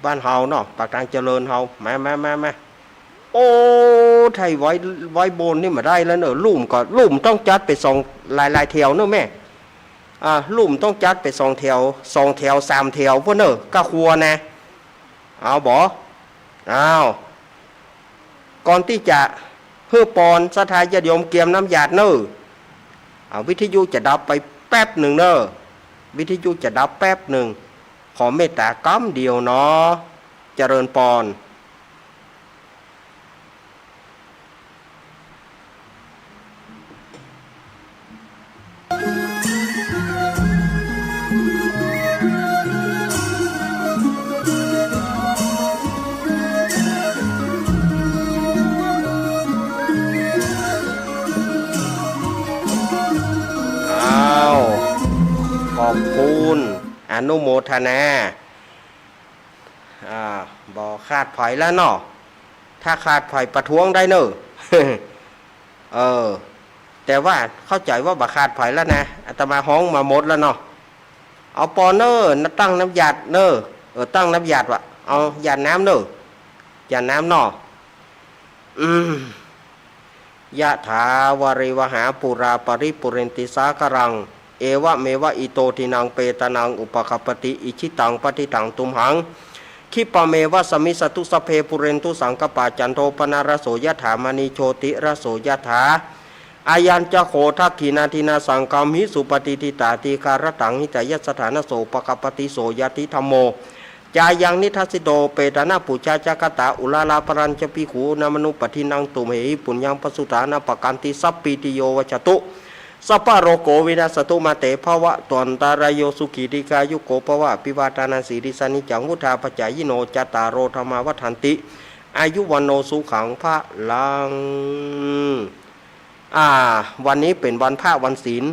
บ้านเฮาเนาะ ปากตางเจริญเฮา มา มา มา มา โอ้ ไทยไว้ ไว้บนนี่มาได้แล้วเนอะ ลุ่มก็ ลุ่มต้องจัดไปสอง หลายๆ แถวเนอะแม่ อ่า ลุ่มต้องจัดไปสองแถว สองแถว สามแถว พวกเนอะ ก้าครัวนะ เอาบ่ อ้าว ก่อนตี้จะหื้อปอน ศรัทธาญาติโยมเกียมน้ำหยาดเนอะ อ่า วิทยุจะดับไปแป๊บนึ่งเนอะ วิทยุจะดับแป๊บนึ่ง ขอเมตตากำเดียวเนาะ เจริญปอน อ้าว ขอบคุณ อนุโมทนา อ่า บ่ขาดใผแล้วเนาะ ถ้าขาดใผประท้วงได้เนอะ เออ แต่ว่าเข้าใจ๋ว่าบ่ขาดใผแล้วนะ อาตมาฮ้องมาหมดแล้วเนาะ เอาปอนเนอะ ตั้งน้ำหยาดเนอะ เออ ตั้งน้ำหยาดวะ เอาหยาดน้ำเนอะ หยาดน้ำเนาะ อืม ยะถาวาริวหาปูราปริปูเรนติสาคารัง เอวะเมวะอิโตทินังเปตานังอุปกัปปติ อิชิตังปัตถิตังตุมหัง คิปะเมวะสะมิชฌะตุ สัพเพปูเรนตุสังกปปา จันโทปนรสโส ยะถามะณีโชติรสโส ยะถา อายัญจะโข ทักขิณาทินาสังกำหิสุ ปะฏิฏฐิตา ทีฆารตัง หิตายะสะถานะโส ปะกัปปติ โสญาติธัมโม จายังนิทัสสิโต เปตานะปูชาจะกะตา อุราราปะรัญจะภิกขุ นามะนุปะทินนัง ตุมเหหิ ปุญญังปะสุตานะปะกันติ สัพพีติโย วัชชะตุ สัพพะโรโค วินัสสะตุ มาเต ภะวะตวันตะราโย สุขี ทีฆายุโก ภะวะ อะภิวาทานัง สีลิสสะ นิจจัง วุฑฒาปะจายิโน จัตตาโร ธัมมา วัฑฒันติ อายุ วัณโณ สุขัง พะลัง อ่า วันนี้เป๋นวันพระวันศีล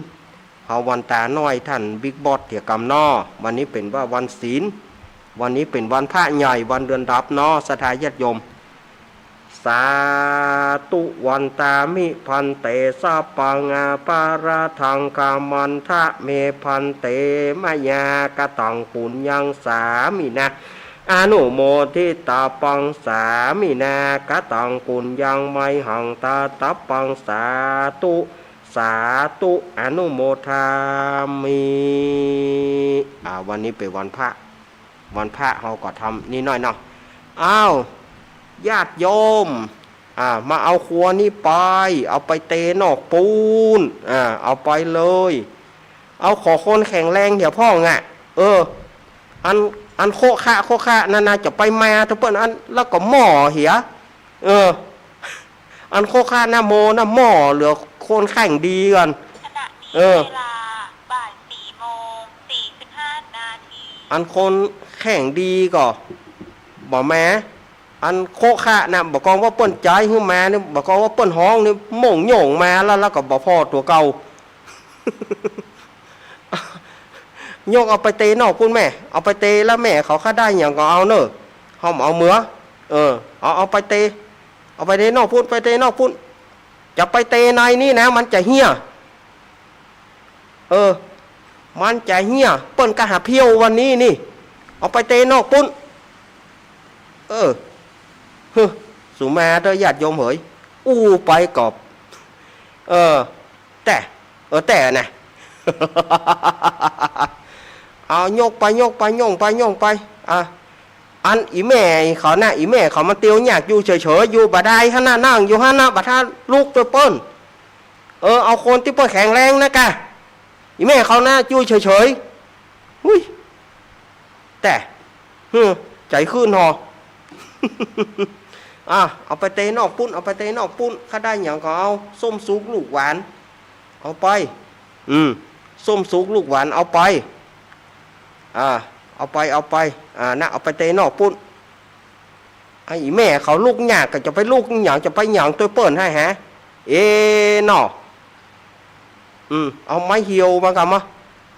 เอาวันตาน้อยต้านบิ๊กบอสเถียกำเนาะ วันนี้เป๋นว่าวันศีล วันนี้เป๋นวันพระใหญ่ วันเดือนดับเนาะ ศรัทธาญาติโยม สาธุ วันตามิ ภันเต สัพพัง อปาราธัง ขมันทะเม ภันเต มะยา กะตัง ปุญญัง สามินะ อนุโมทิตาปัง สามินะ กะตัง ปุญญัง มะยหัง ตาตาปัง สาธุ สาธุ อนุโมทามิ อ่า วันนี้เป๋นวันพระ วันพระเฮาก็ทำนี้หน้อยเนาะ อ้าว ญาติโยม อ่า มาเอาครัวนี้ไป เอาไปเตนอกปู๊น อ่า เอาไปเลย เอาขอคนแข็งแรงเดี๋ยวพ่องอะ เออ อัน อันโคะคะโคะคะนั่นนะ จะไปมาเต๊อะเปิ้น อัน แล้วก็หม้อเหีย เออ อันโคะคะนะโมนะหม้อ เหลือคนแข็งดีก่อน ขณะนี้ เออ เวลาบ่ายสี่โมงสี่สิบห้านาที อันคนแข็งดีก็บ่มา อันโคะคะนะ บ่กองว่าเปิ้นใจ๊หื้อมานี่ บ่กองว่าเปิ้นฮ้องนี่ โม่งโย่งมาแล้ว แล้วก็บ่ผ่อตั๋วเก่า ยกเอาไปเตนอกปู๊นแม่ เอาไปเตแล้วแม่เขาข้าได้หยังก็เอาเน่อ เฮาบ่เอาเมือ เออ เอา เอาไปเต เอาไปเตนอกปู๊น ไปเตนอกปู๊น จะไปเตในนี้นะ มันจะเหี่ย เออ มันจะเหี่ย เปิ้นก็หาเผี้ยววันนี้นี่ เอาไปเตนอกปู๊น เออ ฮึ สูมาเต๊อะญาติโยมเหย อู้ไปก็ เออ แต่ เออ แต่นะ เอายกไป ยกไป ย่องไป ย่องไป อ่ะ อันอี่แม่เขานะ อี่แม่เขามันเตียวยากอยู่เฉยๆ อยู่บ่ได้หั้นนะ นั่งอยู่หั้นนะ บ่าต้านลุกตวยเปิ้น เออ เอาคนตี้เปิ้นแข็งแรงนะกะ อี่แม่เขานะ อยู่เฉยๆ หุย แต่ ฮึ ใจ๋ขึ้นหอ อ่ะ เอาไปเตนอกปู๊น เอาไปเตนอกปู๊น ข้าได้หยังก็เอา ส้มสุกลูกหวาน เอาไป อืม ส้มสุกลูกหวาน เอาไป อ่า เอาไป เอาไป อ่า นะ เอาไปเตนอกปู๊น ไอ้อี่แม่เขาลุกยากก็จะไปลุกหยัง จะไปหยังตวยเปิ้นหั้นฮะ เอเนาะ อืม เอาไม้เหี่ยวมาก่อมะ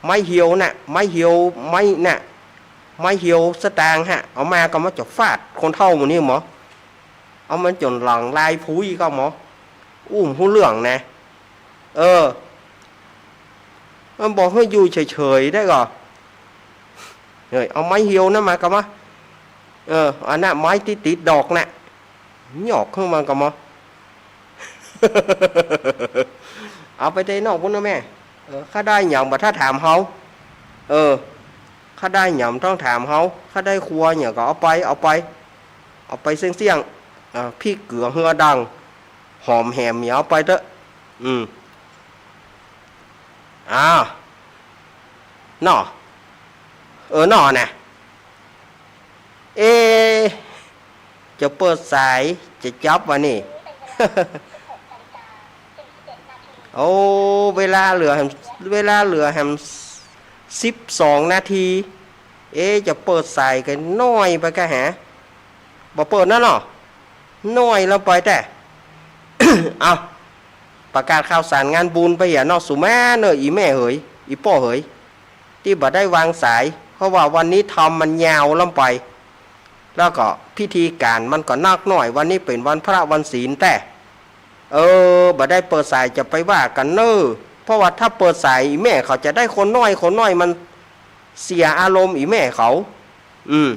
ไม้เหี่ยวน่ะ ไม้เหี่ยว ไม้น่ะ ไม้เหี่ยวสตางค์ฮะ เอามาก่อมะ จะฟาดคนเฒ่าหมู่นี้หมอ เอามันจ๋นหลังลายผุยก่อมะ อู้บ่ฮู้เรื่องนะ เออ มันบอกหื้ออยู่เฉยๆ ได้ก่อ เฮ้ย เอาไม้เหี่ยวนั่นมาก่อมะ เออ อันน่ะ ไม้ตี้ติดดอกน่ะ หยอกหื้อมันก่อมะ เอาไปเตนอกปู๊นนะแม่ เออ ข้าได้หยังบ่าต้านถามเฮา เออ ข้าได้หยังบ่าต้านถามเฮา ข้าได้ครัวหยังก็เอาไป เอาไป เอาไปเสี้ยงๆ อ่า พริกเกลือเฮือดัง หอมแหม เอาไปเต๊อะ อืม อ้าว หนอ เออ หนอนะ เอ จะเปิดสาย จะจับวะนี่ โอ้ เวลาเหลือแหม เวลาเหลือแหม สิบสองนาที เอ จะเปิดสายก็น้อยไปกะฮะ บ่เปิดนั่นหนอ น้อยลงไปแต่ เอา ประกาศข่าวสารงานบุญไปเหียเนาะ สูมาเน่อ อี่แม่เหย อี่ป้อเหย ตี้บ่ได้วางสาย เพราะว่าวันนี้ธรรมมันยาวลงไป แล้วก็พิธีก๋านมันก็นักหน้อย วันนี้เป๋นวันพระวันศีลแต่ เออ บ่ได้เปิดสายจะไปว่ากั๋นเน่อ เพราะว่าถ้าเปิดสายอี่แม่เขาจะได้คนน้อย คนน้อยมันเสียอารมณ์อี่แม่เขา อืม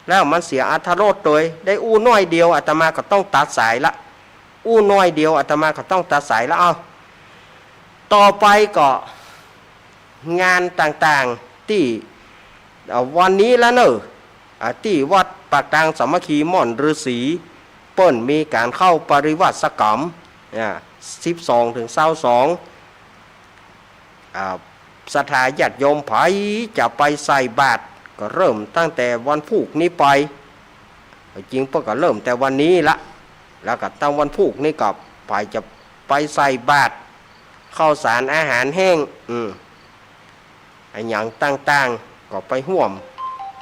แล้วมันเสียอรรถรสโตย ได้อู้น้อยเดียว อาตมาก็ต้องตัดสายละ อู้น้อยเดียว อาตมาก็ต้องตัดสายละ เอ้า ต่อไปก็ งานต่างๆ ตี้ เอ่อ วันนี้ละเน่อ อ่า ตี้วัดปากตางสามัคคีม่อนฤๅษี เปิ้นมีก๋านเข้าปริวาสกรรม อ่า สิบสองถึงซาวสอง อ่า ศรัทธาญาติโยมใผจะไปใส่บาตร ก็เริ่มตั้งแต่วันพูกนี้ไป จริงเปิ้นก็เริ่มแต่วันนี้ละ แล้วก็ตั้งวันพูกนี้ก็ใผจะไปใส่บาตร ข้าวสารอาหารแห้ง อืม อะหยังต่างๆ ก็ไปฮ่วม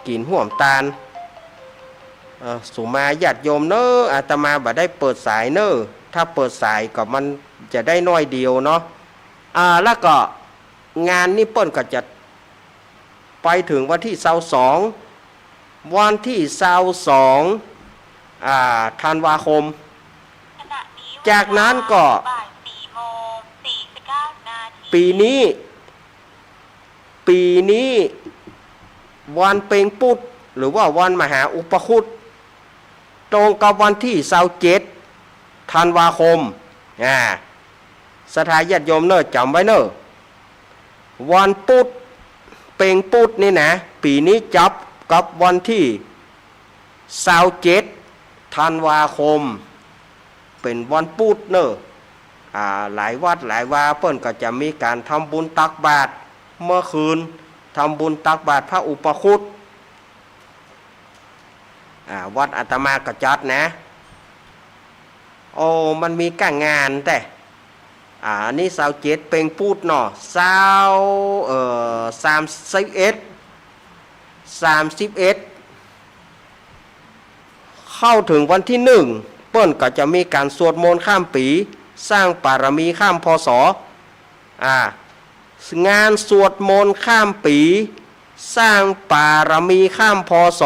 กิ๋นฮ่วมตาน เอ่อ สูมาญาติโยมเน่อ อาตมาบ่ได้เปิดสายเน่อ ถ้าเปิดสายก็มันจะได้น้อยเดียวเนาะ อ่า แล้วก็ งานนี้เปิ้นก็จะไปเถิงวันตี้ซาวสอง วันตี้ซาวสอง อ่า ธันวาคม จากนั้นก็ บ่ายสี่โมงสี่สิบเก้านาที ปี๋นี้ ปี๋นี้วันเป็งปุ๊ด หรือว่าวันมหาอุปคุต ตรงกับวันตี้ซาวเจ็ด ธันวาคม อ่า ศรัทธาญาติโยมเน่อ จ๋ำไว้เน่อ วันปุ๊ด เป็งปุ๊ดนี่นะ ปี๋นี้จับกับวันตี้ซาวเจ็ด ธันวาคม เป๋นวันปุ๊ดเน่อ อ่า หลายวัดหลายวาเปิ้นก็จะมีก๋านทำบุญตักบาตรเมื่อคืน ทำบุญตักบาตรพระอุปคุต อ่า วัดอาตมาก็จัดนะ โอ้ มันมีก้างงานแต๊ อ่า อันนี้ซาวเจ็ด เป็งปุ๊ดเนาะ ซาว เอ่อ สามสิบเอ็ด สามสิบเอ็ด เข้าเถิงวันตี้หนึ่ง เปิ้นก็จะมีก๋านสวดมนต์ข้ามปี๋ สร้างบารมีข้าม พ.ศ. อ่า งานสวดมนต์ข้ามปี๋ สร้างบารมีข้าม พ.ศ.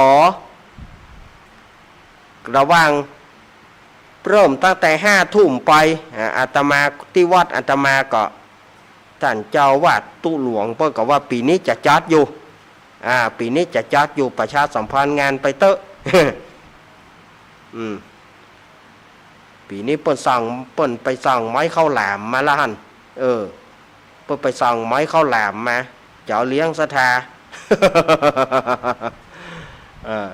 ระหว่างเริ่มตั้งแต่ห้าทุ่มไป อ่า อาตมา ตี้วัดอาตมาก็ ต้านเจ้าอาวาสตุ๊หลวงเปิ้นก็ว่าปี๋นี้จะจัดอยู่ อ่า ปี๋นี้จะจัดอยู่ ประชาสัมพันธ์งานไปเต๊อะ อืม ปี๋นี้เปิ้นสั่ง เปิ้นไปสั่งไม้ข้าวหลามมาละหั้น เออ เปิ้นไปสั่งไม้ข้าวหลามมา จะเอาเลี้ยงศรัทธา เออ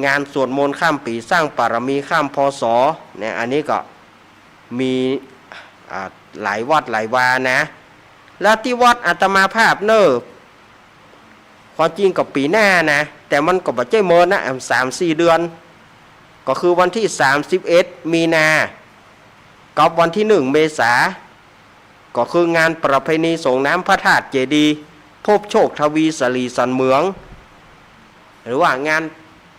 งานสวดมนต์ข้ามปี๋ สร้างบารมีข้าม พ.ศ. เนี่ย อันนี้ก็ มี อ่า หลายวัดหลายวานะ แล้วตี้วัดอาตมาภาพเน่อ ความจริงก็ปี๋หน้านะ แต่มันก็บ่ใจ้เมินนะ สามสี่เดือน ก็คือวันตี้สามสิบเอ็ด มีนา กับวันตี้หนึ่ง เมษา ก็คืองานประเพณีส่งน้ำพระธาตุเจดีย์ พบโชคทวีสิริสันเหมือง หรือว่างาน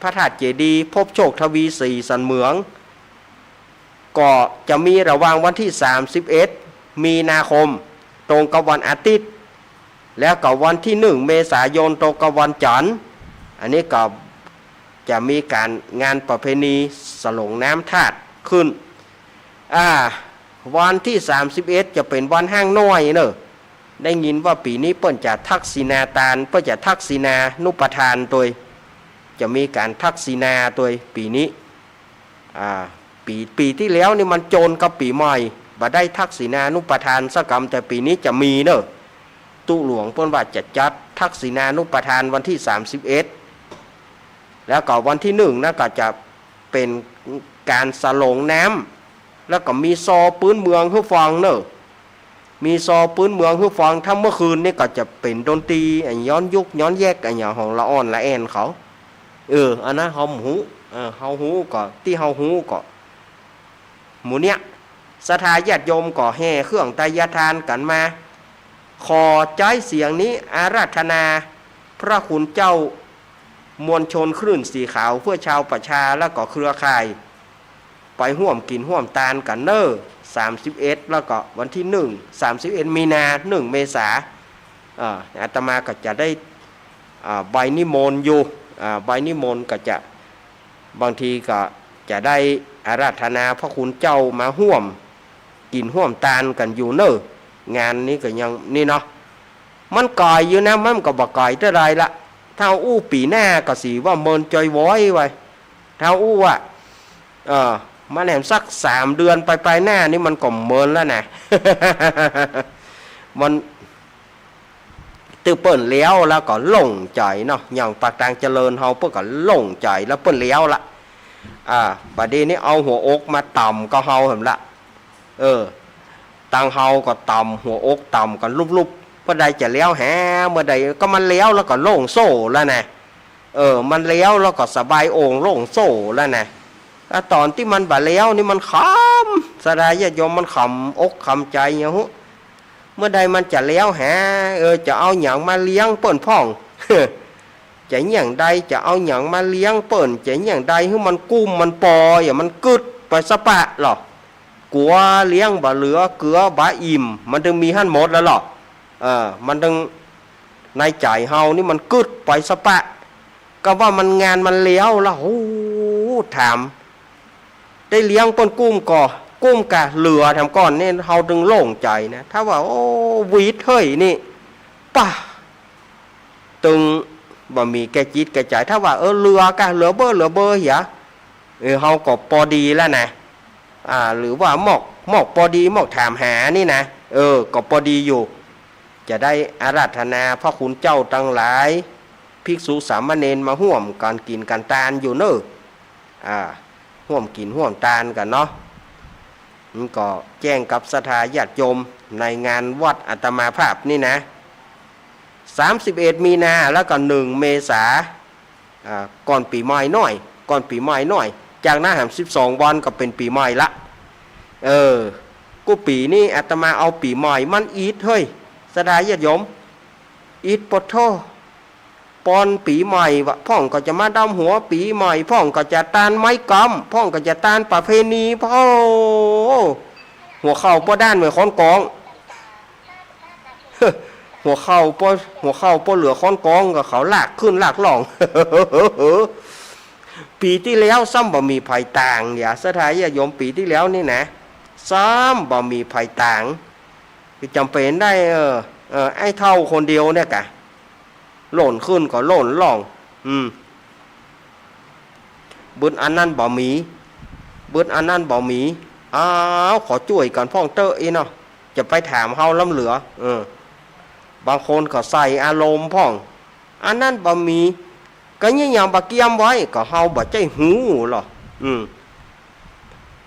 พระธาตุเจดีย์ พบโชคทวีสิริสันเหมือง ก็จะมีระหว่างวันตี้สามสิบเอ็ด มีนาคม ตรงกับวันอาทิตย์ แล้วก็วันตี้หนึ่ง เมษายน ตรงกับวันจันทร์ อันนี้ก็จะมีก๋านงานประเพณีสลงน้ำธาตุขึ้น อ่า วันตี้สามสิบเอ็ด จะเป๋นวันฮ้างน้อยเน่อ ได้ยินว่าปี๋นี้เปิ้นจะทักษิณาตาน เปิ้นจะทักษิณานุปทานตวย จะมีก๋านทักษิณาตวยปี๋นี้ อ่า ปี๋ ปี๋ตี้แล้วนี่มันโจนกับปี๋ใหม่ บ่ได้ทักษิณานุปทานสักกำ แต่ปี๋นี้จะมีเน่อ ตุ๊หลวงเปิ้นว่าจะจัดทักษิณานุปทานวันตี้สามสิบเอ็ด แล้วก็วันตี้หนึ่งนะก็จะเป๋นก๋านสลงน้ำ แล้วก็มีซอปื๊นเมืองหื้อฟังเน่อ มีซอปื๊นเมืองหื้อฟัง ถ้าเมื่อคืนนี่ก็จะเป๋นดนตรี อันย้อนยุคย้อนแยก อันหยังของละอ่อนละแอ่นเขา เออ อันนั้นเฮาบ่ฮู้ เออ เฮาฮู้ก็ ตี้เฮาฮู้ก็ หมู่เนี้ย ศรัทธาญาติโยมก็แห่เครื่องไตรยาทานกั๋นมา ขอใจ๊เสียงนี้อาราธนาพระคุณเจ้ามวลชนคลื่นสีขาวเพื่อชาวประชา แล้วก็เครือข่าย ไปฮ่วมกิ๋นฮ่วมตานกั๋นเน่อ สามสิบเอ็ด แล้วก็วันตี้หนึ่ง สามสิบเอ็ด มีนา หนึ่ง เมษา เอ่อ อาตมาก็จะได้ อ่า ใบนิมนต์อยู่ อ่า ใบนิมนต์ก็จะ บางทีก็จะได้อาราธนาพระคุณเจ้ามาฮ่วมกิ๋นฮ่วมตานกั๋นอยู่เน่อ งานนี้ก็ยังนี่เนาะ มันไก๋อยู่นะ มันก็บ่ไก๋เต้าใดละ ถ้าอู้ปี๋หน้าก็สิว่าเมินจอยว้อยไว้ ถ้าอู้อะ เออ มันแหมสักสามเดือนไปๆ หน้านี่มันก็เมินแล้วนะ มัน ตึงเปิ้นแล้ว แล้วก็โล่งใจ๋เนาะ อย่างปากตางเจริญเฮาเปิ้นก็โล่งใจ๋แล้ว เปิ้นแล้วละ อ่า บ่าเดี่ยวนี้เอาหัวอกมาต่ำกับเฮาแหมละ เออ ตังเฮาก็ต่ำ หัวอกต่ำกั๋นลุบๆ เมื่อใดจะแล้วแห เมื่อใด ก็มันแล้ว แล้วก็โล่งโซ่แล้วนะ เออ มันแล้ว แล้วก็สบายโอ่งโล่งโซ่แล้วนะ แล้วต๋อนตี้มันบ่แล้วนี่มันคำ ศรัทธาญาติโยม มันคำอกคำใจ๋เหียหู เมื่อใดมันจะแล้วแห เออ จะเอาหยังมาเลี้ยงเปิ้นพ่อง จะเยียงใด จะเอาหยังมาเลี้ยงเปิ้น จะเยียงใดหื้อมันกุ้มมันปอยอะ มันกึ๊ดไปสะปะลอ กั๋วเลี้ยงบ่เหลือ เกือบ่อิ่ม มันตึงมีหั้นหมดแล้วลอ เออ มันตึง ในใจ๋เฮานี่มันกึ๊ดไปสะปะ ก็ว่ามันงานมันเลี้ยวละ โห ถาม ได้เลี้ยงเปิ้นกุ้มก่อ กุ้มกะเหลือแถมก่อนนี่ เฮาตึงโล่งใจ๋นะ ถ้าว่า โอ้ หวีดเฮ้ยนี่ ป่ะ ตึงบ่มีแก่จิตแก่ใจ๋ ถ้าว่า เออ เหลือกะ เหลือเบ้อ เหลือเบ้อเหีย เออ เฮาก็ปอดีแล้วนะ อ่า หรือว่ามอก มอกปอดี มอกถามหานี่นะ เออ ก็ปอดีอยู่ จะได้อาราธนาพระคุณเจ้าตังหลาย ภิกษุสามเณรมาฮ่วมก๋านกิ๋นก๋านตานอยู่เน่อ อ่า ฮ่วมกิ๋นฮ่วมตานกั๋นเนาะ มันก็แจ้งกับศรัทธาญาติโยมในงานวัดอาตมาภาพนี่นะ สามสิบเอ็ดมีนา แล้วก็หนึ่งเมษา อ่า ก่อนปี๋ใหม่หน้อย ก่อนปี๋ใหม่หน้อย จากนั้นแหมสิบสองวันก็เป๋นปี๋ใหม่ละ เออ กู้ปี๋นี้อาตมาเอาปี๋ใหม่มันอีดเฮ้ย ศรัทธาญาติโยม อีดปะโธ่ ปอนปี๋ใหม่วะ พ่องก็จะมาดำหัวปี๋ใหม่ พ่องก็จะตานไม้กำ พ่องก็จะตานประเพณี โอ้ หัวเข่าป้อด้านไว้ค้อนกอง หัวเข่าป้อ หัวเข่าป้อเหลือค้อนกอง ก็เขาลากขึ้นลากล่อง ปี๋ตี้แล้วซ้ำบ่มีใผตาง เหีย ศรัทธาญาติโยม ปี๋ตี้แล้วนี่นะ ซ้ำบ่มีใผตาง คือจ๋ำเป๋นได้ เออ เออ ไอ้เฒ่าคนเดียวเนี่ยกะ โล่นขึ้นก็โล่นล่อง อืม บึดอันนั้นบ่มี บึดอันนั้นบ่มี อ้าว ขอจ้วยกั๋นพ่องเต๊อะอี้เนาะ จะไปถามเฮาล้ำเหลือ เออ บางคนก็ใส่อารมณ์พ่อง อันนั้นบ่มี ก็ยัง ยังบ่เกียมไว้ ก็เฮาบ่ใจ้ฮู้ลอ อืม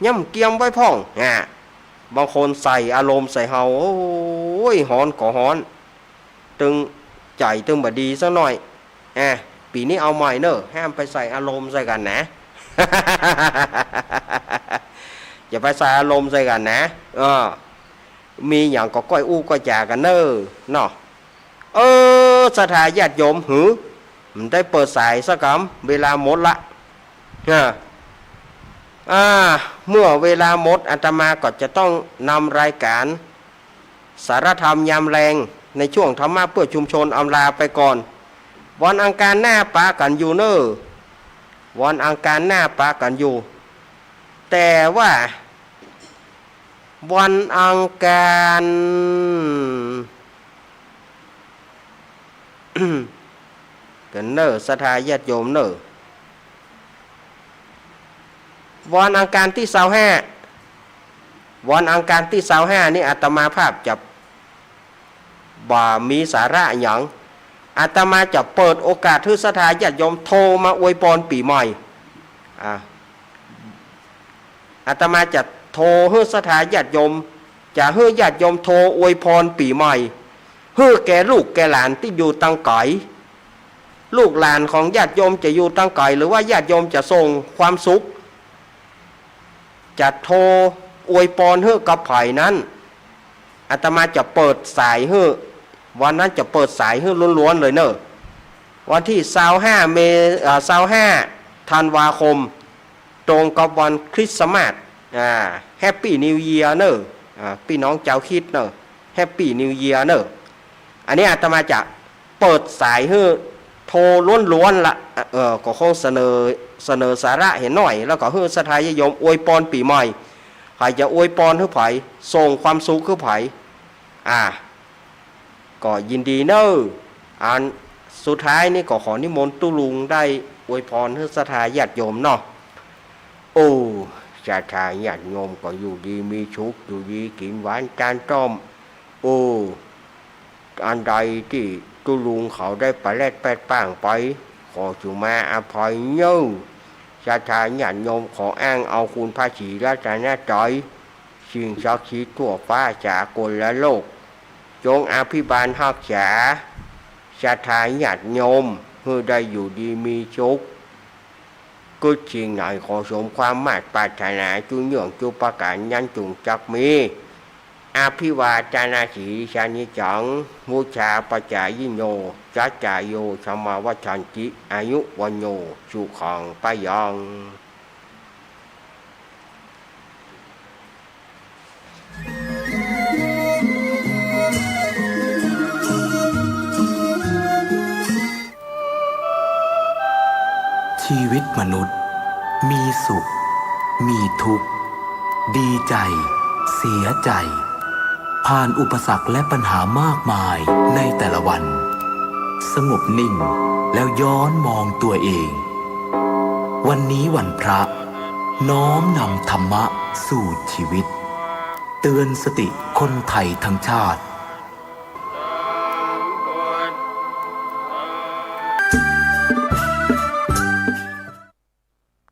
ยังเกียมไว้พ่อง อ่า บางคนใส่อารมณ์ใส่เฮา โอ้ย ฮ้อนก็ฮ้อน ตึงใจ๋ตึงบ่ดีสักหน่อย อ่ะ ปี๋นี้เอาใหม่เน่อ ห้ามไปใส่อารมณ์ใส่กั๋นนะ อย่าไปใส่อารมณ์ใส่กั๋นนะ เออ มีหยังก็ก้อยอู้ก้อยจ๋ากั๋นเน่อ เนาะ เออ ศรัทธาญาติโยม หือ มันได้เปิดสายสักกำ เวลาหมดละ อ่า อ่า เมื่อเวลาหมด อาตมาก็จะต้องนำรายการสารธรรมยามแลง ในช่วงธรรมะเพื่อชุมชนอำลาไปก่อน วันอังคารหน้าปะกั๋นอยู่เน่อ วันอังคารหน้าปะกั๋นอยู่ แต่ว่า วันอังคาร กั๋นเน่อ ศรัทธาญาติโยมเน่อ วันอังคารตี้ซาวห้า วันอังคารตี้ซาวห้านี่อาตมาภาพจะ บ่มีสาระหยัง อาตมาจะเปิดโอกาสหื้อศรัทธาญาติโยมโทรมาอวยปอนปี๋ใหม่ อ่า อาตมาจะโทรหื้อศรัทธาญาติโยม จะหื้อญาติโยมโทรอวยปอนปี๋ใหม่ หื้อแก่ลูกแก่หลานตี้อยู่ตังไก๋ ลูกหลานของญาติโยมจะอยู่ตังไก๋ หรือว่าญาติโยมจะส่งความสุข จะโทรอวยปอนหื้อกับใผนั้น อาตมาจะเปิดสายหื้อ วันนั้นจะเปิดสายหื้อล้วนๆ เลยเน่อ วันตี้ซาวห้า เม เอ่อ ซาวห้า ธันวาคม ตรงกับวันคริสต์มาส อ่า แฮปปี้นิวเยียร์เน่อ อ่า ปี้น้องจาวคริสต์เน่อ แฮปปี้นิวเยียร์เน่อ อันนี้อาตมาจะเปิดสายหื้อโทรล้วนๆ ละ เออ ก็คงเสนอ เสนอสาระเหียหน้อย แล้วก็หื้อศรัทธาญาติโยมอวยปอนปี๋ใหม่ ใผจะอวยปอนหื้อใผ ส่งความสุขหื้อใผ อ่า ก็ยินดีเน่อ อันสุดท้ายนี่ก็ขอนิมนต์ตุ๊ลุงได้อวยปอนหื้อศรัทธาญาติโยมเนาะ โอ้ ศรัทธาญาติโยมก็อยู่ดีมีสุข อยู่ดีกิ๋นหวานตานต้อม โอ้ อันใดตี้ตุ๊ลุงเขาได้ปะแลดแป๊ดป้างไป ขอสุมาอภัยเน่อ ศรัทธาญาติโยมขออ้างเอาคุณพระศรีรัตนตรัย สิ่งศักดิ์สิทธิ์ทั่วฟ้าสากลโลก จงอภิบาลฮักษา ศรัทธาญาติโยม หื้อได้อยู่ดีมีสุข กึ๊ดสิ่งไหนขอสมความมาดปรารถนา จุเยื่องจุประก๋าน ยันจุ่งจักมี อภิวาทนาสีลิสานิจัง วุชชาปจายิโน จัตตาโร ธัมมาวัฑฒันติ อายุวัณโณ สุขังพะลัง ชีวิตมนุษย์ มีสุข มีทุกข์ ดีใจ เสียใจ ผ่านอุปสรรคและปัญหามากมายในแต่ละวัน สงบนิ่ง แล้วย้อนมองตัวเอง วันนี้วันพระ น้อมนำธรรมะสู่ชีวิต เตือนสติคนไทยทั้งชาติ